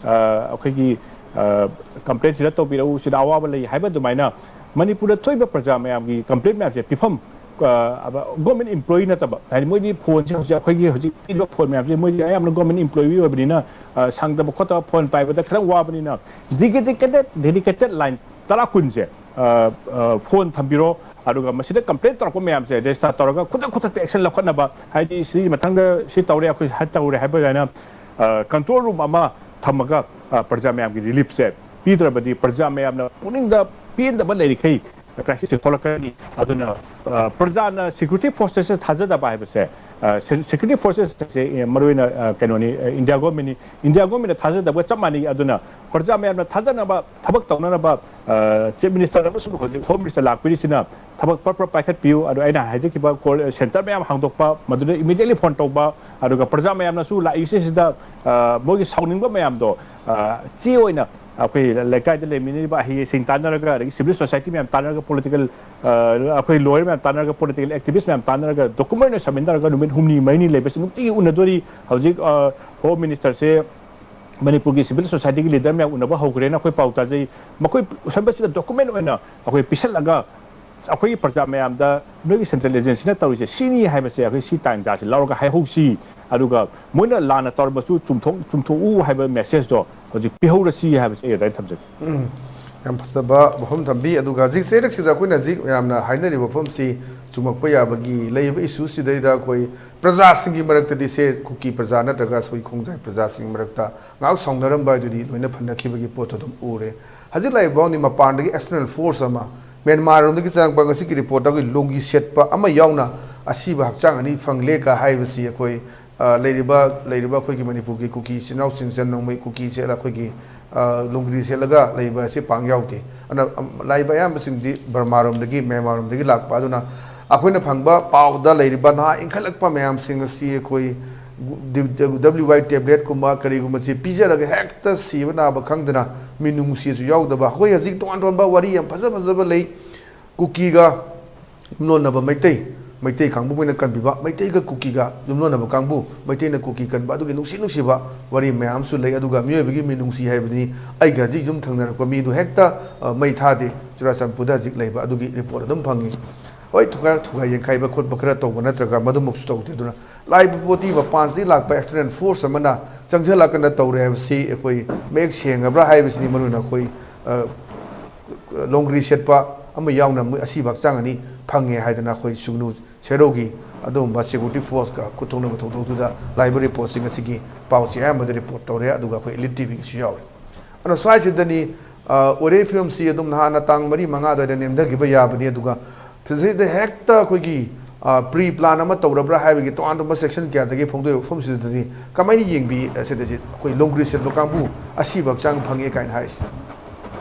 ꯑ, ꯑꯩꯈꯣꯏꯒꯤ, ꯑ, ꯀꯝꯄ꯭ꯂꯦꯟ ꯁꯤꯗ ꯇꯧꯕꯤꯔꯛꯎ, ꯁꯤꯗ ꯑꯋꯥꯕ ꯂꯩ ꯍꯥꯏꯕ ꯑꯗꯨꯃꯥꯏꯅ ꯃꯅꯤꯄꯨꯔꯗ ꯊꯣꯛꯏꯕ ꯄ꯭ꯔꯖꯥ ꯃꯌꯥꯝꯒꯤ ꯀꯝꯄ꯭ꯂꯦꯟ ꯃꯌꯥꯝꯁꯦ ꯄꯤꯐꯝ, ꯑ, ꯒꯣꯔꯃꯦꯟ ꯏꯝꯄ꯭ꯂꯣꯌꯤ ꯅꯠꯇꯕ, ꯍꯥꯏꯗꯤ ꯃꯣꯏꯗꯤ ꯐꯣꯟꯁꯦ ꯍꯧꯖꯤꯛ ꯑꯩꯈꯣꯏꯒꯤ ꯍꯧꯖꯤꯛ ꯄꯤꯔꯤꯕ ꯐꯣꯟ ꯃꯌꯥꯝꯁꯦ ꯃꯣꯏꯗꯤ ꯑꯌꯥꯝꯕꯅ ꯒꯣꯔꯃꯦꯟ ꯏꯝꯄ꯭ꯂꯣꯌꯤ ꯑꯣꯏꯕꯅꯤꯅ, ꯑ, ꯁꯪꯗꯕ ꯈꯣꯠꯇꯕ, ꯐꯣꯟ ꯄꯥꯏꯕꯗ ꯈꯤꯇꯪ ꯋꯥꯕꯅꯤꯅ, ꯗꯤꯗꯤꯀꯦꯇꯦꯠ, ꯗꯦꯗꯤꯀꯦꯇꯦꯠ ꯂꯥꯏꯟ ꯇꯔꯥ ꯀꯨꯟꯁꯦ, ꯑ, ꯑ, ꯐꯣꯟ ꯊꯝꯕꯤꯔꯣ, ꯑꯗꯨꯒ ꯃꯁꯤꯗ ꯀꯝꯄ꯭ꯂꯦꯟ ꯇꯧꯔꯛꯄ ꯃꯌꯥꯝꯁꯦ ꯔꯦꯖꯤꯁꯇꯥꯔ ꯇꯧꯔꯒ ꯈꯨꯗꯛ ꯈꯨꯗꯛꯇ ꯑꯦꯛꯁꯟ ꯂꯧꯈꯠꯅꯕ, ꯍꯥꯏꯗꯤ ꯁꯤ ꯃꯊꯪꯗ ꯁꯤ ꯇꯧꯔꯦ, ꯑꯩꯈꯣꯏ ꯍꯥꯏ ꯇꯧꯔꯦ ꯍꯥꯏꯕ ꯑꯗꯨꯃꯥꯏꯅ, ꯑ, ꯀꯟꯇ꯭ꯔꯣꯜ ꯔꯨꯝ ꯑꯃ ꯊꯝꯃꯒ, ꯑ, ꯄ꯭ꯔꯖꯥ ꯃꯌꯥꯝꯒꯤ ꯔꯤꯂꯤꯐꯁꯦ ꯄꯤꯗ꯭ꯔꯕꯗꯤ ꯄ꯭ꯔꯖꯥ ꯃꯌꯥꯝꯅ ꯄꯨꯛꯅꯤꯡꯗ ꯄꯦꯟꯗꯕ ꯂꯩꯔꯤꯈꯩ ꯀ꯭ꯔꯥꯏꯁꯤꯁꯁꯦ ꯊꯣꯛꯂꯛꯀꯅꯤ꯫ ꯑꯗꯨꯅ, ꯑ, ꯄ꯭ꯔꯖꯥꯅ ꯁꯦꯀ꯭ꯌꯨꯔꯤꯇꯤ ꯐꯣꯔꯁꯦꯁꯇ ꯊꯥꯖꯗꯕ ꯍꯥꯏꯕꯁꯦ, ꯑ, ꯁꯦ-, ꯁꯦꯀ꯭ꯌꯨꯔꯤꯇꯤ ꯐꯣꯔꯁꯦꯁ ꯑꯁꯦ, ꯑ, ꯃꯔꯨꯑꯣꯏꯅ, ꯑ, ꯀꯩꯅꯣꯅꯤ, ꯑ, ꯏꯟꯗꯤꯌꯥ ꯒꯣꯔꯃꯦꯟꯅꯤ꯫ ꯏꯟꯗꯤꯌꯥ ꯒꯣꯔꯃꯦꯟꯅ ꯊꯥꯖꯗꯕꯒ ꯆꯞ ꯃꯥꯟꯅꯩ꯫ ꯑꯗꯨꯅ ꯄ꯭ꯔꯖꯥ ꯃꯌꯥꯝꯅ ꯊꯥꯖꯅꯕ ꯊꯕꯛ ꯇꯧꯅꯅꯕ, ꯑ, ꯆꯤꯐ ꯃꯤꯅꯤꯁꯇꯔ ꯑꯃꯁꯨꯡ ꯍꯧꯖꯤꯛ ꯍꯣꯝ ꯃꯤꯅꯤꯁꯇꯔ ꯂꯥꯛꯄꯤꯔꯤꯁꯤꯅ ꯊꯕꯛ ꯄ꯭ꯔꯞ ꯄ꯭ꯔꯞ ꯄꯥꯏꯈꯠꯄꯤꯌꯨ꯫ ꯑꯗꯣ ꯑꯩꯅ ꯍꯥꯏꯖꯈꯤꯕ ꯀꯣꯜ ꯁꯦꯟꯇꯔ ꯃꯌꯥꯝ ꯍꯥꯡꯗꯣꯛꯄ, ꯃꯗꯨꯗ ꯏꯃꯤꯗꯤꯌꯦꯠꯂꯤ ꯐꯣꯟ ꯇꯧꯕ, ꯑꯗꯨꯒ ꯄ꯭ꯔꯖꯥ ꯃꯌꯥꯝꯅꯁꯨ ꯂꯥꯛꯏꯁꯤꯁꯤꯗ, ꯑ, ꯃꯣꯏꯒꯤ ꯁꯥꯎꯅꯤꯡꯕ ꯃꯌꯥꯝꯗꯣ, ꯑ, ꯆꯦ ꯑꯣꯏꯅ ꯑꯩꯈꯣꯏ ꯂꯩꯀꯥꯏꯗ ꯂꯩꯃꯤꯟꯅꯔꯤꯕ ꯑꯍꯩ ꯑꯁꯤꯡ ꯇꯥꯟꯅꯔꯒ, ꯑꯗꯒꯤ ꯁꯤꯚꯤꯜ ꯁꯣꯁꯥꯏꯇꯤ ꯃꯌꯥꯝ ꯇꯥꯟꯅꯔꯒ, ꯄꯣꯂꯤꯇꯤꯀꯦꯜ, ꯑ, ꯑꯩꯈꯣꯏ ꯂꯣꯌꯔ ꯃꯌꯥꯝ ꯇꯥꯟꯅꯔꯒ, ꯄꯣꯂꯤꯇꯤꯀꯦꯜ ꯑꯦꯛꯇꯤꯚꯤꯁ ꯃꯌꯥꯝ ꯇꯥꯟꯅꯔꯒ ꯗꯣꯀꯨꯃꯦꯟ ꯑꯣꯏꯅ ꯁꯕꯃꯤꯠ ꯇꯧꯔꯒ ꯅꯨꯃꯤꯠ ꯍꯨꯝꯅꯤ ꯃꯔꯤꯅꯤ ꯂꯩꯕꯁꯤ ꯅꯨꯡꯇꯤꯒꯤ ꯎꯅꯗꯣꯔꯤ꯫ ꯍꯧꯖꯤꯛ, ꯑ, ꯍꯣꯝ ꯃꯤꯅꯤꯁꯇꯔꯁꯦ ꯃꯅꯤꯄꯨꯔꯒꯤ ꯁꯤꯚꯤꯜ ꯁꯣꯁꯥꯏꯇꯤꯒꯤ ꯂꯤꯗꯔ ꯃꯌꯥꯝ ꯎꯅꯕ ꯍꯧꯈ꯭ꯔꯦꯅ ꯑꯩꯈꯣꯏ ꯄꯥꯎ ꯇꯥꯖꯩ꯫ ꯃꯈꯣꯏ ꯎꯁꯟꯕꯁꯤꯗ ꯗꯣꯀꯨꯃꯦꯟ ꯑꯣꯏꯅ ꯑꯩꯈꯣꯏ ꯄꯤꯁꯜꯂꯒ ꯑꯩꯈꯣꯏꯒꯤ ꯄ꯭ꯔꯖꯥ ꯃꯌꯥꯝꯗ ꯅꯣꯏꯒꯤ ꯁꯦꯟꯇ꯭ꯔꯦꯜ ꯑꯦꯖꯦꯟꯁꯤꯅ ꯇꯧꯔꯤꯁꯦ ꯁꯤꯅꯤ ꯍꯥꯏꯕꯁꯦ ꯑꯩꯈꯣꯏ ꯁꯤ ꯇꯥꯟꯖꯥꯁꯦ ꯂꯧꯔꯒ ꯍꯥꯏꯍꯧꯁꯤ, ꯑꯗꯨꯒ ꯃꯣꯏꯅ ꯂꯥꯟꯅ ꯇꯧꯔꯝꯕꯁꯨ ꯆꯨꯝꯊꯣꯛ-, ꯆꯨꯝꯊꯣꯛꯎ ꯍꯥꯏꯕ ꯃꯦꯁꯦꯖꯇꯣ ꯍꯧꯖꯤꯛ ꯄꯤꯍꯧꯔꯁꯤ ꯍꯥꯏꯕꯁꯦ ꯑꯩ ꯑꯗꯨꯃꯥꯏꯅ ꯊꯝꯖꯒꯦ꯫ ꯎꯝ, ꯌꯥꯝ ꯐꯖꯕ ꯋꯥꯐꯝ ꯊꯝꯕꯤ꯫ ꯑꯗꯨꯒ ꯍꯧꯖꯤꯛ ꯆꯩꯔꯛꯁꯤꯗ ꯑꯩꯈꯣꯏꯅ ꯍꯧꯖꯤꯛ ꯌꯥꯝꯅ ꯍꯥꯏꯅꯔꯤꯕ ꯋꯥꯐꯝꯁꯤ ꯆꯨꯝꯃꯛꯄ ꯌꯥꯕꯒꯤ ꯂꯩꯔꯤꯕ ꯏꯁꯨꯁꯤꯗꯩꯗ ꯑꯩꯈꯣꯏ ꯄ꯭ꯔꯖꯥꯁꯤꯡꯒꯤ ꯃꯔꯛꯇꯗꯤ ꯁꯦ ꯀꯨꯀꯤ ꯄ꯭ꯔꯖꯥ ꯅꯠꯇ꯭ꯔꯒ ꯑꯩꯈꯣꯏ ꯈꯣꯡꯖꯥꯏ ꯄ꯭ꯔꯖꯥꯁꯤꯡꯒꯤ ꯃꯔꯛꯇ ꯉꯥꯏꯍꯥꯛ ꯁꯥꯎꯅꯔꯝꯕ ꯑꯗꯨꯗꯤ ꯂꯣꯏꯅ ꯐꯅꯈꯤꯕꯒꯤ ꯄꯣꯠꯇꯣ ꯑꯗꯨꯝ ꯎꯔꯦ꯫ ꯍꯧꯖꯤꯛ ꯂꯥꯛꯏꯕ ꯐꯥꯎꯗꯤ ꯃꯄꯥꯟꯗꯒꯤ ꯑꯦꯛꯁꯇꯔꯅꯦꯜ ꯐꯣꯔꯁ ꯑꯃ ꯃ꯭ꯌꯥꯟꯃꯥꯔ ꯂꯣꯝꯗꯒꯤ ꯆꯪꯉꯛꯄ ꯉꯁꯤꯒꯤ ꯔꯤꯄꯣꯔꯠꯇ ꯑꯩꯈꯣꯏ ꯂꯣꯡꯒꯤ ꯁꯦꯠꯄ ꯑꯃ ꯌꯥꯎꯅ ꯑꯁꯤꯕ ꯍꯛꯆꯥꯡ ꯑꯅꯤ ꯐꯪꯂꯦ ꯀ ꯍꯥꯏꯕꯁꯤ ꯑꯩꯈꯣꯏ ꯑ, ꯂꯩꯔꯤꯕ ꯂꯩꯔꯤꯕ ꯑꯩꯈꯣꯏꯒꯤ ꯃꯅꯤꯄꯨꯔꯒꯤ ꯀꯨꯀꯤ ꯏꯆꯤꯟ ꯏꯅꯥꯎꯁꯤꯡꯁꯦ ꯅꯣꯡꯃꯩ ꯀꯨꯀꯤ ꯁꯦꯠꯂ ꯑꯩꯈꯣꯏꯒꯤ, ꯑ, ꯂꯣꯡꯒ꯭ꯔꯤ ꯁꯦꯠꯂꯒ ꯂꯩꯕ ꯑꯁꯤ ꯄꯥꯡ ꯌꯥꯎꯗꯦ꯫ ꯑꯗꯨꯅ, ꯑꯝ, ꯂꯥꯛꯏꯕ ꯑꯌꯥꯝꯕꯁꯤꯡꯗꯤ ꯕꯔꯃꯥꯔꯣꯝꯗꯒꯤ, ꯃ꯭ꯌꯥꯟꯃꯥꯔꯣꯝꯗꯒꯤ ꯂꯥꯛꯄ꯫ ꯑꯗꯨꯅ ꯑꯩꯈꯣꯏꯅ ꯐꯪꯕ ꯄꯥꯎꯗ ꯂꯩꯔꯤꯕ ꯅꯍꯥ ꯏꯟꯈꯠꯂꯛꯄ ꯃꯌꯥꯝꯁꯤꯡ ꯑꯁꯤ ꯑꯩꯈꯣꯏ ꯗꯤ-, ꯗꯤ-, W Y tablet ꯀꯨꯝꯕ ꯀꯔꯤꯒꯨꯝꯕꯁꯤ ꯄꯤꯖꯔꯒ ꯍꯦꯛꯇ ꯁꯤꯕ ꯅꯥꯕ ꯈꯪꯗꯅ, ꯃꯤꯅꯨꯡꯁꯤꯁꯨ ꯌꯥꯎꯗꯕ꯫ ꯑꯩꯈꯣꯏ ꯍꯧꯖꯤꯛ ꯇꯣꯉꯥꯟ ꯇꯣꯉꯥꯟꯕ ꯋꯥꯔꯤ ꯌꯥꯝ ꯐꯖ ꯐꯖꯕ ꯂꯩ꯫ ꯀꯨꯀꯤꯒ ꯌꯨꯝꯂꯣꯟꯅꯕ ꯃꯩꯇꯩ, ꯃꯩꯇꯩ ꯀꯥꯡꯕꯨ ꯑꯣꯏꯅ ꯀꯟꯕꯤꯕ, ꯃꯩꯇꯩꯒ ꯀꯨꯀꯤꯒ ꯌꯨꯝꯂꯣꯟꯅꯕ ꯀꯥꯡꯕꯨ, ꯃꯩꯇꯩꯅ ꯀꯨꯀꯤ ꯀꯟꯕ, ꯑꯗꯨꯒꯤ ꯅꯨꯡꯁꯤ ꯅꯨꯡꯁꯤꯕ ꯋꯥꯔꯤ ꯃꯌꯥꯝ ꯑꯃꯁꯨ ꯂꯩ꯫ ꯑꯗꯨꯒ ꯃꯤꯑꯣꯏꯕꯒꯤ ꯃꯤꯅꯨꯡꯁꯤ ꯍꯥꯏꯕꯗꯤ ꯑꯩꯒ ꯍꯧꯖꯤꯛ ꯌꯨꯝ ꯊꯪꯅꯔꯛꯄ ꯃꯤꯗꯨ ꯍꯦꯛꯇ, ꯑ, ꯃꯩ ꯊꯥꯗꯦ, ꯆꯨꯔꯥꯆꯥꯟꯄꯨꯔꯗ ꯍꯧꯖꯤꯛ ꯂꯩꯕ ꯑꯗꯨꯒꯤ ꯔꯤꯄꯣꯔꯠ ꯑꯗꯨꯝ ꯐꯪꯉꯤ꯫ ꯍꯣꯏ, ꯊꯨꯒꯥꯏ ꯊꯨꯒꯥꯏ ꯌꯦꯡꯈꯥꯏꯕ ꯈꯣꯠꯄ ꯈꯔ ꯇꯧꯕ ꯅꯠꯇ꯭ꯔꯒ ꯃꯗꯨꯃꯛꯁꯨ ꯇꯧꯗꯦ꯫ ꯑꯗꯨꯅ ꯂꯥꯛꯏꯕ ꯄꯣꯠꯇꯤ ꯃꯄꯥꯟꯁꯤꯗꯒꯤ ꯂꯥꯛꯄ external force ꯑꯃꯅ ꯆꯪꯁꯤꯜꯂꯛꯀꯅ ꯇꯧꯔꯦ ꯍꯥꯏꯕꯁꯤ ꯑꯩꯈꯣꯏ ꯃꯌꯦꯛ ꯁꯦꯡꯉꯕ꯭ꯔꯥ ꯍꯥꯏꯕꯁꯤꯅꯤ ꯃꯔꯨꯑꯣꯏꯅ ꯑꯩꯈꯣꯏ, ꯑ, ꯂꯣꯡꯒ꯭ꯔꯤ ꯁꯦꯠꯄ ꯑꯃ ꯌꯥꯎꯅ ꯃꯣꯏ ꯑꯁꯤꯕ ꯍꯛꯆꯥꯡ ꯑꯅꯤ ꯐꯪꯉꯦ ꯍꯥꯏꯗꯅ ꯑꯩꯈꯣꯏ ꯁꯨꯒꯅꯨ ꯁꯦꯔꯧꯒꯤ ꯑꯗꯨꯒꯨꯝꯕ security forceꯀ ꯈꯨꯠꯊꯣꯛꯅꯕ ꯊꯧꯗꯣꯛꯇꯨꯗ ꯂꯥꯛꯏꯕ ꯔꯤꯄꯣꯔꯠꯁꯤꯡ ꯑꯁꯤꯒꯤ ꯄꯥꯎꯁꯤ ꯑꯌꯥꯝꯕꯗ ꯔꯤꯄꯣꯔꯠ ꯇꯧꯔꯦ꯫ ꯑꯗꯨꯒ ꯑꯩꯈꯣꯏ Elite TVꯒꯤꯁꯨ ꯌꯥꯎꯔꯦ꯫ ꯑꯗꯨꯅ ꯁ꯭ꯋꯥꯏꯁꯤꯗꯅꯤ, ꯑ, ꯑꯣꯏꯔꯩ ꯐꯤꯕꯝꯁꯤ ꯑꯗꯨꯝ ꯅꯍꯥꯟꯅ ꯇꯥꯡ ꯃꯔꯤ ꯃꯉꯥ ꯑꯗꯨꯋꯥꯏꯗ ꯅꯦꯝꯊꯈꯤꯕ ꯌꯥꯕꯅꯤ꯫ ꯑꯗꯨꯒ ꯐꯤꯖꯤꯗ ꯍꯦꯛꯇ ꯑꯩꯈꯣꯏꯒꯤ, ꯑ, pre plan ꯑꯃ ꯇꯧꯔꯕ꯭ꯔꯥ ꯍꯥꯏꯕꯒꯤ ꯇꯣꯉꯥꯟ ꯇꯣꯉꯥꯟꯕ section ꯀꯌꯥꯗꯒꯤ ꯐꯣꯡꯗꯣꯛꯏꯕ ꯃꯐꯝꯁꯤꯗꯗꯤ ꯀꯃꯥꯏꯅ ꯌꯦꯡꯕꯤ, ꯑ, ꯁꯤꯗ ꯍꯧꯖꯤꯛ ꯑꯩꯈꯣꯏ ꯂꯣꯡꯒ꯭ꯔꯤ ꯁꯦꯠꯄ ꯀꯥꯡꯕꯨ ꯑꯁꯤꯕ ꯍꯛꯆꯥꯡ ꯐꯪꯉꯦ ꯀꯥꯏꯅ ꯍꯥꯏꯔꯤꯁꯤ?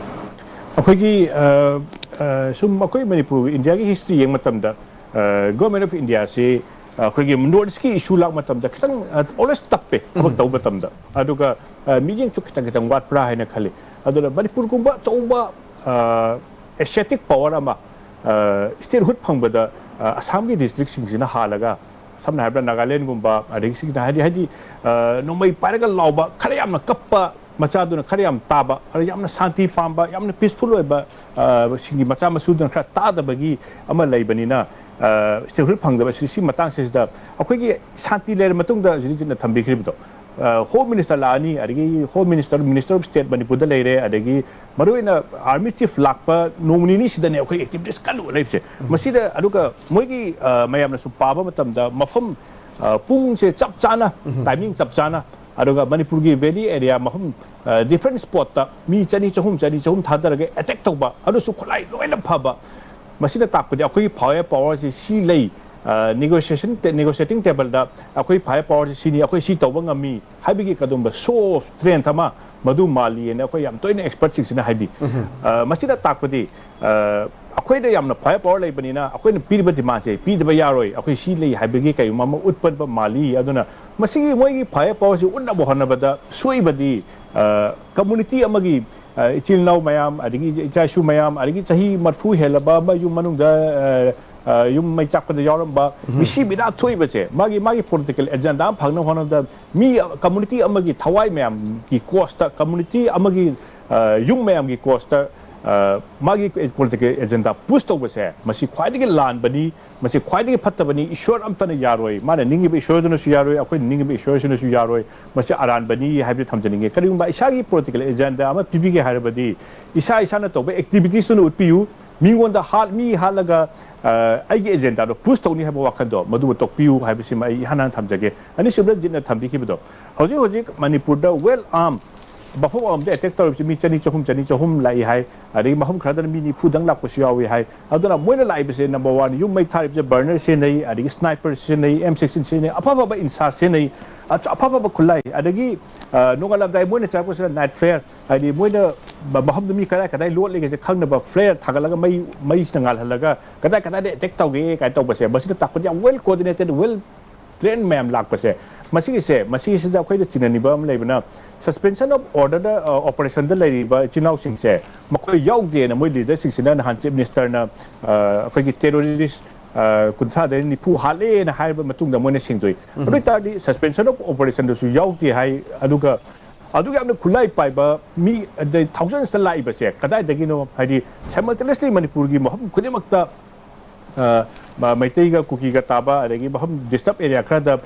ꯑꯩꯈꯣꯏꯒꯤ, ꯑ, ꯑ, ꯁꯨꯝ ꯑꯩꯈꯣꯏ ꯃꯅꯤꯄꯨꯔ, ꯏꯟꯗꯤꯌꯥꯒꯤ history ꯌꯦꯡꯕ ꯃꯇꯝꯗ, ꯑ, Government of Indiaꯁꯤ, ꯑ, ꯑꯩꯈꯣꯏꯒꯤ North Eastꯀꯤ issue ꯂꯥꯛꯄ ꯃꯇꯝꯗ ꯈꯤꯇꯪ, ꯑ, always ꯇꯞꯄꯦ ꯊꯕꯛ ꯇꯧꯕ ꯃꯇꯝꯗ꯫ ꯑꯗꯨꯒ, ꯑ, ꯃꯤꯠꯌꯦꯡꯁꯨ ꯈꯤꯇꯪ ꯈꯤꯇꯪ ꯋꯥꯠꯄ꯭ꯔꯥ ꯍꯥꯏꯅ ꯈꯜꯂꯤ꯫ ꯑꯗꯨꯅ ꯃꯅꯤꯄꯨꯔꯒꯨꯝꯕ ꯑꯆꯧꯕ, ꯑ, Asiatic power ꯑꯃ, ꯑ, statehood ꯐꯪꯕꯗ, ꯑ, ꯑꯁꯥꯝꯒꯤ districtꯁꯤꯡꯁꯤꯅ ꯍꯥꯜꯂꯒ, ꯁꯝꯅ ꯍꯥꯏꯔꯕꯗ ꯅꯥꯒꯥꯂꯦꯟꯒꯨꯝꯕ, ꯑꯗꯒꯤ ꯁꯤꯒꯤꯗ ꯍꯥꯏꯗꯤ, ꯍꯥꯏꯗꯤ, ꯑ, ꯅꯣꯡꯃꯩ ꯄꯥꯏꯔꯒ ꯂꯥꯎꯕ, ꯈꯔ ꯌꯥꯝꯅ ꯀꯞꯄ ꯃꯆꯥꯗꯨꯅ ꯈꯔ ꯌꯥꯝ ꯇꯥꯕ, ꯑꯗ ꯌꯥꯝꯅ ꯁꯥꯟꯇꯤ ꯄꯥꯝꯕ, ꯌꯥꯝꯅ peaceful ꯑꯣꯏꯕ, ꯑ, ꯁꯤꯡꯒꯤ ꯃꯆꯥ ꯃꯁꯨꯗꯨꯅ ꯈꯔ ꯇꯥꯗꯕꯒꯤ ꯑꯃ ꯂꯩꯕꯅꯤꯅ, ꯑ, statehood ꯐꯪꯗꯕ ꯁꯤ, ꯁꯤ ꯃꯇꯥꯡꯁꯤꯗ ꯑꯩꯈꯣꯏꯒꯤ ꯁꯥꯟꯇꯤ ꯂꯩꯔ ꯃꯇꯨꯡꯗ ꯍꯧꯖꯤꯛ ꯍꯧꯖꯤꯛꯅ ꯊꯝꯕꯤꯈ꯭ꯔꯤꯕꯗꯣ, ꯑ, Home Minister ꯂꯥꯛꯑꯅꯤ, ꯑꯗꯒꯤ Home Minister, Minister of State ꯃꯅꯤꯄꯨꯔꯗ ꯂꯩꯔꯦ, ꯑꯗꯒꯤ ꯃꯔꯨꯑꯣꯏꯅ Army Chief ꯂꯥꯛꯄ ꯅꯣꯡ ꯅꯤꯅꯤꯁꯤꯗꯅꯦ ꯑꯩꯈꯣꯏ activities ꯀꯟꯅ ꯎꯠꯂꯛꯏꯕꯁꯦ꯫ ꯃꯁꯤꯗ ꯑꯗꯨꯒ ꯃꯣꯏꯒꯤ, ꯑ, ꯃꯌꯥꯝꯅ ꯁꯨꯝ ꯄꯥꯕ ꯃꯇꯝꯗ ꯃꯐꯝ, ꯑ, ꯄꯨꯡꯁꯦ ꯆꯞ ꯆꯥꯅ, timing ꯆꯞ ꯆꯥꯅ, ꯑꯗꯨꯒ ꯃꯅꯤꯄꯨꯔꯒꯤ valley area ꯃꯐꯝ, ꯑ, different spotꯇ ꯃꯤ ꯆꯅꯤ, ꯆꯍꯨꯝ, ꯆꯅꯤ, ꯆꯍꯨꯝ ꯊꯥꯗꯔꯒ attack ꯇꯧꯕ, ꯑꯗꯨꯁꯨ ꯈꯨꯠꯂꯥꯏ ꯂꯣꯏꯅ ꯐꯕ꯫ ꯃꯁꯤꯅ ꯇꯥꯛꯄꯗꯤ ꯑꯩꯈꯣꯏꯒꯤ fire powerꯁꯤ ꯁꯤ ꯂꯩ, ꯅꯦꯒꯣꯁꯤꯌꯦꯁꯟ ꯅꯦꯒꯣꯁꯤꯌꯦꯇꯤꯡ ꯇꯦꯕꯜꯗ ꯑꯩꯈꯣꯏ ꯐꯥꯏꯌꯔ ꯄꯥꯋꯔꯁꯤ ꯁꯤꯅꯤ, ꯑꯩꯈꯣꯏ ꯁꯤ ꯇꯧꯕ ꯉꯝꯃꯤ ꯍꯥꯏꯕꯒꯤ ꯀꯗꯨꯝꯕ ꯁꯣ ꯑꯣꯐ ꯁ꯭ꯇ꯭ꯔꯦꯡꯊ ꯑꯃ ꯃꯗꯨ ꯃꯥꯜꯂꯤꯑꯅ ꯑꯩꯈꯣꯏ ꯌꯥꯝ ꯇꯣꯏꯅ ꯑꯦꯛꯁꯄꯔꯠꯁꯤꯡꯁꯤꯅ ꯍꯥꯏꯕꯤ꯫ ꯑ, ꯃꯁꯤꯅ ꯇꯥꯛꯄꯗꯤ, ꯑ, ꯑꯩꯈꯣꯏꯗ ꯌꯥꯝꯅ ꯐꯥꯏꯌꯔ ꯄꯥꯋꯔ ꯂꯩꯕꯅꯤꯅ ꯑꯩꯈꯣꯏꯅ ꯄꯤꯔꯤꯕ ꯗꯤꯃꯥꯟꯁꯦ ꯄꯤꯗꯕ ꯌꯥꯔꯣꯏ, ꯑꯩꯈꯣꯏ ꯁꯤ ꯂꯩ ꯍꯥꯏꯕꯒꯤ ꯀꯩꯒꯨꯝꯕ ꯑꯃ ꯎꯠꯄ ꯃꯥꯜꯂꯤ꯫ ꯑꯗꯨꯅ ꯃꯁꯤꯒꯤ ꯃꯣꯏꯒꯤ ꯐꯥꯏꯌꯔ ꯄꯥꯋꯔꯁꯤ ꯎꯠꯅꯕ ꯍꯣꯠꯅꯕꯗ ꯁꯣꯏꯕꯗꯤ, ꯑ, ꯀꯝꯃꯨꯅꯤꯇꯤ ꯑꯃꯒꯤ, ꯑ, ꯏꯆꯤꯜ ꯏꯅꯥꯎ ꯃꯌꯥꯝ, ꯑꯗꯒꯤ ꯏꯆꯥ ꯏꯁꯨ ꯃꯌꯥꯝ, ꯑꯗꯒꯤ ꯆꯍꯤ ꯃꯔꯐꯨ ꯍꯦꯜꯂꯕ ꯑꯃ ꯌꯨꯝ ꯃꯅꯨꯡꯗ, ꯑ, ꯑ, ꯌꯨꯝ ꯃꯩ ꯆꯥꯛꯄꯗ ꯌꯥꯎꯔꯝꯕ ꯃꯤꯁꯤ ꯃꯤꯅꯥ ꯊꯣꯛꯏꯕꯁꯦ ꯃꯥꯒꯤ, ꯃꯥꯒꯤ ꯄꯣꯂꯤꯇꯤꯀꯦꯜ ꯑꯦꯖꯦꯟꯗꯥ ꯑꯃ ꯐꯪꯅꯕ ꯍꯣꯠꯅꯕꯗ ꯃꯤ, ꯀꯝꯃꯨꯅꯤꯇꯤ ꯑꯃꯒꯤ ꯊꯋꯥꯏ ꯃꯌꯥꯝꯒꯤ ꯀꯣꯁꯇ, ꯀꯝꯃꯨꯅꯤꯇꯤ ꯑꯃꯒꯤ, ꯑ, ꯌꯨꯝ ꯃꯌꯥꯝꯒꯤ ꯀꯣꯁꯇ, ꯑ, ꯃꯥꯒꯤ ꯄꯣꯂꯤꯇꯤꯀꯦꯜ ꯑꯦꯖꯦꯟꯗꯥ ꯄꯨꯁ ꯇꯧꯕꯁꯦ ꯃꯁꯤ ꯈ꯭ꯋꯥꯏꯗꯒꯤ ꯂꯥꯟꯕꯅꯤ, ꯃꯁꯤ ꯈ꯭ꯋꯥꯏꯗꯒꯤ ꯐꯠꯇꯕꯅꯤ꯫ ꯏꯁꯣꯔ ꯑꯝꯇꯅ ꯌꯥꯔꯣꯏ, ꯃꯥꯅ ꯅꯤꯡꯉꯤꯕ ꯏꯁꯣꯔꯗꯨꯅꯁꯨ ꯌꯥꯔꯣꯏ, ꯑꯩꯈꯣꯏꯅ ꯅꯤꯡꯉꯤꯕ ꯏꯁꯣꯔꯁꯤꯅꯁꯨ ꯌꯥꯔꯣꯏ꯫ ꯃꯁꯤ ꯑꯔꯥꯟꯕꯅꯤ ꯍꯥꯏꯕꯗꯨ ꯊꯝꯖꯅꯤꯡꯉꯤ꯫ ꯀꯔꯤꯒꯨꯝꯕ ꯏꯁꯥꯒꯤ ꯄꯣꯂꯤꯇꯤꯀꯦꯜ ꯑꯦꯖꯦꯟꯗꯥ ꯑꯃ ꯄꯤꯕꯤꯒꯦ ꯍꯥꯏꯔꯕꯗꯤ ꯏꯁꯥ ꯏꯁꯥꯅ ꯇꯧꯕ ꯑꯦꯛꯇꯤꯚꯤꯇꯤꯁꯇꯨꯅ ꯎꯠꯄꯤꯌꯨ꯫ ꯃꯤꯉꯣꯟꯗ ꯍꯥꯠ-, ꯃꯤ ꯍꯥꯠꯂꯒ, ꯑ, ꯑꯩꯒꯤ ꯑꯦꯖꯦꯟꯗꯥꯗꯣ ꯄꯨꯁ ꯇꯧꯅꯤ ꯍꯥꯏꯕ ꯋꯥꯈꯜꯗꯣ ꯃꯗꯨꯕꯨ ꯇꯣꯛꯄꯤꯌꯨ ꯍꯥꯏꯕꯁꯤꯃ ꯑꯩ ꯏꯍꯥꯟ ꯍꯥꯟꯅ ꯊꯝꯖꯒꯦ꯫ ꯑꯅꯤꯁꯨꯕꯗ ꯖꯤꯠꯅ ꯊꯝꯕꯤꯈꯤꯕꯗꯣ, ꯍꯧꯖꯤꯛ ꯍꯧꯖꯤꯛ ꯃꯅꯤꯄꯨꯔꯗ ꯋꯦꯜ ꯑꯥꯔꯝ ꯃꯐꯝ ꯑꯃꯗ ꯑꯦꯇꯦꯛ ꯇꯧꯔꯤꯕꯁꯤ ꯃꯤ ꯆꯅꯤ, ꯆꯍꯨꯝ, ꯆꯅꯤ, ꯆꯍꯨꯝ ꯂꯥꯛꯏ ꯍꯥꯏ, ꯑꯗꯒꯤ ꯃꯐꯝ ꯈꯔꯗꯅ ꯃꯤ ꯅꯤꯐꯨꯗꯪ ꯂꯥꯛꯄꯁꯨ ꯌꯥꯎꯏ ꯍꯥꯏ꯫ ꯑꯗꯨꯅ ꯃꯣꯏꯅ ꯂꯥꯛꯏꯕꯁꯦ, ꯅꯝꯕꯔ ꯋꯥꯟ, ꯌꯨꯝ ꯃꯩ ꯊꯥꯔꯤꯕꯁꯦ ꯕꯔꯅꯔ ꯁꯤꯖꯤꯟꯅꯩ, ꯑꯗꯒꯤ ꯁ꯭ꯅꯥꯏꯄꯔ ꯁꯤꯖꯤꯟꯅꯩ, ꯑꯦꯝ ꯁꯤꯛꯁꯇꯤꯟ ꯁꯤꯖꯤꯟꯅꯩ, ꯑꯐ ꯑꯐꯕ ꯏꯟꯁꯥꯁ ꯁꯤꯖꯤꯟꯅꯩ, ꯑꯆ-, ꯑꯐ ꯑꯐꯕ ꯈꯨꯠꯂꯥꯏ, ꯑꯗꯒꯤ, ꯑ, ꯅꯣꯡꯉꯥꯜꯂꯝꯗꯥꯏ ꯃꯣꯏꯅ ꯆꯪꯉꯛꯄꯁꯤꯗ ꯅꯥꯏꯠ ꯐ꯭ꯂꯦꯌꯔ, ꯍꯥꯏꯗꯤ ꯃꯣꯏꯅ ꯃ-, ꯃꯐꯝꯗꯨ ꯃꯤ ꯀꯗꯥꯏ ꯀꯗꯥꯏ ꯂꯣꯠꯂꯤꯒꯦꯁꯦ ꯈꯪꯅꯕ ꯐ꯭ꯂꯦꯌꯔ ꯊꯥꯒꯠꯂꯒ ꯃꯩ, ꯃꯩꯁꯤꯅ ꯉꯥꯜꯍꯜꯂꯒ ꯀꯗꯥꯏ ꯀꯗꯥꯏꯗ ꯑꯦꯇꯦꯛ ꯇꯧꯒꯦ ꯀꯥꯏꯅ ꯇꯧꯕꯁꯦ, ꯃꯁꯤꯗ ꯇꯥꯛꯄꯗꯤ ꯌꯥꯝ ꯋꯦꯜ ꯀꯣꯑꯣꯔꯗꯤꯅꯦꯇꯦꯠ, ꯋꯦꯜ ꯇ꯭ꯔꯦꯟ ꯃꯌꯥꯝ ꯂꯥꯛꯄꯁꯦ, ꯃꯁꯤꯒꯤꯁꯦ, ꯃꯁꯤꯁꯤꯗ ꯑꯩꯈꯣꯏꯗ ꯆꯤꯡꯅꯅꯤꯡꯕ ꯑꯃ ꯂꯩꯕꯅ, ꯁꯁꯄꯦꯟꯁꯟ ꯑꯣꯐ ꯑꯣꯔꯗꯔꯗ, ꯑ, ꯑꯣꯄꯔꯦꯁꯟꯗ ꯂꯩꯔꯤꯕ ꯏꯆꯤꯜ ꯏꯅꯥꯎꯁꯤꯡꯁꯦ ꯃꯈꯣꯏ ꯌꯥꯎꯗꯦꯅ ꯃꯣꯏ ꯂꯤꯗꯔꯁꯤꯡꯁꯤꯅ ꯅꯍꯥꯟ ꯆꯤꯐ ꯃꯤꯅꯤꯁꯇꯔꯅ, ꯑ, ꯑꯩꯈꯣꯏꯒꯤ ꯇꯦꯔꯣꯔꯤꯁ, ꯑ, ꯀꯨꯟꯊ꯭ꯔꯥꯗꯒꯤ ꯅꯤꯐꯨ ꯍꯥꯠꯂꯦꯅ ꯍꯥꯏꯔꯕ ꯃꯇꯨꯡꯗ ꯃꯣꯏꯅ ꯁꯦꯡꯗꯣꯛꯏ꯫ ꯑꯗꯨ ꯑꯣꯏ ꯇꯥꯔꯗꯤ ꯁꯁꯄꯦꯟꯁꯟ ꯑꯣꯐ ꯑꯣꯄꯔꯦꯁꯟꯗꯁꯨ ꯌꯥꯎꯗꯦ ꯍꯥꯏ꯫ ꯑꯗꯨꯒ ꯑꯗꯨꯛ ꯌꯥꯝꯅ ꯈꯨꯠꯂꯥꯏ ꯄꯥꯏꯕ ꯃꯤ ꯑꯗꯩ ꯊꯥꯎꯖꯟꯁꯇ ꯂꯥꯛꯏꯕꯁꯦ ꯀꯗꯥꯏꯗꯒꯤꯅꯣ? ꯍꯥꯏꯗꯤ, ꯁꯥꯏꯃꯜꯇꯦꯅꯤꯌꯁꯂꯤ ꯃꯅꯤꯄꯨꯔꯒꯤ ꯃꯐꯝ ꯈꯨꯗꯤꯡꯃꯛꯇ, ꯑ, ꯃ-, ꯃꯩꯇꯩꯒ ꯀꯨꯀꯤꯒ ꯇꯥꯕ, ꯑꯗꯒꯤ ꯃꯐꯝ ꯗꯤꯁꯇꯔꯕ ꯑꯦꯔꯤꯌꯥ ꯈꯔꯗ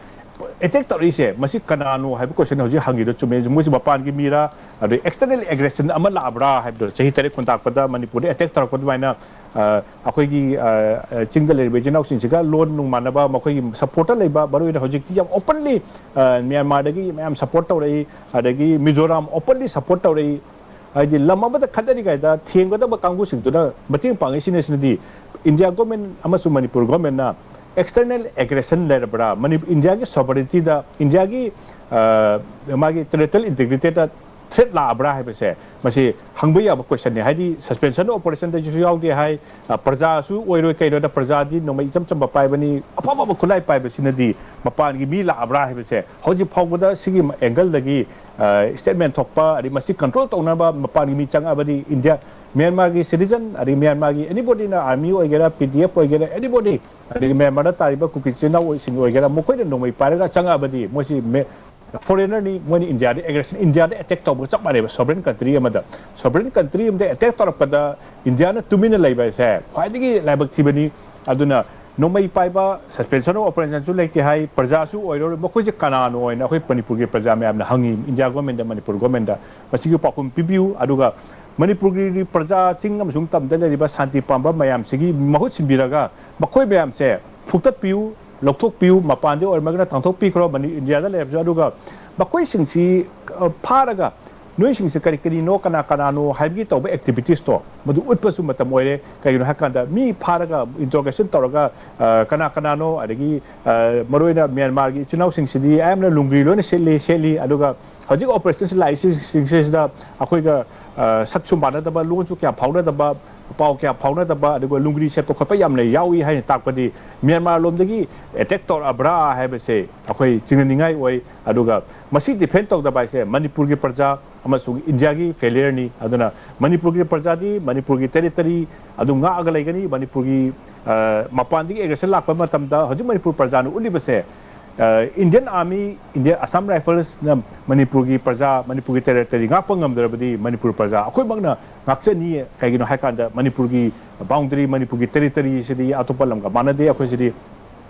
ꯑꯦꯇꯦꯛ ꯇꯧꯔꯛꯏꯁꯦ, ꯃꯁꯤ ꯀꯅꯥꯅꯣ ꯍꯥꯏꯕ ꯀꯣꯏꯁꯟ ꯍꯧꯖꯤꯛ ꯍꯪꯉꯤꯗꯣ ꯆꯨꯝꯃꯦ꯫ ꯃꯣꯏꯁꯦ ꯃꯄꯥꯟꯒꯤ ꯃꯤꯔꯥ, ꯑꯗꯩ ꯑꯦꯛꯁꯇꯔꯅꯦꯜ ꯑꯦꯒ꯭ꯔꯦꯁꯟ ꯑꯃ ꯂꯥꯛꯑꯕ꯭ꯔꯥ ꯍꯥꯏꯕꯗꯣ, ꯆꯍꯤ ꯇꯔꯦꯠ ꯈꯨꯟꯇꯥꯛꯄꯗ ꯃꯅꯤꯄꯨꯔꯗ ꯑꯦꯇꯦꯛ ꯇꯧꯔꯛꯄ ꯑꯗꯨꯃꯥꯏꯅ, ꯑ, ꯑꯩꯈꯣꯏꯒꯤ, ꯑ, ꯑ, ꯆꯤꯡꯗ ꯂꯩꯔꯤꯕ ꯏꯆꯤꯟ ꯏꯅꯥꯎꯁꯤꯡꯁꯤꯒ ꯂꯣꯟ ꯅꯨꯡ ꯃꯥꯟꯅꯕ, ꯃꯈꯣꯏꯒꯤ ꯁꯞꯄꯣꯔꯠꯇ ꯂꯩꯕ, ꯃꯔꯨꯑꯣꯏꯅ ꯍꯧꯖꯤꯛꯇꯤ ꯌꯥꯝ ꯑꯣꯄꯟꯂꯤ, ꯑ, ꯃ꯭ꯌꯥꯟꯃꯥꯔꯗꯒꯤ ꯃꯌꯥꯝ ꯁꯞꯄꯣꯔꯠ ꯇꯧꯔꯛꯏ, ꯑꯗꯒꯤ ꯃꯤꯖꯣꯔꯥꯝ ꯑꯣꯄꯟꯂꯤ ꯁꯞꯄꯣꯔꯠ ꯇꯧꯔꯛꯏ꯫ ꯍꯥꯏꯗꯤ, ꯂꯝ ꯑꯃꯗ ꯈꯠꯅꯔꯤꯉꯩꯗ ꯊꯦꯡꯒꯗꯕ ꯀꯥꯡꯕꯨꯁꯤꯡꯗꯨꯅ ꯃꯇꯦꯡ ꯄꯥꯡꯉꯤꯁꯤꯅ, ꯁꯤꯅꯗꯤ ꯏꯟꯗꯤꯌꯥ ꯒꯣꯔꯃꯦꯟ ꯑꯃꯁꯨꯡ ꯃꯅꯤꯄꯨꯔ ꯒꯣꯔꯃꯦꯟꯅ ꯑꯦꯛꯁꯇꯔꯅꯦꯜ ꯑꯦꯒ꯭ꯔꯦꯁꯟ ꯂꯩꯔꯕ꯭ꯔꯥ, ꯃꯅꯤ ꯏꯟꯗꯤꯌꯥꯒꯤ ꯁꯣꯕꯔꯦꯟꯇꯤꯗ, ꯏꯟꯗꯤꯌꯥꯒꯤ ꯑ, ꯃꯥꯒꯤ ꯇꯦꯔꯤꯇꯣꯔꯤꯌꯦꯜ ꯏꯟꯇꯤꯒ꯭ꯔꯤꯇꯤꯗ ꯊ꯭ꯔꯦꯠ ꯂꯥꯛꯑꯕ꯭ꯔꯥ ꯍꯥꯏꯕꯁꯦ, ꯃꯁꯤ ꯍꯪꯕ ꯌꯥꯕ ꯀꯣꯏꯁꯟꯅꯤ꯫ ꯍꯥꯏꯗꯤ ꯁꯁꯄꯦꯟꯁꯟ ꯑꯣꯄꯔꯦꯁꯟꯗꯁꯨ ꯌꯥꯎꯗꯦ ꯍꯥꯏ, ꯑ, ꯄ꯭ꯔꯖꯥꯁꯨ ꯑꯣꯏꯔꯣꯏ, ꯀꯩꯅꯣꯗ ꯄ꯭ꯔꯖꯥꯗꯤ ꯅꯣꯡꯃꯩ ꯏꯆꯝ ꯆꯝꯕ ꯄꯥꯏꯕꯅꯤ, ꯑꯐ ꯑꯐꯕ ꯈꯨꯠꯂꯥꯏ ꯄꯥꯏꯕꯁꯤꯅꯗꯤ ꯃꯄꯥꯟꯒꯤ ꯃꯤ ꯂꯥꯛꯑꯕ꯭ꯔꯥ ꯍꯥꯏꯕꯁꯦ ꯍꯧꯖꯤꯛ ꯐꯥꯎꯕꯗ ꯁꯤꯒꯤ ꯑꯦꯡꯒꯜꯗꯒꯤ ꯁ꯭ꯇꯦꯠꯃꯦꯟ ꯊꯣꯛꯄ, ꯑꯗꯩ ꯃꯁꯤ ꯀꯟꯇ꯭ꯔꯣꯜ ꯇꯧꯅꯕ ꯃꯄꯥꯟꯒꯤ ꯃꯤ ꯆꯪꯉꯛꯑꯕꯗꯤ ꯏꯟꯗꯤꯌꯥ, ꯃ꯭ꯌꯥꯟꯃꯥꯔꯒꯤ ꯁꯤꯇꯤꯖꯟ, ꯑꯗꯩ ꯃ꯭ꯌꯥꯟꯃꯥꯔꯒꯤ ꯑꯦꯅꯤꯕꯣꯗꯤꯅ, ꯑꯥꯔꯃꯤ ꯑꯣꯏꯒꯦꯔꯥ, ꯄꯤ ꯗꯤ ꯑꯦꯐ ꯑꯣꯏꯒꯦꯔꯥ, ꯑꯦꯅꯤꯕꯣꯗꯤ, ꯑꯗꯒꯤ ꯃ꯭ꯌꯥꯟꯃꯥꯔꯗ ꯇꯥꯔꯤꯕ ꯀꯨꯀꯤ ꯏꯆꯤꯟ ꯏꯅꯥꯎꯁꯤꯡ ꯑꯣꯏꯒꯦꯔꯥ, ꯃꯈꯣꯏꯅ ꯅꯣꯡꯃꯩ ꯄꯥꯏꯔꯒ ꯆꯪꯉꯛꯑꯕꯗꯤ ꯃꯣꯏꯁꯤ ꯃꯦ-, ꯐꯣꯔꯦꯅꯔꯅꯤ, ꯃꯣꯏꯅ ꯏꯟꯗꯤꯌꯥꯗ ꯑꯦꯒ꯭ꯔꯦꯁꯟ, ꯏꯟꯗꯤꯌꯥꯗ ꯑꯦꯇꯦꯛ ꯇꯧꯕꯒ ꯆꯞ ꯃꯥꯟꯅꯩꯕ꯫ ꯁꯣꯕꯔꯦꯟ ꯀꯟꯇ꯭ꯔꯤ ꯑꯃꯗ, ꯁꯣꯕꯔꯦꯟ ꯀꯟꯇ꯭ꯔꯤ ꯑꯃꯗ ꯑꯦꯇꯦꯛ ꯇꯧꯔꯛꯄꯗ ꯏꯟꯗꯤꯌꯥꯅ ꯇꯨꯃꯤꯟꯅ ꯂꯩꯕ ꯍꯥꯏꯁꯦ ꯈ꯭ꯋꯥꯏꯗꯒꯤ ꯂꯥꯏꯕꯛ ꯊꯤꯕꯅꯤ꯫ ꯑꯗꯨꯅ ꯅꯣꯡꯃꯩ ꯄꯥꯏꯕ, ꯁꯁꯄꯦꯟꯁꯟ ꯑꯣꯐ ꯑꯣꯄꯔꯦꯁꯟꯁꯨ ꯂꯩꯇꯦ ꯍꯥꯏ, ꯄ꯭ꯔꯖꯥꯁꯨ ꯑꯣꯏꯔꯔꯣꯏ꯫ ꯃꯈꯣꯏꯁꯦ ꯀꯅꯥꯅꯣ ꯍꯥꯏꯅ ꯑꯩꯈꯣꯏ ꯃꯅꯤꯄꯨꯔꯒꯤ ꯄ꯭ꯔꯖꯥ ꯃꯌꯥꯝꯅ ꯍꯪꯉꯤ, ꯏꯟꯗꯤꯌꯥ ꯒꯣꯔꯃꯦꯟꯗ, ꯃꯅꯤꯄꯨꯔ ꯒꯣꯔꯃꯦꯟꯗ ꯃꯁꯤꯒꯤ ꯄꯥꯎꯈꯨꯝ ꯄꯤꯕꯤꯌꯨ꯫ ꯑꯗꯨꯒ ꯃꯅꯤꯄꯨꯔꯒꯤ ꯄ꯭ꯔꯖꯥ, ꯆꯤꯡ ꯑꯃꯁꯨꯡ ꯇꯝꯗ ꯂꯩꯔꯤꯕ ꯁꯥꯟꯇꯤ ꯄꯥꯝꯕ ꯃꯌꯥꯝꯁꯤꯒꯤ ꯃꯍꯨꯠ ꯁꯤꯟꯕꯤꯔꯒ ꯃꯈꯣꯏ ꯃꯌꯥꯝꯁꯦ ꯐꯨꯛꯇꯠꯄꯤꯌꯨ, ꯂꯧꯊꯣꯛꯄꯤꯌꯨ, ꯃꯄꯥꯟꯗ ꯑꯣꯏꯔꯝꯃꯒꯅ ꯇꯥꯟꯊꯣꯛꯄꯤꯈ꯭ꯔꯣ, ꯃꯅꯤ-, ꯏꯟꯗꯤꯌꯥꯗ ꯂꯩꯔꯕꯁꯨ꯫ ꯑꯗꯨꯒ ꯃꯈꯣꯏꯁꯤꯡꯁꯤ, ꯑ, ꯐꯥꯔꯒ ꯅꯣꯏꯁꯤꯡꯁꯦ ꯀꯔꯤ ꯀꯔꯤꯅꯣ, ꯀꯅꯥ ꯀꯅꯥꯅꯣ ꯍꯥꯏꯕꯒꯤ ꯇꯧꯕ ꯑꯦꯛꯇꯤꯚꯤꯇꯤꯁꯇꯣ ꯃꯗꯨ ꯎꯠꯄꯁꯨ ꯃꯇꯝ ꯑꯣꯏꯔꯦ꯫ ꯀꯩꯒꯤꯅꯣ ꯍꯥꯏ ꯀꯥꯟꯗ ꯃꯤ ꯐꯥꯔꯒ ꯏꯟꯇ꯭ꯔꯣꯒꯦꯁꯟ ꯇꯧꯔꯒ, ꯑ, ꯀꯅꯥ ꯀꯅꯥꯅꯣ, ꯑꯗꯒꯤ, ꯑ, ꯃꯔꯨꯑꯣꯏꯅ ꯃ꯭ꯌꯥꯟꯃꯥꯔꯒꯤ ꯏꯆꯤꯟ ꯏꯅꯥꯎꯁꯤꯡꯁꯤꯗꯤ ꯑꯌꯥꯝꯕꯅ ꯂꯨꯡꯒ꯭ꯔꯤ ꯂꯣꯏꯅ ꯁꯦꯠꯂꯤ, ꯁꯦꯠꯂꯤ꯫ ꯑꯗꯨꯒ ꯍꯧꯖꯤꯛ ꯑꯣꯄꯔꯦꯁꯟꯁꯤ ꯂꯥꯛꯏꯁꯤꯡꯁꯤꯗ ꯑꯩꯈꯣꯏꯒ, ꯑ, ꯁꯛꯁꯨ ꯃꯥꯟꯅꯗꯕ, ꯂꯣꯟꯁꯨ ꯀꯌꯥ ꯐꯥꯎꯅꯗꯕ, ꯄꯥꯎ ꯀꯌꯥ ꯐꯥꯎꯅꯗꯕ, ꯑꯗꯨꯒ ꯂꯨꯡꯒ꯭ꯔꯤ ꯁꯦꯠꯄ ꯈꯣꯠꯄ ꯌꯥꯝꯅ ꯌꯥꯎꯏ ꯍꯥꯏꯅ ꯇꯥꯛꯄꯗꯤ ꯃ꯭ꯌꯥꯟꯃꯥꯔ ꯂꯣꯝꯗꯒꯤ ꯑꯦꯇꯦꯛ ꯇꯧꯔꯛꯑꯕ꯭ꯔꯥ ꯍꯥꯏꯕꯁꯦ ꯑꯩꯈꯣꯏ ꯆꯤꯡꯅꯅꯤꯡꯉꯥꯏ ꯑꯣꯏ꯫ ꯑꯗꯨꯒ ꯃꯁꯤ ꯗꯤꯐꯦꯟ ꯇꯧꯗꯕ ꯍꯥꯏꯁꯦ ꯃꯅꯤꯄꯨꯔꯒꯤ ꯄ꯭ꯔꯖꯥ ꯑꯃꯁꯨꯡ ꯏꯟꯗꯤꯌꯥꯒꯤ ꯐꯦꯂꯤꯌꯔꯅꯤ꯫ ꯑꯗꯨꯅ ꯃꯅꯤꯄꯨꯔꯒꯤ ꯄ꯭ꯔꯖꯥꯗꯤ ꯃꯅꯤꯄꯨꯔꯒꯤ ꯇꯦꯔꯤꯇꯔꯤ ꯑꯗꯨ ꯉꯥꯛꯑꯒ ꯂꯩꯒꯅꯤ꯫ ꯃꯅꯤꯄꯨꯔꯒꯤ, ꯑ, ꯃꯄꯥꯟꯗꯒꯤ ꯑꯦꯒ꯭ꯔꯦꯁꯟ ꯂꯥꯛꯄ ꯃꯇꯝꯗ ꯍꯧꯖꯤꯛ ꯃꯅꯤꯄꯨꯔ ꯄ꯭ꯔꯖꯥꯅ ꯎꯠꯂꯤꯕꯁꯦ, ꯑ, ꯏꯟꯗꯤꯌꯟ ꯑꯥꯔꯃꯤ, ꯏꯟꯗꯤꯌꯟ ꯑꯁꯥꯝ ꯔꯥꯏꯐꯜꯁꯅ ꯃꯅꯤꯄꯨꯔꯒꯤ ꯄ꯭ꯔꯖꯥ, ꯃꯅꯤꯄꯨꯔꯒꯤ ꯇꯦꯔꯤꯇꯔꯤ ꯉꯥꯛꯄ ꯉꯝꯗ꯭ꯔꯕꯗꯤ ꯃꯅꯤꯄꯨꯔ ꯄ꯭ꯔꯖꯥ ꯑꯩꯈꯣꯏꯃꯛꯅ ꯉꯥꯛꯆꯅꯤ꯫ ꯀꯩꯒꯤꯅꯣ ꯍꯥꯏ ꯀꯥꯟꯗ ꯃꯅꯤꯄꯨꯔꯒꯤ ꯕꯥꯎꯟꯗꯔꯤ, ꯃꯅꯤꯄꯨꯔꯒꯤ ꯇꯦꯔꯤꯇꯔꯤꯁꯤꯗꯤ ꯑꯇꯣꯞꯄ ꯂꯝꯒ ꯃꯥꯟꯅꯗꯦ꯫ ꯑꯩꯈꯣꯏꯁꯤꯗꯤ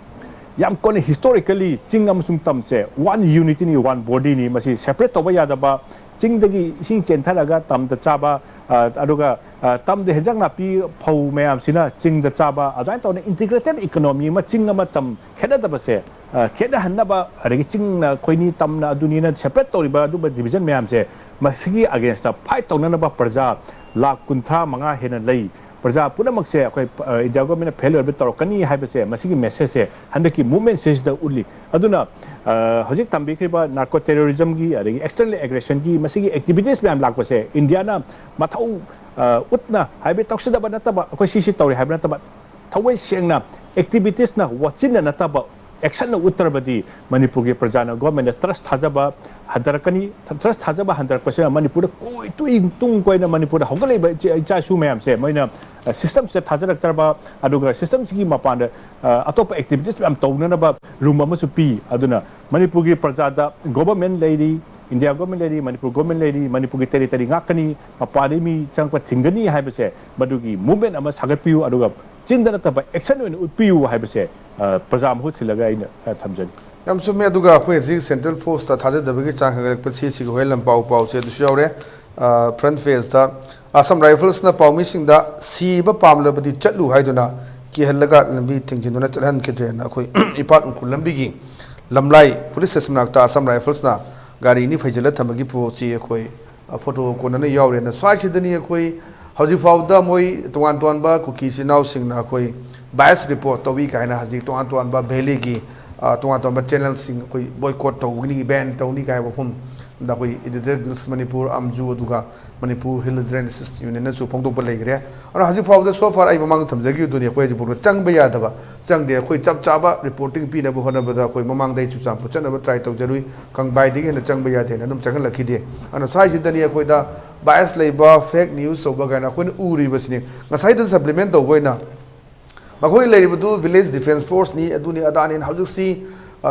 ꯌꯥꯝ ꯀꯣꯟꯅ ꯍꯤꯁꯇꯣꯔꯤꯀꯦꯜꯂꯤ ꯆꯤꯡ ꯑꯃꯁꯨꯡ ꯇꯝꯁꯦ ꯋꯥꯟ ꯌꯨꯅꯤꯇꯤꯅꯤ, ꯋꯥꯟ ꯕꯣꯗꯤꯅꯤ꯫ ꯃꯁꯤ ꯁꯦꯄꯔꯦꯠ ꯇꯧꯕ ꯌꯥꯗꯕ, ꯆꯤꯡꯗꯒꯤ ꯏꯁꯤꯡ ꯆꯦꯟꯊꯔꯒ ꯇꯝꯗ ꯆꯥꯕ, ꯑ, ꯑꯗꯨꯒ, ꯑ, ꯇꯝꯗ ꯍꯦꯟꯖꯥꯡ ꯅꯥꯄꯤ, ꯐꯧ ꯃꯌꯥꯝꯁꯤꯅ ꯆꯤꯡꯗ ꯆꯥꯕ, ꯑꯗꯨꯃꯥꯏꯅ ꯇꯧꯅ ꯏꯟꯇꯤꯒ꯭ꯔꯦꯇꯦꯠ ꯏꯀꯣꯅꯣꯃꯤ ꯑꯃ, ꯆꯤꯡ ꯑꯃ ꯇꯝ ꯈꯦꯠꯅꯗꯕꯁꯦ, ꯑ, ꯈꯦꯠꯅꯍꯟꯅꯕ, ꯑꯗꯒꯤ ꯆꯤꯡꯅ ꯑꯩꯈꯣꯏꯅꯤ, ꯇꯝꯅ ꯑꯗꯨꯅꯤꯅ ꯁꯦꯄꯔꯦꯠ ꯇꯧꯔꯤꯕ ꯑꯗꯨꯝꯕ ꯗꯤꯕꯤꯖꯟ ꯃꯌꯥꯝꯁꯦ, ꯃꯁꯤꯒꯤ ꯑꯒꯦꯟꯁꯇ ꯐꯥꯏꯠ ꯇꯧꯅꯅꯕ ꯄ꯭ꯔꯖꯥ ꯂꯥꯈ ꯀꯨꯟꯊ꯭ꯔꯥ ꯃꯉꯥ ꯍꯦꯟꯅ ꯂꯩ꯫ ꯄ꯭ꯔꯖꯥ ꯄꯨꯝꯅꯃꯛꯁꯦ ꯑꯩꯈꯣꯏ ꯏꯟꯗꯤꯌꯥ ꯒꯣꯔꯃꯦꯟꯅ ꯐꯦꯜ ꯑꯣꯏꯕ ꯇꯧꯔꯛꯀꯅꯤ ꯍꯥꯏꯕꯁꯦ ꯃꯁꯤꯒꯤ ꯃꯦꯁꯦꯖꯁꯦ ꯍꯟꯗꯛꯀꯤ ꯃꯨꯚꯃꯦꯟꯁꯤꯗ ꯎꯠꯂꯤ꯫ ꯑꯗꯨꯅ ꯍꯧꯖꯤꯛ ꯇꯝꯕꯤꯈ꯭ꯔꯤꯕ ꯅꯥꯔꯀꯣ ꯇꯦꯔꯣꯔꯤꯖꯝꯒꯤ, ꯑꯗꯒꯤ ꯑꯦꯛꯁꯇꯔꯅꯦꯜ ꯑꯦꯒ꯭ꯔꯦꯁꯟꯒꯤ ꯃꯁꯤꯒꯤ ꯑꯦꯛꯇꯤꯚꯤꯇꯤꯁ ꯃꯌꯥꯝ ꯂꯥꯛꯄꯁꯦ ꯏꯟꯗꯤꯌꯥꯅ ꯃꯊꯧ ꯎꯠꯅ, ꯍꯥꯏꯕꯗꯤ ꯇꯧꯁꯤꯟꯅꯕ ꯅꯠꯇꯕ, ꯑꯩꯈꯣꯏ ꯁꯤꯁꯤ ꯇꯧꯔꯦ ꯍꯥꯏꯕ ꯅꯠꯇꯕ, ꯊꯋꯥꯏ ꯁꯦꯡꯅ ꯑꯦꯛꯇꯤꯚꯤꯇꯤꯁꯅ ꯋꯥꯆꯤꯟꯅ ꯅꯠꯇꯕ ꯑꯦꯛꯁꯟꯅ ꯎꯠꯇ꯭ꯔꯕꯗꯤ ꯃꯅꯤꯄꯨꯔꯒꯤ ꯄ꯭ꯔꯖꯥꯅ ꯒꯣꯔꯃꯦꯟꯗ ꯇ꯭ꯔꯁ ꯊꯥꯖꯕ ꯍꯟꯊꯔꯛꯀꯅꯤ꯫ ꯇ꯭ꯔꯁ ꯊꯥꯖꯕ ꯍꯟꯊꯔꯛꯄꯁꯤꯅ ꯃꯅꯤꯄꯨꯔꯗ ꯀꯣꯏ ꯇꯨꯏ ꯇꯨꯡ ꯀꯣꯏꯅ ꯃꯅꯤꯄꯨꯔꯗ ꯍꯧꯒꯠꯂꯛꯏꯕ ꯏꯆꯥ ꯏꯆꯥ ꯏꯁꯨ ꯃꯌꯥꯝꯁꯦ ꯃꯣꯏꯅ ꯁꯤꯁꯇꯝꯁꯤꯗ ꯊꯥꯖꯔꯛꯇ꯭ꯔꯕ, ꯑꯗꯨꯒ ꯁꯤꯁꯇꯝꯁꯤꯒꯤ ꯃꯄꯥꯟꯗ ꯑꯇꯣꯞꯄ ꯑꯦꯛꯇꯤꯚꯤꯇꯤꯁ ꯃꯌꯥꯝ ꯇꯧꯅꯅꯕ ꯔꯨꯝ ꯑꯃꯁꯨ ꯄꯤ꯫ ꯑꯗꯨꯅ ꯃꯅꯤꯄꯨꯔꯒꯤ ꯄ꯭ꯔꯖꯥꯗ ꯒꯣꯚꯔꯟꯃꯦꯟ ꯂꯩꯔꯤ, ꯏꯟꯗꯤꯌꯥ ꯒꯣꯚꯔꯟꯃꯦꯟ ꯂꯩꯔꯤ, ꯃꯅꯤꯄꯨꯔ ꯒꯣꯚꯔꯟꯃꯦꯟ ꯂꯩꯔꯤ, ꯃꯅꯤꯄꯨꯔꯒꯤ ꯇꯦꯔꯤꯇꯣꯔꯤ ꯉꯥꯛꯀꯅꯤ, ꯃꯄꯥꯟꯗꯒꯤ ꯃꯤ ꯆꯪꯉꯛꯄ ꯊꯤꯡꯒꯅꯤ ꯍꯥꯏꯕꯁꯦ, ꯃꯗꯨꯒꯤ ꯃꯨꯚꯃꯦꯟ ꯑꯃ ꯁꯥꯒꯠꯄꯤꯌꯨ, ꯑꯗꯨꯒ ꯆꯤꯟꯗ ꯅꯠꯇꯕ ꯑꯦꯛꯁꯟ ꯑꯣꯏꯅ ꯎꯠꯄꯤꯌꯨ ꯍꯥꯏꯕꯁꯦ ꯄ꯭ꯔꯖꯥ ꯃꯍꯨꯠ ꯁꯤꯜꯂꯒ ꯑꯩꯅ ꯊꯝꯖꯅꯤꯡꯏ꯫ ꯌꯥꯝ ꯆꯨꯝꯃꯦ꯫ ꯑꯗꯨꯒ ꯑꯩꯈꯣꯏ ꯍꯧꯖꯤꯛ ꯁꯦꯟꯇ꯭ꯔꯦꯜ ꯐꯣꯔꯁꯇ ꯊꯥꯖꯗꯕꯒꯤ ꯆꯥꯡ ꯍꯦꯟꯒꯠꯂꯛꯄꯁꯤ ꯁꯤꯒ ꯍꯣꯔꯦꯟ ꯂꯝꯄꯥꯎ ꯄꯥꯎꯁꯦ ꯑꯗꯨꯁꯨ ꯌꯥꯎꯔꯦ꯫ ꯐ꯭ꯔꯟ ꯄꯦꯖꯇ ꯑꯁꯥꯝ ꯔꯥꯏꯐꯜꯁꯅ ꯄꯥꯎꯃꯤꯁꯤꯡꯗ ꯁꯤꯕ ꯄꯥꯝꯂꯕꯗꯤ ꯆꯠꯂꯨ ꯍꯥꯏꯗꯨꯅ ꯀꯤꯍꯜꯂꯒ ꯂꯝꯕꯤ ꯊꯤꯡꯖꯤꯟꯗꯨꯅ ꯆꯠꯍꯟꯈꯤꯗ꯭ꯔꯦꯅ ꯑꯩꯈꯣꯏ ꯏꯝꯐꯥꯜ ꯎꯈ꯭ꯔꯨꯜ ꯂꯝꯕꯤꯒꯤ ꯂꯝꯂꯥꯏ ꯄꯨꯂꯤꯁ ꯁ꯭ꯇꯦꯁꯟ ꯃꯅꯥꯛꯇ ꯑꯁꯥꯝ ꯔꯥꯏꯐꯜꯁꯅ ꯒꯥꯔꯤ ꯑꯅꯤ ꯐꯩꯖꯤꯜꯂ ꯊꯝꯕꯒꯤ ꯄꯣꯠꯁꯤ ꯑꯩꯈꯣꯏ ꯐꯣꯇꯣ ꯀꯣꯟꯅꯅ ꯌꯥꯎꯔꯦꯅ꯫ ꯁ꯭ꯋꯥꯏꯁꯤꯗꯅꯤ ꯑꯩꯈꯣꯏ ꯍꯧꯖꯤꯛ ꯐꯥꯎꯗ ꯃꯣꯏ ꯇꯣꯉꯥꯟ ꯇꯣꯉꯥꯟꯕ ꯀꯨꯀꯤ ꯏꯆꯤꯟ ꯏꯅꯥꯎꯁꯤꯡꯅ ꯑꯩꯈꯣꯏ ꯕꯥꯏꯁ ꯔꯤꯄꯣꯔꯠ ꯇꯧꯏ ꯀꯥꯏꯅ ꯍꯧꯖꯤꯛ ꯇꯣꯉꯥꯟ ꯇꯣꯉꯥꯟꯕ ꯚꯦꯂꯤꯒꯤ ꯇꯣꯉꯥꯟ ꯇꯣꯉꯥꯟꯕ ꯆꯦꯅꯦꯜꯁꯤꯡ ꯑꯩꯈꯣꯏ ꯕꯣꯏꯀꯣꯠ ꯇꯧꯒꯅꯤ, ꯕꯦꯟ ꯇꯧꯅꯤ ꯀꯥꯏ ꯍꯥꯏꯕ ꯃꯐꯝꯗ ꯑꯩꯈꯣꯏ ꯏꯗꯤꯇꯔ ꯒꯤꯜꯁ ꯃꯅꯤꯄꯨꯔ, ꯑꯝꯖꯨ, ꯑꯗꯨꯒ ꯃꯅꯤꯄꯨꯔ ꯍꯤꯜ ꯖꯔꯅꯦꯂꯤꯁ ꯌꯨꯅꯤꯌꯟꯅꯁꯨ ꯐꯣꯡꯗꯣꯛꯄ ꯂꯩꯈ꯭ꯔꯦ꯫ ꯑꯗꯨꯅ ꯍꯧꯖꯤꯛ ꯐꯥꯎꯕꯗ so far ꯑꯩ ꯃꯃꯥꯡꯗ ꯊꯝꯖꯈꯤꯕꯗꯨꯅꯤ, ꯑꯩꯈꯣꯏ ꯍꯧꯖꯤꯛ ꯐꯥꯎꯗ ꯆꯪꯕ ꯌꯥꯗꯕ, ꯆꯪꯗꯦ꯫ ꯑꯩꯈꯣꯏ ꯆꯞ ꯆꯥꯕ ꯔꯤꯄꯣꯔꯇꯤꯡ ꯄꯤꯅꯕ ꯍꯣꯠꯅꯕꯗ ꯑꯩꯈꯣꯏ ꯃꯃꯥꯡꯗ ꯑꯩ ꯆꯨꯔꯆꯥꯟꯄꯨꯔ ꯆꯠꯅꯕ ꯇ꯭ꯔꯥꯏ ꯇꯧꯖꯔꯨꯏ, ꯀꯪꯕꯥꯏꯗꯒꯤ ꯍꯦꯟꯅ ꯆꯪꯕ ꯌꯥꯗꯦꯅ ꯑꯗꯨꯝ ꯆꯪꯍꯜꯂꯛꯈꯤꯗꯦ꯫ ꯑꯗꯨꯅ ꯁ꯭ꯋꯥꯏꯁꯤꯗꯅꯤ ꯑꯩꯈꯣꯏꯗ ꯕꯥꯏꯁ ꯂꯩꯕ, ꯐꯦꯛ ꯅ꯭ꯌꯨꯁ ꯇꯧꯕ ꯀꯥꯏꯅ ꯑꯩꯈꯣꯏꯅ ꯎꯔꯤꯕꯁꯤꯅꯤ꯫ ꯉꯁꯥꯏꯗ ꯁꯄ꯭ꯂꯤꯃꯦꯟ ꯇꯧꯕ ꯑꯣꯏꯅ ꯃꯈꯣꯏꯅ ꯂꯩꯔꯤꯕꯗꯨ ꯚꯤꯂꯦꯖ ꯗꯤꯐꯦꯟꯁ ꯐꯣꯔꯁꯅꯤ, ꯑꯗꯨꯅꯤ ꯑꯗꯥꯅꯤ꯫ ꯍꯧꯖꯤꯛꯁꯤ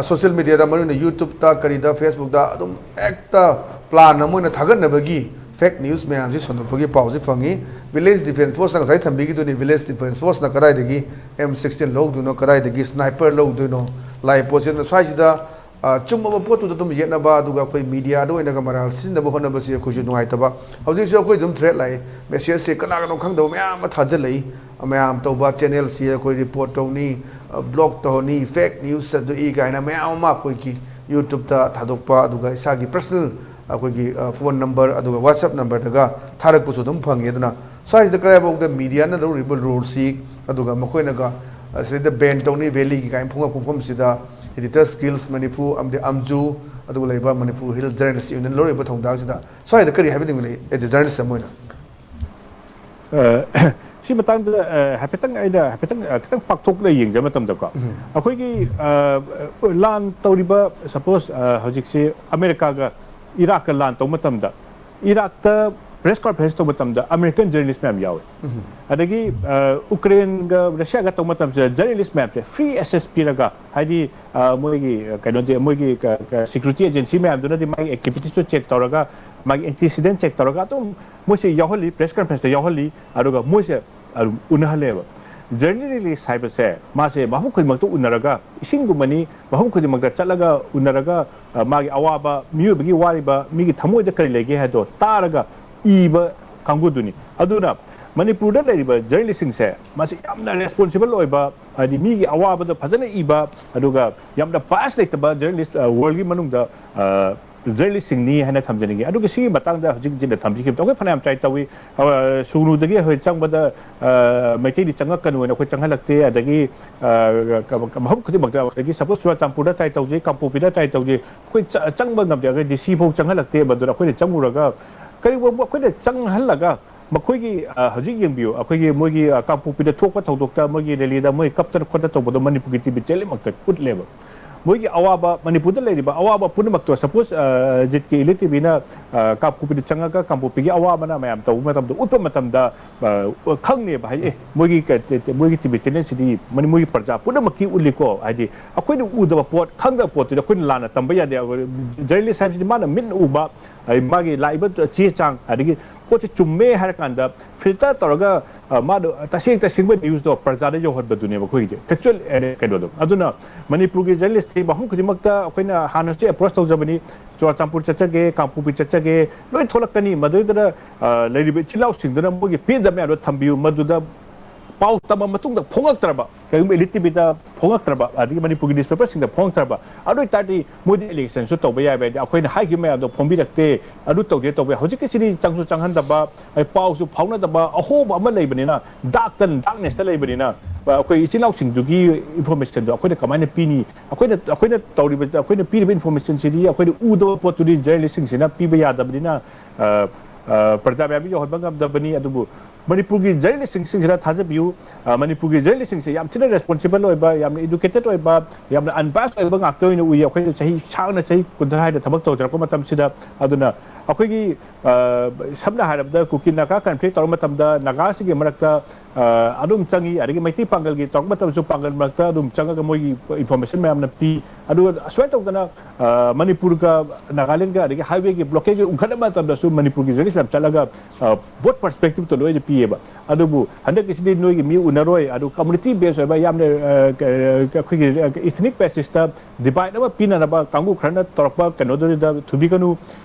ꯁꯣꯁꯤꯌꯦꯜ ꯃꯤꯗꯤꯌꯥꯗ, ꯃꯔꯨꯑꯣꯏꯅ ꯌꯨꯇ꯭ꯌꯨꯕꯇ, ꯀꯔꯤꯗ, ꯐꯦꯁꯕꯨꯛꯇ ꯑꯗꯨꯝ ꯍꯦꯛꯇ ꯄ꯭ꯂꯥꯟ ꯑꯃ ꯑꯣꯏꯅ ꯊꯥꯒꯠꯅꯕꯒꯤ ꯐꯦꯛ ꯅ꯭ꯌꯨꯁ ꯃꯌꯥꯝꯁꯤ ꯁꯟꯗꯣꯛꯄꯒꯤ ꯄꯥꯎꯁꯤ ꯐꯪꯉꯤ꯫ ꯚꯤꯂꯦꯖ ꯗꯤꯐꯦꯟꯁ ꯐꯣꯔꯁꯅ ꯉꯁꯥꯏ ꯊꯝꯕꯤꯈꯤꯗꯨꯅꯤ, ꯚꯤꯂꯦꯖ ꯗꯤꯐꯦꯟꯁ ꯐꯣꯔꯁꯅ ꯀꯗꯥꯏꯗꯒꯤ ꯑꯦꯝ ꯁꯤꯛꯁꯇꯤꯟ ꯂꯧꯗꯣꯏꯅꯣ, ꯀꯗꯥꯏꯗꯒꯤ ꯁ꯭ꯅꯥꯏꯄꯔ ꯂꯧꯗꯣꯏꯅꯣ, ꯂꯥꯏ ꯄꯣꯠꯁꯦ꯫ ꯑꯗꯨꯅ ꯁ꯭ꯋꯥꯏꯁꯤꯗ ꯑ, ꯆꯨꯝꯃꯕ ꯄꯣꯠꯇꯨꯗ ꯑꯗꯨꯝ ꯌꯦꯠꯅꯕ, ꯑꯗꯨꯒ ꯑꯩꯈꯣꯏ ꯃꯤꯗꯤꯌꯥꯗ ꯑꯣꯏꯅꯒ ꯃꯔꯥꯜ ꯁꯤꯖꯤꯟꯅꯕ ꯍꯣꯠꯅꯕꯁꯤ ꯑꯩꯈꯣꯏꯁꯨ ꯅꯨꯡꯉꯥꯏꯇꯕ꯫ ꯍꯧꯖꯤꯛꯁꯨ ꯑꯩꯈꯣꯏ ꯑꯗꯨꯝ ꯊ꯭ꯔꯦꯠ ꯂꯥꯛꯏ, ꯃꯦꯁꯦꯖꯁꯦ ꯀꯅꯥ ꯀꯅꯥꯅꯣ ꯈꯪꯗꯕ ꯃꯌꯥꯝ ꯑꯃ ꯊꯥꯖꯤꯜꯂꯛꯏ꯫ ꯃꯌꯥꯝ ꯇꯧꯕ ꯆꯦꯅꯦꯜꯁꯤ ꯑꯩꯈꯣꯏ ꯔꯤꯄꯣꯔꯠ ꯇꯧꯅꯤ, ꯑ, ꯕ꯭ꯂꯣꯛ ꯇꯧꯍꯟꯅꯤ, ꯐꯦꯛ ꯅ꯭ꯌꯨꯁ ꯁꯟꯗꯣꯛꯏ ꯀꯥꯏꯅ ꯃꯌꯥꯝ ꯑꯃ ꯑꯩꯈꯣꯏꯒꯤ ꯌꯨꯇ꯭ꯌꯨꯕꯇ ꯊꯥꯗꯣꯛꯄ, ꯑꯗꯨꯒ ꯏꯁꯥꯒꯤ ꯄꯔꯁꯅꯦꯜ ꯑꯩꯈꯣꯏꯒꯤ, ꯑ, ꯐꯣꯟ ꯅꯝꯕꯔ ꯑꯗꯨꯒ ꯋꯥꯆꯞ ꯅꯝꯕꯔꯗꯒ ꯊꯥꯔꯛꯄꯁꯨ ꯑꯗꯨꯝ ꯐꯪꯉꯤ꯫ ꯑꯗꯨꯅ ꯁ꯭ꯋꯥꯏꯁꯤꯗ ꯀꯗꯥꯏꯐꯥꯎꯗ ꯃꯤꯗꯤꯌꯥꯅ ꯂꯧꯔꯤꯕ ꯔꯣꯜꯁꯤ, ꯑꯗꯨꯒ ꯃꯈꯣꯏꯅꯒ ꯑꯁꯤꯗ ꯕꯦꯟ ꯇꯧꯅꯤ ꯚꯦꯂꯤꯒꯤ ꯀꯥꯏꯅ ꯐꯣꯡꯉꯛꯄ ꯃꯐꯝꯁꯤꯗ, ꯏꯗꯤꯇꯔꯁ ꯒꯤꯜꯁ ꯃꯅꯤꯄꯨꯔ ꯑꯃꯗꯤ ꯑꯝꯖꯨ, ꯑꯗꯨꯒ ꯂꯩꯔꯤꯕ ꯃꯅꯤꯄꯨꯔ ꯍꯤꯜ ꯖꯔꯅꯦꯂꯤꯁ ꯌꯨꯅꯤꯌꯟ ꯂꯧꯔꯤꯕ ꯊꯧꯗꯥꯡꯁꯤꯗ ꯁ꯭ꯋꯥꯏꯗ ꯀꯔꯤ ꯍꯥꯏꯕꯤꯅꯤꯡꯕ ꯂꯩ, as a journalist ꯑꯃ ꯑꯣꯏꯅ? ꯑ, ꯁꯤ ꯃꯇꯥꯡꯗ ꯑ, ꯍꯥꯏꯐꯦꯠꯇꯪ ꯑꯩꯅ ꯍꯥꯏꯐꯦꯠꯇꯪ ꯑ, ꯈꯤꯇꯪ ꯄꯥꯛꯊꯣꯛꯅ ꯌꯦꯡꯖ ꯃꯇꯝꯗꯀꯣ, ꯑꯩꯈꯣꯏꯒꯤ ꯑ, ꯂꯥꯟ ꯇꯧꯔꯤꯕ, ꯁꯄꯣꯁ, ꯍꯧꯖꯤꯛꯁꯤ ꯑꯃꯦꯔꯤꯀꯥꯒ ꯏꯔꯥꯛꯀ ꯂꯥꯟ ꯇꯧꯕ ꯃꯇꯝꯗ, ꯏꯔꯥꯛꯇ ꯄ꯭ꯔꯦꯁ ꯀꯣꯟꯐꯔꯦꯟꯁ ꯇꯧꯕ ꯃꯇꯝꯗ ꯑꯃꯦꯔꯤꯀꯟ ꯖꯔꯅꯦꯂꯤꯁ ꯃꯌꯥꯝ ꯌꯥꯎꯋꯦ꯫ ꯑꯗꯒꯤ ꯑ, ꯎꯀ꯭ꯔꯦꯟꯒ ꯔꯁꯤꯌꯥꯒ ꯇꯧꯕ ꯃꯇꯝꯁꯤꯗ ꯖꯔꯅꯦꯂꯤꯁ ꯃꯌꯥꯝꯁꯦ ꯐ꯭ꯔꯤ ꯑꯦꯛꯁꯦꯁ ꯄꯤꯔꯒ, ꯍꯥꯏꯗꯤ ꯑ, ꯃꯣꯏꯒꯤ ꯑ, ꯀꯩꯅꯣꯗꯤ, ꯃꯣꯏꯒꯤ ꯁꯦꯀ꯭ꯌꯨꯔꯤꯇꯤ ꯑꯦꯖꯦꯟꯁꯤ ꯃꯌꯥꯝꯗꯨꯅꯗꯤ ꯃꯥꯒꯤ ꯑꯦꯛꯇꯤꯚꯤꯇꯤꯁꯇꯨ ꯆꯦꯛ ꯇꯧꯔꯒ, ꯃꯥꯒꯤ ꯑꯦꯟꯇꯤꯁꯤꯗꯦꯟ ꯆꯦꯛ ꯇꯧꯔꯒ ꯑꯗꯨꯝ ꯃꯣꯏꯁꯦ ꯌꯥꯎꯍꯜꯂꯤ, ꯄ꯭ꯔꯦꯁ ꯀꯟꯐꯔꯦꯟꯁꯇ ꯌꯥꯎꯍꯜꯂꯤ, ꯑꯗꯨꯒ ꯃꯣꯏꯁꯦ ꯑꯗꯨꯝ ꯎꯅꯍꯜꯂꯦꯕ꯫ ꯖꯔꯅꯦꯂꯤꯁ ꯍꯥꯏꯕꯁꯦ ꯃꯥꯁꯦ ꯃꯐꯝ ꯈꯨꯗꯤꯡꯃꯛꯇ ꯎꯅꯔꯒ, ꯏꯁꯤꯡꯒꯨꯝꯕꯅꯤ, ꯃꯐꯝ ꯈꯨꯗꯤꯡꯃꯛꯇ ꯆꯠꯂꯒ ꯎꯅꯔꯒ, ꯑ, ꯃꯥꯒꯤ ꯑꯋꯥꯕ, ꯃꯤꯑꯣꯏꯕꯒꯤ ꯋꯥꯔꯤꯕ, ꯃꯤꯒꯤ ꯊꯃꯣꯏꯗ ꯀꯔꯤ ꯂꯩꯒꯦ ꯍꯥꯏꯗꯣ ꯇꯥꯔꯒ ꯏꯕ ꯀꯥꯡꯕꯨꯗꯨꯅꯤ꯫ ꯑꯗꯨꯅ ꯃꯅꯤꯄꯨꯔꯗ ꯂꯩꯔꯤꯕ ꯖꯔꯅꯦꯂꯤꯁꯁꯤꯡꯁꯦ ꯃꯁꯤ ꯌꯥꯝꯅ ꯔꯦꯁꯄꯣꯟꯁꯤꯕꯜ ꯑꯣꯏꯕ, ꯍꯥꯏꯗꯤ ꯃꯤꯒꯤ ꯑꯋꯥꯕꯗ ꯐꯖꯅ ꯏꯕ, ꯑꯗꯨꯒ ꯌꯥꯝꯅ ꯕꯥꯏꯁ ꯂꯩꯇꯕ ꯖꯔꯅꯦꯂꯤꯁ, ꯑ, ꯋꯥꯔꯜꯒꯤ ꯃꯅꯨꯡꯗ, ꯑ, ꯖꯔꯅꯦꯂꯤꯁꯁꯤꯡꯅꯤ ꯍꯥꯏꯅ ꯊꯝꯖꯅꯤꯡꯉꯤ꯫ ꯑꯗꯨꯒ ꯁꯤꯒꯤ ꯃꯇꯥꯡꯗ ꯍꯧꯖꯤꯛ ꯖꯤꯠꯅ ꯊꯝꯕꯤꯈꯤꯕꯗꯣ ꯑꯩꯈꯣꯏ ꯐꯅꯌꯥꯝ ꯇ꯭ꯔꯥꯏ ꯇꯧꯏ꯫ ꯑ, ꯁꯨꯒꯅꯨꯗꯒꯤ ꯑꯩꯈꯣꯏ ꯆꯪꯕꯗ, ꯑ, ꯃꯩꯇꯩꯗꯤ ꯆꯪꯉꯛꯀꯅꯨ ꯍꯥꯏꯅ ꯑꯩꯈꯣꯏ ꯆꯪꯍꯜꯂꯛꯇꯦ꯫ ꯑꯗꯒꯤ, ꯑ, ꯀ-, ꯀ-, ꯃꯐꯝ ꯈꯨꯗꯤꯡꯃꯛꯇ, ꯑꯗꯒꯤ ꯁꯄꯣꯁ ꯆꯨꯔꯥꯆꯥꯟꯄꯨꯔꯗ ꯇ꯭ꯔꯥꯏ ꯇꯧꯖꯩ, ꯀꯥꯡꯄꯣꯛꯄꯤꯗ ꯇ꯭ꯔꯥꯏ ꯇꯧꯖꯩ, ꯑꯩꯈꯣꯏ ꯆ-, ꯆꯪꯕ ꯉꯝꯗꯦ꯫ ꯑꯩꯈꯣꯏ ꯗꯤ ꯁꯤ ꯐꯥꯎ ꯆꯪꯍꯜꯂꯛꯇꯦ꯫ ꯃꯗꯨꯅ ꯑꯩꯈꯣꯏꯅ ꯆꯪꯉꯨꯔꯒ ꯀꯔꯤꯒꯨꯝꯕ ꯑꯩꯈꯣꯏꯅ ꯆꯪꯍꯜꯂꯒ ꯃꯈꯣꯏꯒꯤ, ꯑ, ꯍꯧꯖꯤꯛ ꯌꯦꯡꯕꯤꯌꯨ, ꯑꯩꯈꯣꯏꯒꯤ ꯃꯣꯏꯒꯤ, ꯑ, ꯀꯥꯡꯄꯣꯛꯄꯤꯗ ꯊꯣꯛꯄ ꯊꯧꯗꯣꯛꯇ ꯃꯣꯏꯒꯤ ꯔꯦꯂꯤꯗ ꯃꯣꯏ ꯀꯞꯇꯅ ꯈꯣꯠꯇꯅ ꯇꯧꯕꯗꯣ ꯃꯅꯤꯄꯨꯔꯒꯤ ꯇꯤꯚꯤ ꯆꯦꯅꯦꯜꯃꯛꯇ ꯎꯠꯂꯦꯕ꯫ ꯃꯣꯏꯒꯤ ꯑꯋꯥꯕ, ꯃꯅꯤꯄꯨꯔꯗ ꯂꯩꯔꯤꯕ ꯑꯋꯥꯕ ꯄꯨꯝꯅꯃꯛꯇꯣ, ꯁꯄꯣꯁ, ꯑ, ꯖꯤꯠꯀꯤ ꯏꯂꯤꯠ ꯇꯤꯚꯤꯅ, ꯑ, ꯀꯥꯡꯄꯣꯛꯄꯤꯗ ꯆꯪꯉꯒ ꯀꯥꯡꯄꯣꯛꯄꯤꯒꯤ ꯑꯋꯥ ꯃꯅꯥ ꯃꯌꯥꯝ ꯇꯧꯕ ꯃꯇꯝꯗ, ꯎꯠꯄ ꯃꯇꯝꯗ, ꯑ, ꯈꯪꯅꯦꯕ, ꯍꯥꯏ, ꯑꯦ, ꯃꯣꯏꯒꯤ ꯀ-, ꯇ-, ꯇ-, ꯃꯣꯏꯒꯤ ꯇꯤꯚꯤ ꯆꯦꯅꯦꯜꯁꯤꯗꯤ ꯃꯅꯤ-, ꯃꯣꯏꯒꯤ ꯄ꯭ꯔꯖꯥ ꯄꯨꯝꯅꯃꯛꯀꯤ ꯎꯠꯂꯤꯀꯣ꯫ ꯍꯥꯏꯗꯤ ꯑꯩꯈꯣꯏꯅ ꯎꯗꯕ ꯄꯣꯠ, ꯈꯪꯗꯕ ꯄꯣꯠꯇꯨꯗꯤ ꯑꯩꯈꯣꯏꯅ ꯂꯥꯟꯅ ꯇꯝꯕ ꯌꯥꯗꯦ꯫ ꯖꯔꯅꯦꯂꯤꯁ ꯍꯥꯏꯕꯁꯤꯗꯤ ꯃꯥꯅ ꯃꯤꯠꯅ ꯎꯕ, ꯑꯩ ꯃꯥꯒꯤ ꯂꯥꯛꯏꯕ ꯆꯦ ꯆꯥꯡ, ꯑꯗꯒꯤ ꯄꯣꯠꯁꯦ ꯆꯨꯝꯃꯦ ꯍꯥꯏꯔ ꯀꯥꯟꯗ ꯐꯤꯜꯇꯔ ꯇꯧꯔꯒ, ꯑ, ꯃꯥꯗꯣ ꯇꯁꯦꯡ ꯇꯁꯦꯡꯕ ꯅ꯭ꯌꯨꯁꯇꯣ ꯄ꯭ꯔꯖꯥꯗ ꯌꯧꯍꯟꯕꯗꯨꯅꯦꯕ ꯑꯩꯈꯣꯏꯒꯤꯗꯤ ꯑꯦꯛꯆꯨꯋꯦꯜ ꯀꯩꯅꯣꯗꯣ꯫ ꯑꯗꯨꯅ ꯃꯅꯤꯄꯨꯔꯒꯤ ꯖꯔꯅꯦꯂꯤꯁꯇꯤ ꯃꯐꯝ ꯈꯨꯗꯤꯡꯃꯛꯇ ꯑꯩꯈꯣꯏꯅ ꯍꯥꯟꯅꯁꯨ ꯑꯦꯄ꯭ꯔꯣꯆ ꯇꯧꯖꯕꯅꯤ꯫ ꯆꯨꯔꯥꯆꯥꯟꯄꯨꯔ ꯆꯠꯆꯒꯦ, ꯀꯥꯡꯄꯣꯛꯄꯤ ꯆꯠꯆꯒꯦ, ꯂꯣꯏ ꯊꯣꯛꯂꯛꯀꯅꯤ꯫ ꯃꯗꯨꯗꯨꯗ, ꯑ, ꯂꯩꯔꯤꯕ ꯏꯆꯤꯜ ꯏꯅꯥꯎꯁꯤꯡꯗꯨꯅ ꯃꯣꯏꯒꯤ ꯄꯦꯟꯗꯕ ꯃꯌꯥꯝꯗꯣ ꯊꯝꯕꯤꯌꯨ꯫ ꯃꯗꯨꯗ ꯄꯥꯎ ꯇꯝꯃ ꯃꯇꯨꯡꯗ ꯐꯣꯡꯉꯛꯇ꯭ꯔꯕ, ꯀꯔꯤꯒꯨꯝꯕ ꯏꯂꯤꯠ ꯇꯤꯚꯤꯗ ꯐꯣꯡꯉꯛꯇ꯭ꯔꯕ, ꯑꯗꯒꯤ ꯃꯅꯤꯄꯨꯔꯒꯤ ꯅ꯭ꯌꯨꯁꯄꯦꯄꯔꯁꯤꯡꯗ ꯐꯣꯡꯉꯛꯇ꯭ꯔꯕ, ꯑꯗꯨ ꯑꯣꯏꯇꯥꯔꯗꯤ ꯃꯣꯏꯗꯤ ꯑꯦꯂꯤꯒꯦꯁꯟꯁꯨ ꯇꯧꯕ ꯌꯥꯏꯕ, ꯍꯥꯏꯗꯤ ꯑꯩꯈꯣꯏꯅ ꯍꯥꯏꯈꯤꯕ ꯃꯌꯥꯝꯗꯣ ꯐꯣꯡꯕꯤꯔꯛꯇꯦ, ꯑꯗꯨ ꯇꯧꯗꯦ ꯇꯧꯕ ꯌꯥꯏ꯫ ꯍꯧꯖꯤꯛꯀꯤꯁꯤꯗꯤ ꯆꯪꯁꯨ ꯆꯪꯍꯟꯗꯕ, ꯑꯩ ꯄꯥꯎꯁꯨ ꯐꯥꯎꯅꯗꯕ, ꯑꯍꯣꯕ ꯑꯃ ꯂꯩꯕꯅꯤꯅ, ꯗꯥꯛꯇꯟ ꯗꯥꯛꯅꯦꯁꯇ ꯂꯩꯕꯅꯤꯅ, ꯑꯩꯈꯣꯏ ꯏꯆꯤꯜ ꯏꯅꯥꯎꯁꯤꯡꯗꯨꯒꯤ ꯏꯟꯐꯣꯔꯃꯦꯁꯟꯗꯣ ꯑꯩꯈꯣꯏꯅ ꯀꯃꯥꯏꯅ ꯄꯤꯅꯤ? ꯑꯩꯈꯣꯏꯅ ꯑꯩꯈꯣꯏꯅ ꯇꯧꯔꯤꯕ, ꯑꯩꯈꯣꯏꯅ ꯄꯤꯔꯤꯕ ꯏꯟꯐꯣꯔꯃꯦꯁꯟꯁꯤꯗꯤ ꯑꯩꯈꯣꯏꯅ ꯎꯗꯕ ꯄꯣꯠꯇꯨꯗꯤ ꯖꯔꯅꯦꯂꯤꯁꯁꯤꯡꯁꯤꯅ ꯄꯤꯕ ꯌꯥꯗꯕꯅꯤꯅ, ꯑ, ꯑ, ꯄ꯭ꯔꯖꯥ ꯃꯌꯥꯝꯗ ꯌꯧꯍꯟꯕ ꯉꯝꯗꯕꯅꯤ꯫ ꯑꯗꯨꯕꯨ ꯃꯅꯤꯄꯨꯔꯒꯤ ꯖꯔꯅꯦꯂꯤꯁꯁꯤꯡꯁꯤꯡꯁꯤꯗ ꯊꯥꯖꯕꯤꯌꯨ꯫ ꯑ, ꯃꯅꯤꯄꯨꯔꯒꯤ ꯖꯔꯅꯦꯂꯤꯁꯁꯤꯡꯁꯦ ꯌꯥꯝ ꯊꯤꯅ ꯔꯦꯁꯄꯣꯟꯁꯤꯕꯜ ꯑꯣꯏꯕ, ꯌꯥꯝꯅ ꯏꯗꯨꯀꯦꯇꯦꯠ ꯑꯣꯏꯕ, ꯌꯥꯝꯅ ꯑꯟꯕꯥꯏꯁ ꯑꯣꯏꯕ ꯉꯥꯛꯇ ꯑꯣꯏꯅ ꯎꯏ꯫ ꯑꯩꯈꯣꯏꯅ ꯆꯍꯤ ꯁꯥꯡꯅ, ꯆꯍꯤ ꯀꯨꯟꯊ꯭ꯔꯥ ꯍꯦꯟꯅ ꯊꯕꯛ ꯇꯧꯖꯔꯛꯄ ꯃꯇꯝꯁꯤꯗ꯫ ꯑꯗꯨꯅ ꯑꯩꯈꯣꯏꯒꯤ, ꯑ, ꯁꯝꯅ ꯍꯥꯏꯔꯕꯗ, ꯀꯨꯀꯤ ꯅꯥꯒꯥ ꯀꯟꯐ꯭ꯂꯤꯛ ꯇꯧꯔꯛꯄ ꯃꯇꯝꯗ ꯅꯥꯒꯥꯁꯤꯡꯒꯤ ꯃꯔꯛꯇ, ꯑ, ꯑꯗꯨꯝ ꯆꯪꯉꯤ, ꯑꯗꯒꯤ ꯃꯩꯇꯩ ꯄꯥꯡꯒꯜꯒꯤ ꯇꯧꯔꯛꯄ ꯃꯇꯝꯗꯁꯨ ꯄꯥꯡꯒꯜ ꯃꯔꯛꯇ ꯑꯗꯨꯝ ꯆꯪꯉꯒ ꯃꯣꯏꯒꯤ ꯏꯟꯐꯣꯔꯃꯦꯁꯟ ꯃꯌꯥꯝꯅ ꯄꯤ꯫ ꯑꯗꯨꯒ ꯑꯁꯨꯃꯥꯏꯅ ꯇꯧꯗꯅ, ꯑ, ꯃꯅꯤꯄꯨꯔꯒ ꯅꯥꯒꯥꯂꯦꯟꯒ ꯑꯗꯒꯤ ꯍꯥꯏꯋꯦꯒꯤ ꯕ꯭ꯂꯣꯀꯦꯠꯀꯤ ꯎꯪꯈꯠꯂꯕ ꯃꯇꯝꯗꯁꯨ ꯃꯅꯤꯄꯨꯔꯒꯤ ꯖꯔꯅꯦꯂꯤꯁ ꯃꯌꯥꯝ ꯆꯠꯂꯒ, ꯑ, ꯕꯣꯠ ꯄꯔꯁꯄꯦꯛꯇꯤꯞꯇ ꯂꯣꯏꯅ ꯄꯤꯌꯦꯕ꯫ ꯑꯗꯨꯕꯨ ꯍꯟꯗꯛꯀꯤꯁꯤꯗꯤ ꯅꯣꯏꯒꯤ ꯃꯤ ꯎꯅꯔꯣꯏ, ꯑꯗꯨ ꯀꯝꯃꯨꯅꯤꯇꯤ ꯕꯦꯁ ꯑꯣꯏꯕ ꯌꯥꯝꯅ, ꯑ, ꯀ-, ꯑꯩꯈꯣꯏꯒꯤ ꯏꯊꯅꯤꯛ ꯕꯦꯁꯤꯁꯇ ꯗꯤꯚꯥꯏꯠ ꯑꯃ ꯄꯤꯅꯅꯕ ꯀꯥꯡꯕꯨ ꯈꯔꯅ ꯇꯧꯔꯛꯄ ꯀꯩꯅꯣꯗꯨꯗ ꯊꯨꯕꯤꯒꯅꯨ꯫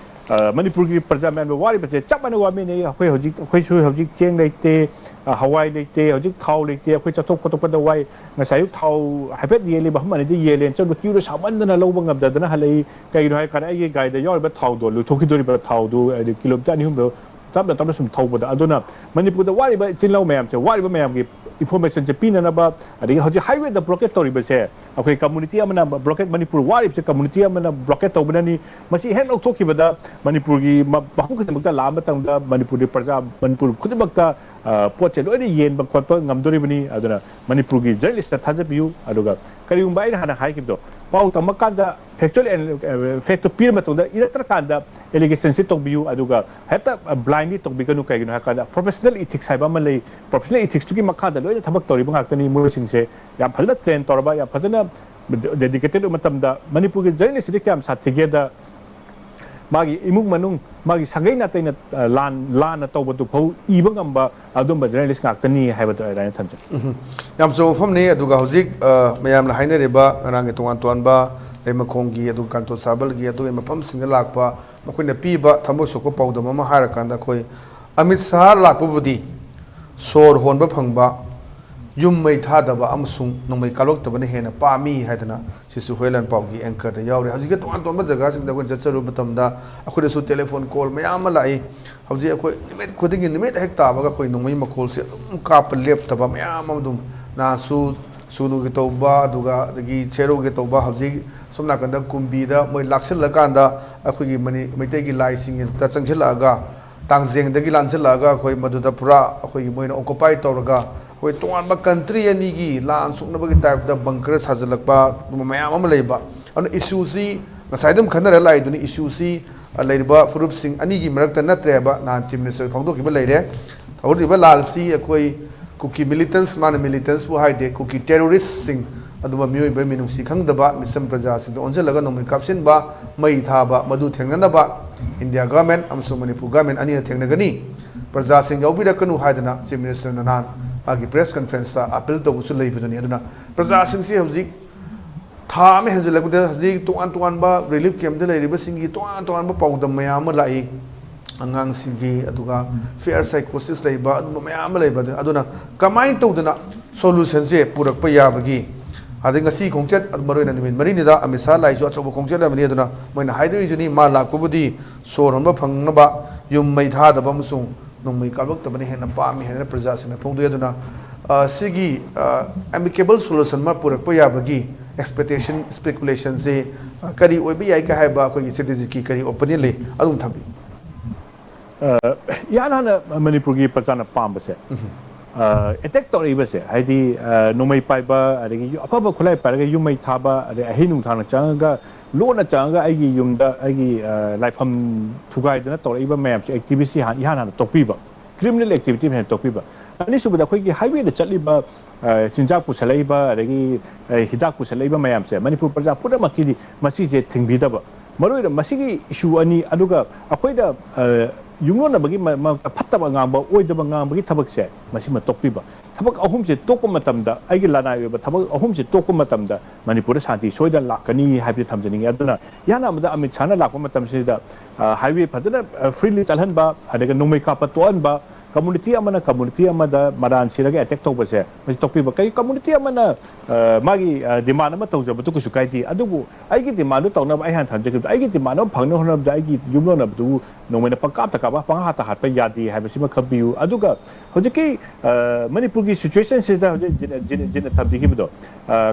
ꯑ, ꯃꯅꯤꯄꯨꯔꯒꯤ ꯄ꯭ꯔꯖꯥ ꯃꯌꯥꯝꯅ ꯋꯥꯔꯤꯕꯁꯦ ꯆꯞ ꯃꯥꯟꯅꯩ ꯋꯥꯃꯤꯟꯅꯩ꯫ ꯑꯩꯈꯣꯏ ꯍꯧꯖꯤꯛ, ꯑꯩꯈꯣꯏꯁꯨ ꯍꯧꯖꯤꯛ ꯆꯦꯡ ꯂꯩꯇꯦ, ꯑ, ꯍꯋꯥꯏ ꯂꯩꯇꯦ, ꯍꯧꯖꯤꯛ ꯊꯥꯎ ꯂꯩꯇꯦ, ꯑꯩꯈꯣꯏ ꯆꯠꯊꯣꯛ ꯈꯣꯠꯇꯣꯛꯄꯗ ꯋꯥꯏ꯫ ꯉꯁꯥꯏ ꯑꯌꯨꯛ ꯊꯥꯎ ꯍꯥꯏꯐꯦꯠ ꯌꯦꯜꯂꯦ, ꯃꯐꯝ ꯑꯅꯤꯗ ꯌꯦꯜꯂꯦ, ꯆꯠꯂꯨ ꯀ꯭ꯌꯨꯗ ꯁꯥꯡꯃꯟꯗꯅ ꯂꯧꯕ ꯉꯝꯗꯗꯅ ꯍꯜꯂꯛꯏ꯫ ꯀꯩꯒꯤꯅꯣ ꯍꯥꯏ ꯀꯥꯟꯗ ꯑꯩꯒꯤ ꯒꯥꯔꯤꯗ ꯌꯥꯎꯔꯤꯕ ꯊꯥꯎꯗꯣ, ꯂꯣꯏꯊꯣꯛꯈꯤꯗꯣꯔꯤꯕ ꯊꯥꯎꯗꯣ, ꯍꯥꯏꯗꯤ ꯀꯤꯂꯣꯃꯤꯇꯔ ꯑꯅꯤ ꯑꯍꯨꯝꯗꯣ ꯇꯞꯅ ꯇꯞꯅ ꯁꯨꯝ ꯊꯧꯕꯗ꯫ ꯑꯗꯨꯅ ꯃꯅꯤꯄꯨꯔꯗ ꯋꯥꯔꯤꯕ ꯏꯆꯤꯜ ꯏꯅꯥꯎ ꯃꯌꯥꯝꯁꯦ, ꯋꯥꯔꯤꯕ ꯃꯌꯥꯝꯒꯤ ꯏꯟꯐꯣꯔꯃꯦꯁꯟꯁꯦ ꯄꯤꯅꯅꯕ, ꯑꯗꯒꯤ ꯍꯧꯖꯤꯛ ꯍꯥꯏꯋꯦꯗ ꯕ꯭ꯂꯣꯀꯦꯠ ꯇꯧꯔꯤꯕꯁꯦ, ꯑꯩꯈꯣꯏ ꯀꯝꯃꯨꯅꯤꯇꯤ ꯑꯃꯅ ꯕ꯭ꯂꯣꯀꯦꯠ, ꯃꯅꯤꯄꯨꯔ ꯋꯥꯔꯤꯕꯁꯦ ꯀꯝꯃꯨꯅꯤꯇꯤ ꯑꯃꯅ ꯕ꯭ꯂꯣꯀꯦꯠ ꯇꯧꯕꯅꯅꯤ꯫ ꯃꯁꯤ ꯍꯦꯛ ꯂꯧꯊꯣꯛꯈꯤꯕꯗ ꯃꯅꯤꯄꯨꯔꯒꯤ ꯃ-, ꯃꯐꯝ ꯈꯨꯗꯤꯡꯃꯛꯇ ꯂꯥꯛꯑ ꯃꯇꯝꯗ ꯃꯅꯤꯄꯨꯔꯒꯤ ꯄ꯭ꯔꯖꯥ, ꯃꯅꯤꯄꯨꯔ ꯈꯨꯗꯤꯡꯃꯛꯇ, ꯑ, ꯄꯣꯠꯁꯦ ꯂꯣꯏꯅ ꯌꯦꯟꯕ ꯈꯣꯠꯄ ꯉꯝꯗꯣꯔꯤꯕꯅꯤ꯫ ꯑꯗꯨꯅ ꯃꯅꯤꯄꯨꯔꯒꯤ ꯖꯔꯅꯦꯂꯤꯁꯇ ꯊꯥꯖꯕꯤꯌꯨ꯫ ꯑꯗꯨꯒ ꯀꯔꯤꯒꯨꯝꯕ ꯑꯩꯅ ꯍꯥꯟꯅ ꯍꯥꯏꯈꯤꯕꯗꯣ, ꯄꯥꯎ ꯇꯝꯕ ꯀꯥꯟꯗ ꯐꯦꯛꯆꯨꯋꯦꯜ ꯐꯦꯛꯇꯣ ꯄꯤꯔ ꯃꯇꯨꯡꯗ ꯏꯔꯛꯇ꯭ꯔꯀꯥꯟꯗ ꯑꯦꯂꯤꯒꯦꯁꯟꯁꯤ ꯇꯧꯕꯤꯌꯨ꯫ ꯑꯗꯨꯒ ꯍꯦꯛꯇ ꯕ꯭ꯂꯥꯏꯟꯂꯤ ꯇꯧꯕꯤꯒꯅꯨ꯫ ꯀꯩꯒꯤꯅꯣ ꯍꯥꯏ ꯀꯥꯟꯗ ꯄ꯭ꯔꯣꯐꯦꯁꯅꯦꯜ ꯏꯊꯤꯛꯁ ꯍꯥꯏꯕ ꯑꯃ ꯂꯩ꯫ ꯄ꯭ꯔꯣꯐꯦꯁꯅꯦꯜ ꯏꯊꯤꯛꯁꯇꯨꯒꯤ ꯃꯈꯥꯗ ꯂꯣꯏꯅ ꯊꯕꯛ ꯇꯧꯔꯤꯕ ꯉꯥꯛꯇꯅꯤ꯫ ꯃꯣꯏꯁꯤꯡꯁꯦ ꯌꯥꯝ ꯐꯖꯅ ꯇ꯭ꯔꯦꯟ ꯇꯧꯔꯕ, ꯌꯥꯝ ꯐꯖꯅ ꯗꯦꯗꯤꯀꯦꯇꯦꯠ ꯑꯣꯏꯕ ꯃꯇꯝꯗ, ꯃꯅꯤꯄꯨꯔꯒꯤ ꯖꯔꯅꯦꯂꯤꯁꯁꯤꯗꯤ ꯀꯌꯥꯝ ꯁꯥꯊꯤꯒꯦꯗ, ꯃꯥꯒꯤ ꯏꯃꯨꯡ ꯃꯅꯨꯡ, ꯃꯥꯒꯤ ꯁꯥꯒꯩ ꯅꯥꯇꯩꯅ, ꯑ, ꯂꯥꯟ, ꯂꯥꯟꯅ ꯇꯧꯕꯗꯨ ꯐꯥꯎ ꯏꯕ ꯉꯝꯕ ꯑꯗꯨꯝꯕ ꯖꯔꯅꯦꯂꯤꯁ ꯉꯥꯛꯇꯅꯤ ꯍꯥꯏꯕꯗꯣ ꯑꯗꯨꯃꯥꯏꯅ ꯊꯝꯖꯩ꯫ ꯎꯝ, ꯌꯥꯝ ꯆꯨꯝꯕ ꯋꯥꯐꯝꯅꯤ꯫ ꯑꯗꯨꯒ ꯍꯧꯖꯤꯛ, ꯑ, ꯃꯌꯥꯝꯅ ꯍꯥꯏꯅꯔꯤꯕ ꯉꯔꯥꯡꯒꯤ ꯇꯣꯉꯥꯟ ꯇꯣꯉꯥꯟꯕ ꯂꯩꯃꯈꯣꯡꯒꯤ, ꯑꯗꯨꯒ ꯀꯥꯟꯇꯣ ꯁꯥꯕꯜꯒꯤ, ꯑꯗꯨꯒꯤ ꯃꯐꯝꯁꯤꯡꯗ ꯂꯥꯛꯄ ꯃꯈꯣꯏꯅ ꯄꯤꯕ ꯊꯃꯣꯏ ꯁꯣꯛꯄ ꯄꯥꯎꯗꯝ ꯑꯃ ꯍꯥꯏꯔꯀꯥꯟꯗ, ꯑꯩꯈꯣꯏ ꯑꯃꯤꯠ ꯁꯍꯥ ꯂꯥꯛꯄꯕꯨꯗꯤ ꯁꯣꯔ ꯍꯣꯟꯕ ꯐꯪꯕ, ꯌꯨꯝ ꯃꯩ ꯊꯥꯗꯕ ꯑꯃꯁꯨꯡ ꯅꯣꯡꯃꯩ ꯀꯥꯞꯂꯛꯇꯕꯅ ꯍꯦꯟꯅ ꯄꯥꯝꯃꯤ ꯍꯥꯏꯗꯅ ꯁꯤꯁꯨ ꯍꯨꯏꯂꯥꯟ ꯄꯥꯎꯒꯤ anchor ꯗ ꯌꯥꯎꯔꯤ꯫ ꯍꯧꯖꯤꯛꯀꯤ ꯇꯣꯉꯥꯟ ꯇꯣꯉꯥꯟꯕ ꯖꯒꯥꯁꯤꯡꯗ ꯑꯩꯈꯣꯏꯅ ꯆꯠꯆꯔꯨꯕ ꯃꯇꯝꯗ ꯑꯩꯈꯣꯏꯗꯁꯨ telephone call ꯃꯌꯥꯝ ꯑꯃ ꯂꯥꯛꯏ꯫ ꯍꯧꯖꯤꯛ ꯑꯩꯈꯣꯏ ꯅꯨꯃꯤꯠ ꯈꯨꯗꯤꯡꯒꯤ, ꯅꯨꯃꯤꯠ ꯍꯦꯛ ꯇꯥꯕꯒ ꯑꯩꯈꯣꯏ ꯅꯣꯡꯃꯩ ꯃꯈꯣꯜꯁꯦ ꯑꯗꯨꯝ ꯀꯥꯞꯄ ꯂꯦꯞꯇꯕ ꯃꯌꯥꯝ ꯑꯃ ꯑꯗꯨꯝ, ꯅꯍꯥꯟꯁꯨ ꯁꯨꯅꯨꯒꯤ ꯇꯧꯕ, ꯑꯗꯨꯒ ꯑꯗꯒꯤ ꯁꯦꯔꯧꯒꯤ ꯇꯧꯕ, ꯍꯧꯖꯤꯛ ꯁꯣꯝ ꯅꯥꯀꯟꯗ ꯀꯨꯝꯕꯤꯗ ꯃꯣꯏ ꯂꯥꯛꯁꯤꯜꯂꯀꯥꯟꯗ ꯑꯩꯈꯣꯏꯒꯤ ꯃꯅꯤ-, ꯃꯩꯇꯩꯒꯤ ꯂꯥꯏꯁꯤꯡꯒꯤ ꯆꯪꯁꯤꯜꯂꯛꯑꯒ, ꯇꯥꯡꯖꯦꯡꯗꯒꯤ ꯂꯥꯟꯁꯤꯜꯂꯛꯑꯒ ꯑꯩꯈꯣꯏ ꯃꯗꯨꯗ ꯄꯨꯔꯥ ꯑꯩꯈꯣꯏꯒꯤ ꯃꯣꯏꯅ occupy ꯇꯧꯔꯒ ꯑꯩꯈꯣꯏ ꯇꯣꯉꯥꯟꯕ country ꯑꯅꯤꯒꯤ ꯂꯥꯟ ꯁꯣꯛꯅꯕꯒꯤ type ꯇ bunker ꯁꯥꯖꯤꯜꯂꯛꯄ ꯑꯗꯨꯝꯕ ꯃꯌꯥꯝ ꯑꯃ ꯂꯩꯕ꯫ ꯑꯗꯨꯅ issue ꯁꯤ ꯉꯁꯥꯏ ꯑꯗꯨꯝ ꯈꯟꯅꯔ ꯂꯥꯛꯏꯗꯨꯅꯤ, issue ꯁꯤ, ꯑ, ꯂꯩꯔꯤꯕ ꯐꯨꯔꯨꯞꯁꯤꯡ ꯑꯅꯤꯒꯤ ꯃꯔꯛꯇ ꯅꯠꯇ꯭ꯔꯦ ꯍꯥꯏꯕ ꯅꯍꯥꯟ Chief Minister ꯐꯣꯡꯗꯣꯛꯈꯤꯕ ꯂꯩꯔꯦ꯫ ꯍꯧꯔꯤꯕ ꯂꯥꯜꯁꯤ ꯑꯩꯈꯣꯏ ꯀꯨꯀꯤ militants, ꯃꯥꯅ militants ꯄꯨ ꯍꯥꯏꯗꯦ, ꯀꯨꯀꯤ terrorist ꯁꯤꯡ, ꯑꯗꯨꯝꯕ ꯃꯤꯑꯣꯏꯕ ꯃꯤꯅꯨꯡꯁꯤ ꯈꯪꯗꯕ ꯃꯤꯆꯝ ꯄ꯭ꯔꯖꯥꯁꯤꯡꯗ ꯑꯣꯟꯁꯤꯜꯂꯒ ꯅꯣꯡꯃꯩ ꯀꯥꯞꯁꯤꯟꯕ, ꯃꯩ ꯊꯥꯕ, ꯃꯗꯨ ꯊꯦꯡꯅꯅꯕ India government ꯑꯃꯁꯨꯡ ꯃꯅꯤꯄꯨꯔ government ꯑꯅꯤꯅ ꯊꯦꯡꯅꯒꯅꯤ꯫ ꯄ꯭ꯔꯖꯥꯁꯤꯡ ꯌꯥꯎꯕꯤꯔꯛꯀꯅꯨ ꯍꯥꯏꯗꯅ Chief Minister ꯅ ꯅꯍꯥꯟ ꯃꯥꯒꯤ press conference ꯇ appeal ꯇꯧꯕꯁꯨ ꯂꯩꯕꯗꯨꯅꯤ꯫ ꯑꯗꯨꯅ ꯄ꯭ꯔꯖꯥꯁꯤꯡꯁꯤ ꯍꯧꯖꯤꯛ ꯊꯥ ꯑꯃ ꯍꯦꯟꯖꯜꯂꯛꯄꯗ ꯍꯧꯖꯤꯛ ꯇꯣꯉꯥꯟ ꯇꯣꯉꯥꯟꯕ relief camp ꯇ ꯂꯩꯔꯤꯕꯁꯤꯡꯒꯤ ꯇꯣꯉꯥꯟ ꯇꯣꯉꯥꯟꯕ ꯄꯥꯎꯗꯝ ꯃꯌꯥꯝ ꯑꯃ ꯂꯥꯛꯏ꯫ ꯑꯉꯥꯡꯁꯤꯡꯒꯤ, ꯑꯗꯨꯒ fear psychosis ꯂꯩꯕ, ꯑꯗꯨꯝꯕ ꯃꯌꯥꯝ ꯑꯃ ꯂꯩꯕ꯫ ꯑꯗꯨ-, ꯑꯗꯨꯅ ꯀꯃꯥꯏꯅ ꯇꯧꯗꯅ solution ꯁꯦ ꯄꯨꯔꯛꯄ ꯌꯥꯕꯒꯤ? ꯑꯗꯩ ꯉꯁꯤ ꯈꯣꯡꯆꯠ, ꯃꯔꯨ ꯑꯣꯏꯅ ꯅꯨꯃꯤꯠ ꯃꯔꯤꯅꯤꯗ ꯑꯃꯤꯠ ꯁꯥꯍ ꯂꯥꯛꯏꯁꯨ ꯑꯆꯧꯕ ꯈꯣꯡꯆꯠ ꯑꯃꯅꯤ꯫ ꯑꯗꯨꯅ ꯃꯣꯏꯅ ꯍꯥꯏꯗꯣꯛꯏꯁꯤꯅꯤ, ꯃꯥ ꯂꯥꯛꯄꯕꯨꯗꯤ ꯁꯣꯔ ꯍꯣꯟꯕ ꯐꯪꯅꯕ, ꯌꯨꯝ ꯃꯩ ꯊꯥꯗꯕ ꯑꯃꯁꯨꯡ ꯅꯣꯡꯃꯩ ꯀꯥꯞꯂꯛꯇꯕꯅ ꯍꯦꯟꯅ ꯄꯥꯝꯃꯤ ꯍꯥꯏꯗꯅ ꯄ꯭ꯔꯖꯥꯁꯤꯡꯅ ꯐꯣꯡꯗꯣꯛꯏ꯫ ꯑꯗꯨꯅ, ꯑ, ꯁꯤꯒꯤ, ꯑ, amicable solution ꯑꯃ ꯄꯨꯔꯛꯄ ꯌꯥꯕꯒꯤ expectation, speculation ꯁꯦ, ꯑ, ꯀꯔꯤ ꯑꯣꯏꯕ ꯌꯥꯏ ꯀ ꯍꯥꯏꯕ ꯑꯩꯈꯣꯏꯒꯤ strategy ꯒꯤ ꯀꯔꯤ opinion ꯂꯩ, ꯑꯗꯨꯝ ꯊꯝꯕꯤꯌꯨ꯫ ꯑ, ꯏꯍꯥꯟ ꯍꯥꯟꯅ ꯃꯅꯤꯄꯨꯔꯒꯤ ꯄ꯭ꯔꯖꯥꯅ ꯄꯥꯝꯕꯁꯦ, ꯑ, attack ꯇꯧꯔꯛꯏꯕꯁꯦ, ꯍꯥꯏꯗꯤ, ꯑ, ꯅꯣꯡꯃꯩ ꯄꯥꯏꯕ, ꯑꯗꯒꯤ ꯑꯐꯕ ꯈꯨꯠꯂꯥꯏ ꯄꯥꯏꯔꯒ ꯌꯨꯝ ꯃꯩ ꯊꯥꯕ, ꯑꯗꯩ ꯑꯍꯤꯡ ꯅꯨꯡꯊꯥꯡꯅ ꯆꯪꯉꯒ, ꯂꯣꯟꯅ ꯆꯪꯉꯒ ꯑꯩꯒꯤ ꯌꯨꯝꯗ, ꯑꯩꯒꯤ, ꯑ, ꯂꯥꯏꯐꯝ ꯊꯨꯒꯥꯏꯗꯅ ꯇꯧꯔꯛꯏꯕ ꯃꯌꯥꯝꯁꯦ, activist ꯁꯤ ꯏꯍꯥꯟ ꯍꯥꯟꯅ ꯇꯣꯛꯄꯤꯕ, criminal activity ꯃꯌꯥꯝ ꯇꯣꯛꯄꯤꯕ꯫ ꯑꯅꯤꯁꯨꯕꯗ, ꯑꯩꯈꯣꯏꯒꯤ highway ꯗ ꯆꯠꯂꯤꯕ, ꯑ, ꯆꯤꯟꯖꯥꯛ ꯄꯨꯁꯜꯂꯛꯏꯕ, ꯑꯗꯒꯤ, ꯑ, ꯍꯤꯗꯥꯛ ꯄꯨꯁꯜꯂꯛꯏꯕ ꯃꯌꯥꯝꯁꯦ, ꯃꯅꯤꯄꯨꯔ ꯄ꯭ꯔꯖꯥ ꯄꯨꯝꯅꯃꯛꯀꯤꯗꯤ ꯃꯁꯤꯁꯦ ꯊꯤꯡꯕꯤꯗꯕ꯫ ꯃꯔꯨꯑꯣꯏꯅ ꯃꯁꯤꯒꯤ issue ꯑꯅꯤ, ꯑꯗꯨꯒ ꯑꯩꯈꯣꯏꯗ, ꯑ, ꯌꯨꯝꯂꯣꯟꯅꯕꯒꯤ ꯃ-, ꯃꯔꯛꯇ ꯐꯠꯇꯕ ꯉꯥꯡꯕ, ꯑꯣꯏꯗꯕ ꯉꯥꯡꯕꯒꯤ ꯊꯕꯛꯁꯦ, ꯃꯁꯤꯃ ꯇꯣꯛꯄꯤꯕ꯫ ꯊꯕꯛ ꯑꯍꯨꯝꯁꯦ ꯇꯣꯛꯄ ꯃꯇꯝꯗ, ꯑꯩꯒꯤ ꯂꯅꯥꯏ ꯑꯣꯏꯕ ꯊꯕꯛ ꯑꯍꯨꯝꯁꯦ ꯇꯣꯛꯄ ꯃꯇꯝꯗ ꯃꯅꯤꯄꯨꯔꯗ ꯁꯥꯟꯇꯤ ꯁꯣꯏꯗꯅ ꯂꯥꯛꯀꯅꯤ ꯍꯥꯏꯕꯁꯤ ꯊꯝꯖꯅꯤꯡꯉꯤ꯫ ꯑꯗꯨꯅ ꯏꯍꯥꯟ ꯍꯥꯟꯕꯗ ꯑꯃꯤꯠ ꯁꯥꯍꯅ ꯂꯥꯛꯄ ꯃꯇꯝꯁꯤꯗ, ꯑ, highway ꯐꯖꯅ, ꯑ, freely ꯆꯠꯍꯟꯕ, ꯑꯗꯨꯒ ꯅꯣꯡꯃꯩ ꯀꯥꯞꯄ ꯇꯣꯛꯍꯟꯕ, ꯀꯝꯃꯨꯅꯤꯇꯤ ꯑꯃꯅ ꯀꯝꯃꯨꯅꯤꯇꯤ ꯑꯃꯗ ꯃꯔꯥꯟ ꯁꯤꯔꯒ ꯑꯦꯇꯦꯛ ꯇꯧꯕꯁꯦ ꯃꯁꯤ ꯇꯣꯛꯄꯤꯕ꯫ ꯀꯩ ꯀꯝꯃꯨꯅꯤꯇꯤ ꯑꯃꯅ ꯃꯥꯒꯤ ꯗꯤꯃꯥꯟ ꯑꯃ ꯇꯧꯖꯕꯗꯨ ꯀꯩꯁꯨ ꯀꯥꯏꯗꯦ, ꯑꯗꯨꯕꯨ ꯑꯩꯒꯤ ꯗꯤꯃꯥꯟꯗꯨ ꯇꯧꯅꯕ ꯑꯩ ꯍꯥꯟꯅ ꯊꯝꯖꯒꯦ꯫ ꯑꯩꯒꯤ ꯗꯤꯃꯥꯟ ꯑꯃ ꯐꯪꯅꯕ ꯍꯣꯠꯅꯕꯗ ꯑꯩꯒꯤ ꯌꯨꯝꯂꯣꯟꯅꯕꯗꯨꯕꯨ ꯅꯣꯡꯃꯩꯅ ꯄꯪꯀꯥꯞꯇ ꯀꯥꯞꯄ ꯄꯪꯍꯥꯠꯇ ꯍꯥꯠꯄ ꯌꯥꯗꯦ ꯍꯥꯏꯕꯁꯤꯃ ꯈꯪꯕꯤꯌꯨ꯫ ꯑꯗꯨꯒ ꯍꯧꯖꯤꯛꯀꯤ ꯃꯅꯤꯄꯨꯔꯒꯤ ꯁꯤꯆꯨꯋꯦꯁꯟꯁꯤꯗ ꯍꯧꯖꯤꯛ ꯖꯤꯟꯅ ꯊꯝꯕꯤꯈꯤꯕꯗꯣ,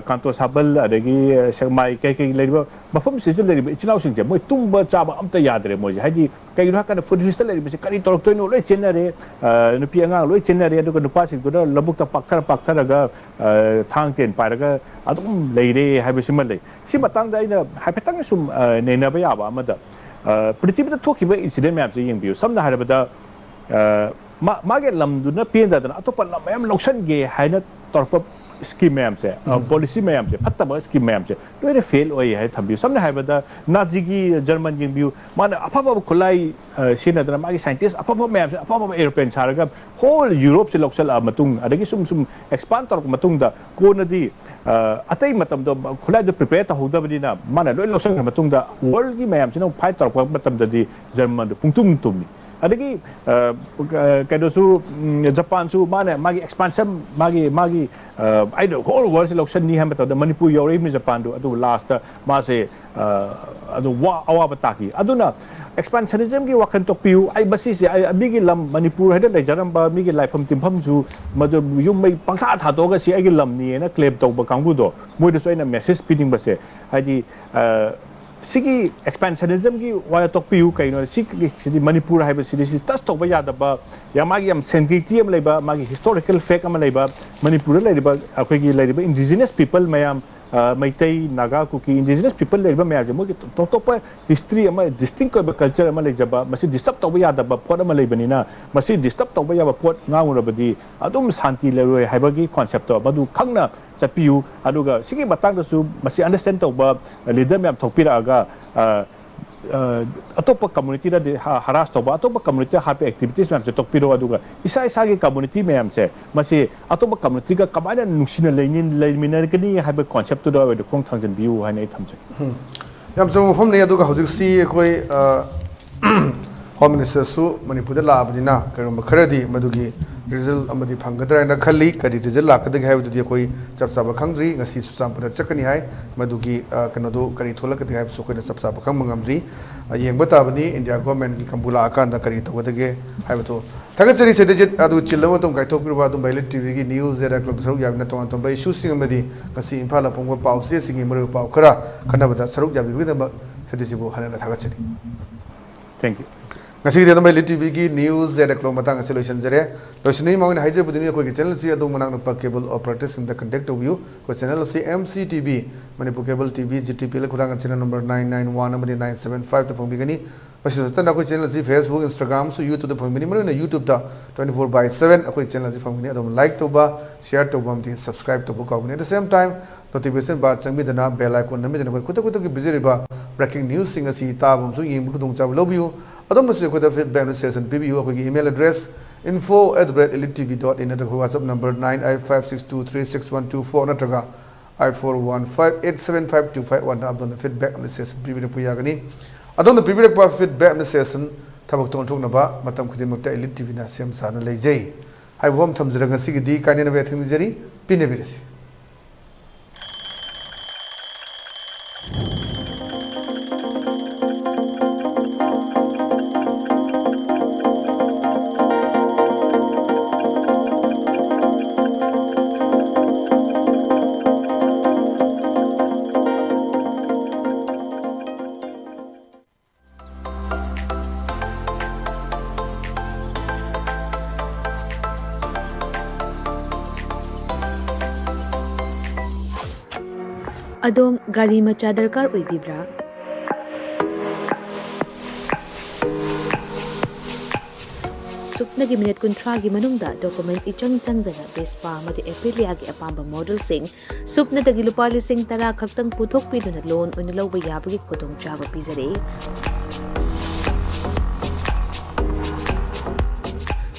ꯀꯥꯟꯇꯣ ꯁꯥꯕꯜ ꯑꯗꯒꯤ ꯁꯦꯛꯃꯥꯏ ꯀꯩꯀꯩ ꯂꯩꯔꯤꯕ ꯃꯐꯝꯁꯤꯗ ꯂꯩꯔꯤꯕ ꯏꯆꯤꯜ ꯏꯅꯥꯎꯁꯤꯡꯁꯦ ꯃꯣꯏ ꯇꯨꯝꯕ ꯆꯥꯕ ꯑꯝꯇ ꯌꯥꯗ꯭ꯔꯦ꯫ ꯃꯣꯏꯁꯦ ꯍꯥꯏꯗꯤ ꯀꯩꯒꯤꯅꯣ ꯍꯥꯏꯀꯥꯟꯗ ꯐꯨꯗ ꯔꯤꯂꯤꯁꯇ ꯂꯩꯔꯤꯕꯁꯦ ꯀꯔꯤ ꯇꯧꯔꯛꯇꯣꯏꯅꯣ ꯂꯣꯏ ꯆꯦꯟꯅꯔꯦ꯫ ꯅꯨꯄꯤ ꯑꯉꯥꯡ ꯂꯣꯏ ꯆꯦꯟꯅꯔꯦ꯫ ꯑꯗꯨꯒ ꯅꯨꯄꯥꯁꯤꯡꯗꯨꯅ ꯂꯧꯕꯨꯛꯇ ꯄꯥꯛꯊꯔ ꯄꯥꯛꯊꯔꯒ ꯊꯥꯡ ꯇꯦꯟ ꯄꯥꯏꯔꯒ ꯑꯗꯨꯝ ꯂꯩꯔꯦ ꯍꯥꯏꯕꯁꯤꯃ ꯂꯩ꯫ ꯁꯤ ꯃꯇꯥꯡꯗ ꯑꯩꯅ ꯍꯥꯏꯐꯦꯠꯇꯪ ꯁꯨꯝ ꯅꯩꯅꯕ ꯌꯥꯕ ꯑꯃꯗ, ꯄ꯭ꯔꯤꯊꯤꯕꯤꯗ ꯊꯣꯛꯈꯤꯕ ꯏꯟꯁꯤꯗꯦꯟ ꯃꯌꯥꯝꯁꯦ ꯌꯦꯡꯕꯤꯌꯨ꯫ ꯁꯝꯅ ꯍꯥꯏꯔꯕꯗ ꯃꯥꯒꯤ ꯂꯝꯗꯨꯅ ꯄꯦꯟꯗꯗꯅ ꯑꯇꯣꯞꯄ ꯂꯝ ꯃꯌꯥꯝ ꯂꯧꯁꯟꯒꯦ ꯍꯥꯏꯅ ꯇꯧꯔꯛꯄ ꯁ꯭ꯀꯤꯝ ꯃꯌꯥꯝꯁꯦ, ꯄꯣꯂꯤꯁꯤ ꯃꯌꯥꯝꯁꯦ, ꯐꯠꯇꯕ ꯁ꯭ꯀꯤꯝ ꯃꯌꯥꯝꯁꯦ ꯂꯣꯏꯅ ꯐꯦꯜ ꯑꯣꯏ ꯍꯥꯏꯅ ꯊꯝꯕꯤꯌꯨ꯫ ꯁꯝꯅ ꯍꯥꯏꯔꯕꯗ ꯅꯥꯖꯤꯒꯤ ꯖꯔꯃꯟ ꯌꯦꯡꯕꯤꯌꯨ꯫ ꯃꯥꯅ ꯑꯐꯕ ꯈꯨꯠꯂꯥꯏ ꯁꯤꯖꯤꯟꯅꯗꯅ ꯃꯥꯒꯤ ꯁꯥꯏꯟꯇꯤꯁ ꯑꯐꯕ ꯃꯌꯥꯝꯁꯦ ꯑꯐꯕ ꯑꯦꯔꯣꯄ꯭ꯂꯦꯟ ꯁꯥꯔꯒ ꯍꯣꯜ ꯌꯨꯔꯣꯞꯁꯦ ꯂꯧꯁꯜꯂꯛꯑ ꯃꯇꯨꯡ, ꯑꯗꯒꯤ ꯁꯨꯝ ꯁꯨꯝ ꯑꯦꯛꯁꯄꯥꯟ ꯇꯧꯔꯛꯄ ꯃꯇꯨꯡꯗ ꯀꯣꯟꯅꯗꯤ ꯑꯇꯩ ꯃꯇꯝꯗ ꯈꯨꯠꯂꯥꯏꯗꯨ ꯄ꯭ꯔꯤꯄꯦꯌꯔ ꯇꯧꯍꯧꯗꯕꯅꯤꯅ ꯃꯥꯅ ꯂꯣꯏ ꯂꯧꯁꯟꯈ꯭ꯔ ꯃꯇꯨꯡꯗ ꯋꯥꯔꯜꯒꯤ ꯃꯌꯥꯝꯁꯤꯅ ꯐꯥꯏꯠ ꯇꯧꯔꯛꯄ ꯃꯇꯝꯗꯗꯤ ꯖꯔꯃꯟꯗꯨ ꯄꯨꯡꯇꯨꯝ ꯇꯨꯝꯃꯤ꯫ ꯑꯗꯒꯤ ꯀꯩꯅꯣꯁꯨ, ꯖꯄꯥꯟꯁꯨ ꯃꯥꯅ ꯃꯥꯒꯤ ꯑꯦꯛꯁꯄꯥꯟꯁꯟ, ꯃꯥꯒꯤ ꯃꯥꯒꯤ ꯑꯩꯅ ꯍꯣꯜ ꯋꯥꯔꯜꯁꯦ ꯂꯧꯁꯟꯅꯤ ꯍꯥꯏꯕ ꯃꯇꯝꯗ ꯃꯅꯤꯄꯨꯔ ꯌꯧꯔꯛꯏꯕꯅꯤ ꯖꯄꯥꯟꯗꯨ꯫ ꯑꯗꯨꯕꯨ ꯂꯥꯁꯇ ꯃꯥꯁꯦ ꯑꯗꯨ ꯑꯋꯥꯕ ꯇꯥꯈꯤ꯫ ꯑꯗꯨꯅ ꯑꯦꯛꯁꯄꯥꯟꯁꯅꯤꯖꯝꯒꯤ ꯋꯥꯈꯜ ꯇꯣꯛꯄꯤꯌꯨ꯫ ꯑꯩ ꯃꯁꯤꯁꯦ ꯑꯩ ꯃꯤꯒꯤ ꯂꯝ ꯃꯅꯤꯄꯨꯔ ꯍꯥꯏꯅ ꯂꯩꯖꯔꯝꯕ ꯃꯤꯒꯤ ꯂꯥꯏꯐꯝ ꯇꯤꯟꯐꯝꯁꯨ ꯃꯗꯨ ꯌꯨꯝ ꯃꯩ ꯄꯪꯁꯥ ꯊꯥꯗꯣꯛꯑꯒ ꯁꯤ ꯑꯩꯒꯤ ꯂꯝꯅꯤꯅ ꯀ꯭ꯂꯦꯝ ꯇꯧꯕ ꯀꯥꯡꯕꯨꯗꯣ ꯃꯣꯏꯗꯁꯨ ꯑꯩꯅ ꯃꯦꯁꯦꯖ ꯄꯤꯅꯤꯡꯕꯁꯦ ꯍꯥꯏꯗꯤ ꯁꯤꯒꯤ ꯑꯦꯛꯁꯄꯥꯟꯁꯅꯤꯖꯝꯒꯤ ꯋꯥ ꯇꯣꯛꯄꯤꯌꯨ꯫ ꯀꯩꯅꯣ ꯁꯤ ꯁꯤꯗꯤ ꯃꯅꯤꯄꯨꯔ ꯍꯥꯏꯕꯁꯤꯗꯤ ꯁꯤ ꯇꯁ ꯇꯧꯕ ꯌꯥꯗꯕ ꯌꯥꯝ ꯃꯥꯒꯤ ꯌꯥꯝ ꯁꯦꯟꯒ꯭ꯔꯤꯇꯤ ꯑꯃ ꯂꯩꯕ, ꯃꯥꯒꯤ ꯍꯤꯁꯇꯣꯔꯤꯀꯦꯜ ꯐꯦꯛ ꯑꯃ ꯂꯩꯕ, ꯃꯅꯤꯄꯨꯔꯗ ꯂꯩꯔꯤꯕ ꯑꯩꯈꯣꯏꯒꯤ ꯂꯩꯔꯤꯕ ꯏꯟꯗꯤꯖꯤꯅꯁ ꯄꯤꯄꯜ ꯃꯌꯥꯝ, ꯃꯩꯇꯩ, ꯅꯥꯒꯥ, ꯀꯨꯀꯤ, ꯏꯟꯗꯤꯖꯤꯅꯁ ꯄꯤꯄꯜ ꯂꯩꯔꯤꯕ ꯃꯌꯥꯝꯁꯦ ꯃꯣꯏꯒꯤ ꯇꯣꯞ ꯇꯣꯞꯄ ꯍꯤꯁꯇ꯭ꯔꯤ ꯑꯃ, ꯗꯤꯁꯇꯤꯡ ꯑꯣꯏꯕ ꯀꯜꯆꯔ ꯑꯃ ꯂꯩꯖꯕ, ꯃꯁꯤ ꯗꯤꯁꯇꯔꯕ ꯇꯧꯕ ꯌꯥꯗꯕ ꯄꯣꯠ ꯑꯃ ꯂꯩꯕꯅꯤꯅ ꯃꯁꯤ ꯗꯤꯁꯇꯔꯕ ꯇꯧꯕ ꯌꯥꯕ ꯄꯣꯠ ꯉꯥꯡꯉꯨꯔꯕꯗꯤ ꯑꯗꯨꯝ ꯁꯥꯟꯇꯤ ꯂꯩꯔꯣꯏ ꯍꯥꯏꯕꯒꯤ ꯀꯣꯟꯁꯦꯞꯇꯣ ꯃꯗꯨ ꯈꯪꯅ ꯆꯠꯄꯤꯌꯨ꯫ ꯑꯗꯨꯒ ꯁꯤꯒꯤ ꯃꯇꯥꯡꯗꯁꯨ ꯃꯁꯤ ꯑꯟꯗꯔꯁꯇꯦꯟ ꯇꯧꯕ ꯂꯤꯗꯔ ꯃꯌꯥꯝ ꯊꯣꯛꯄꯤꯔꯛꯑꯒ ꯑꯇꯣꯞꯄ ꯀꯝꯃꯨꯅꯤꯇꯤꯗꯗꯤ ꯍꯔꯥꯁ ꯇꯧꯕ, ꯑꯇꯣꯞꯄ ꯀꯝꯃꯨꯅꯤꯇꯤꯗ ꯍꯥꯠꯄ ꯑꯦꯛꯇꯤꯚꯤꯇꯤꯁ ꯃꯌꯥꯝꯁꯦ ꯇꯣꯛꯄꯤꯔꯣ꯫ ꯑꯗꯨꯒ ꯏꯁꯥ ꯏꯁꯥꯒꯤ ꯀꯝꯃꯨꯅꯤꯇꯤ ꯃꯌꯥꯝꯁꯦ ꯃꯁꯤ ꯑꯇꯣꯞꯄ ꯀꯝꯃꯨꯅꯤꯇꯤꯒ ꯀꯃꯥꯏꯅ ꯅꯨꯡꯁꯤꯅ ꯂꯩꯃꯤꯟꯅꯒꯅꯤ ꯍꯥꯏꯕ ꯀꯣꯟꯁꯦꯞꯇꯨꯗ ꯑꯣꯏꯅ ꯈꯣꯡ ꯊꯥꯡꯖꯤꯟꯕꯤꯌꯨ ꯍꯥꯏꯅ ꯑꯩ ꯊꯝꯖꯒꯦ꯫ ꯌꯥꯝ ꯆꯨꯝꯕ ꯋꯥꯐꯝꯅꯤ꯫ ꯑꯗꯨꯒ ꯍꯧꯖꯤꯛꯁꯤ ꯑꯩꯈꯣꯏ ꯍꯣꯝ ꯃꯤꯅꯤꯁꯇꯔꯁꯨ ꯃꯅꯤꯄꯨꯔꯗ ꯂꯥꯛꯑꯕꯅꯤꯅ ꯀꯔꯤꯒꯨꯝꯕ ꯈꯔꯗꯤ ꯃꯗꯨꯒꯤ ꯔꯤꯖꯜ ꯑꯃꯗꯤ ꯐꯪꯒꯗ꯭ꯔꯥ ꯍꯥꯏꯅ ꯈꯜꯂꯤ꯫ ꯀꯔꯤ ꯔꯤꯖꯜ ꯂꯥꯛꯀꯗꯒꯦ ꯍꯥꯏꯕꯗꯨꯗꯤ ꯑꯩꯈꯣꯏ ꯆꯞ ꯆꯥꯕ ꯈꯪꯗ꯭ꯔꯤ꯫ ꯉꯁꯤ ꯆꯨꯔꯆꯥꯟꯄꯨꯔꯗ ꯆꯠꯀꯅꯤ ꯍꯥꯏ꯫ ꯃꯗꯨꯒꯤ, ꯑ, ꯀꯩꯅꯣꯗꯨ ꯀꯔꯤ ꯊꯣꯛꯂꯛꯀꯗꯒꯦ ꯍꯥꯏꯕꯁꯨ ꯑꯩꯈꯣꯏꯅ ꯆꯞ ꯆꯥꯕ ꯈꯪꯕ ꯉꯝꯗ꯭ꯔꯤ꯫ ꯑ, ꯌꯦꯡꯕ ꯇꯥꯕꯅꯤ ꯏꯟꯗꯤꯌꯥ ꯒꯣꯔꯃꯦꯟꯒꯤ ꯀꯥꯡꯕꯨ ꯂꯥꯛꯑꯀꯥꯟꯗ ꯀꯔꯤ ꯇꯧꯒꯗꯒꯦ ꯍꯥꯏꯕꯗꯨ꯫ ꯊꯥꯒꯠꯆꯔꯤ ꯁꯇ꯭ꯌꯖꯤꯠ, ꯑꯗꯨ ꯆꯤꯜꯂꯕ ꯃꯇꯝ ꯀꯥꯏꯊꯣꯛꯄꯤꯔꯕ ꯑꯗꯨꯝꯕ ꯏꯂꯤꯠ ꯇꯤꯚꯤꯒꯤ ꯅ꯭ꯌꯨꯁ ꯖꯦꯗ ꯀ꯭ꯂꯕꯇ ꯁꯔꯨꯛ ꯌꯥꯕꯤꯅ ꯇꯣꯉꯥꯟ ꯇꯣꯉꯥꯟꯕ ꯏꯁꯨꯁꯤꯡ ꯑꯃꯗꯤ ꯉꯁꯤ ꯏꯝꯐꯥꯜꯗ ꯐꯣꯡꯕ ꯄꯥꯎꯆꯦꯁꯤꯡꯒꯤ ꯃꯔꯨꯑꯣꯏꯕ ꯄꯥꯎ ꯈꯔ ꯈꯟꯅꯕꯗ ꯁꯔꯨꯛ ꯌꯥꯕꯤꯕꯒꯤꯗꯃꯛ ꯁꯇ꯭ꯌꯖꯤꯠꯄꯨ ꯍꯟꯅ ꯍꯟꯅ ꯊꯥꯒꯠꯆꯔꯤ꯫ Thank you. ꯉꯁꯤꯒꯤꯗꯤ ꯑꯗꯨꯝ ꯏꯂꯤꯠ ꯇꯤꯚꯤꯒꯤ ꯅ꯭ꯌꯨꯁ ꯖꯦꯗ ꯀ꯭ꯂꯕ ꯃꯇꯥꯡ ꯑꯁꯤ ꯂꯣꯏꯁꯤꯟꯖꯔꯦ꯫ ꯂꯣꯏꯁꯤꯟꯅꯤꯡꯉꯤ ꯃꯃꯥꯡꯗ ꯍꯥꯏꯖꯕꯗꯨꯅꯤ, ꯑꯩꯈꯣꯏꯒꯤ ꯆꯦꯅꯦꯜ ꯑꯁꯤ ꯑꯗꯣꯝ ꯃꯅꯥꯛ ꯅꯛꯄ ꯀꯦꯕꯜ ꯑꯣꯄꯔꯦꯇꯔꯁꯤꯡꯗ ꯀꯟꯇꯦꯛ ꯇꯧꯕꯤꯌꯨ꯫ ꯑꯩꯈꯣꯏ ꯆꯦꯅꯦꯜ ꯑꯁꯤ M C T V, Manipur cable T V, G T P L ꯈꯨꯊꯥꯡꯗ channel number nine nine one ꯑꯃꯗꯤ nine seven five ꯇ ꯐꯪꯕꯤꯒꯅꯤ꯫ ꯃꯁꯤ ꯅꯠꯇꯅ ꯑꯩꯈꯣꯏ ꯆꯦꯅꯦꯜ ꯑꯁꯤ Facebook, Instagram ꯑꯃꯁꯨꯡ YouTube ꯇ ꯐꯪꯒꯅꯤ꯫ ꯃꯔꯨꯑꯣꯏꯅ YouTube ꯇ twenty four by seven ꯑꯩꯈꯣꯏ ꯆꯦꯅꯦꯜ ꯑꯁꯤ ꯐꯪꯒꯅꯤ꯫ ꯑꯗꯣꯝ like ꯇꯧꯕ, share ꯇꯧꯕ ꯑꯃꯗꯤ subscribe ꯇꯧꯕ ꯀꯥꯎꯒꯅꯤ꯫ At the same time, notification bar ꯆꯪꯕꯤꯗꯨꯅ bell icon ꯅꯝꯕꯤꯗꯨꯅ ꯑꯩꯈꯣꯏ ꯈꯨꯗꯛ ꯈꯨꯗꯛꯀꯤ ꯄꯤꯖꯔꯤꯕ breaking newsꯁꯤꯡ ꯑꯁꯤ ꯇꯥꯕ ꯑꯃꯁꯨꯡ ꯌꯦꯡꯕ ꯈꯨꯗꯣꯡꯆꯥꯕ ꯂꯧꯕꯤꯌꯨ꯫ ꯑꯗꯣꯝꯅꯁꯨ ꯑꯩꯈꯣꯏꯗ feedback ꯑꯃꯗꯤ suggestion ꯄꯤꯕꯤꯌꯨ꯫ ꯑꯩꯈꯣꯏꯒꯤ email address info at the rate elite T V dot in ꯅꯠꯇ꯭ꯔꯒ WhatsApp number nine eight five six two three six one two four ꯅꯠꯇ꯭ꯔꯒ eight four one five eight seven five two five one ꯗ ꯑꯗꯣꯝꯅ feedback ꯑꯃꯗꯤ suggestion ꯄꯤꯕꯤꯔꯛꯄ ꯌꯥꯒꯅꯤ꯫ ꯑꯗꯣꯝꯅ ꯄꯤꯕꯤꯔꯛꯄ feedback ꯑꯃꯗꯤ suggestion ꯊꯕꯛꯇ ꯑꯣꯟꯊꯣꯛꯅꯕ ꯃꯇꯝ ꯈꯨꯗꯤꯡꯃꯛꯇ ꯏꯂꯤꯠ ꯇꯤꯚꯤꯅ ꯁꯦꯝ ꯁꯥꯗꯨꯅ ꯂꯩꯖꯩ ꯍꯥꯏꯕ ꯋꯥꯐꯝ ꯊꯝꯖꯔꯒ ꯉꯁꯤꯒꯤꯗꯤ ꯀꯥꯏꯅꯅꯕ ꯌꯥꯊꯪ ꯅꯤꯖꯔꯤ꯫ ꯄꯤꯅꯕꯤꯔꯁꯤ꯫ ꯑꯗꯣꯝ ꯒꯥꯔꯤ ꯃꯆꯥ ꯗꯔꯀꯥꯔ ꯑꯣꯏꯕꯤꯕ꯭ꯔꯥ? ꯁꯨꯞꯅꯒꯤ ꯃꯤꯅꯤꯠ ꯀꯨꯟꯊ꯭ꯔꯥꯒꯤ ꯃꯅꯨꯡꯗ ꯗꯣꯀꯨꯃꯦꯟ ꯏꯆꯪ ꯆꯪꯗꯅ ꯚꯦꯁꯄꯥ ꯑꯃꯗꯤ ꯑꯦꯄꯤꯂꯤꯌꯥꯒꯤ ꯑꯄꯥꯝꯕ ꯃꯣꯗꯦꯜꯁꯤꯡ ꯁꯨꯞꯅꯗꯒꯤ ꯂꯨꯄꯥ ꯂꯤꯁꯤꯡ ꯇꯔꯥ ꯈꯛꯇꯪ ꯄꯨꯊꯣꯛꯄꯤꯗꯨꯅ ꯂꯣꯟ ꯑꯣꯏꯅ ꯂꯧꯕ ꯌꯥꯕꯒꯤ ꯈꯨꯗꯣꯡꯆꯥꯕ ꯄꯤꯖꯔꯤ꯫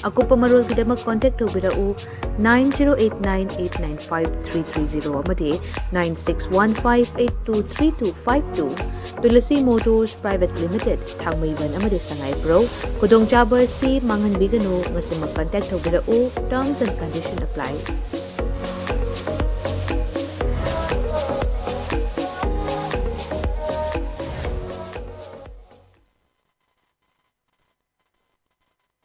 ꯑꯀꯨꯞꯄ ꯃꯔꯣꯜꯒꯤꯗꯃꯛ contact ꯇꯧꯕꯤꯔꯛꯎ nine zero eight nine eight nine five three three zero ꯑꯃꯗꯤ nine six one five eight two three two five two꯫ Tulasi Motors Private Limited, ꯊꯥꯡꯃꯩꯕꯟ ꯑꯃꯗꯤ ꯁꯉꯥꯏꯄ꯭ꯔꯧ꯫ ꯈꯨꯗꯣꯡꯆꯥꯕ ꯑꯁꯤ ꯃꯥꯡꯍꯟꯕꯤꯒꯅꯨ, ꯉꯁꯤꯃꯛ contact ꯇꯧꯕꯤꯔꯛꯎ꯫ Terms and condition apply꯫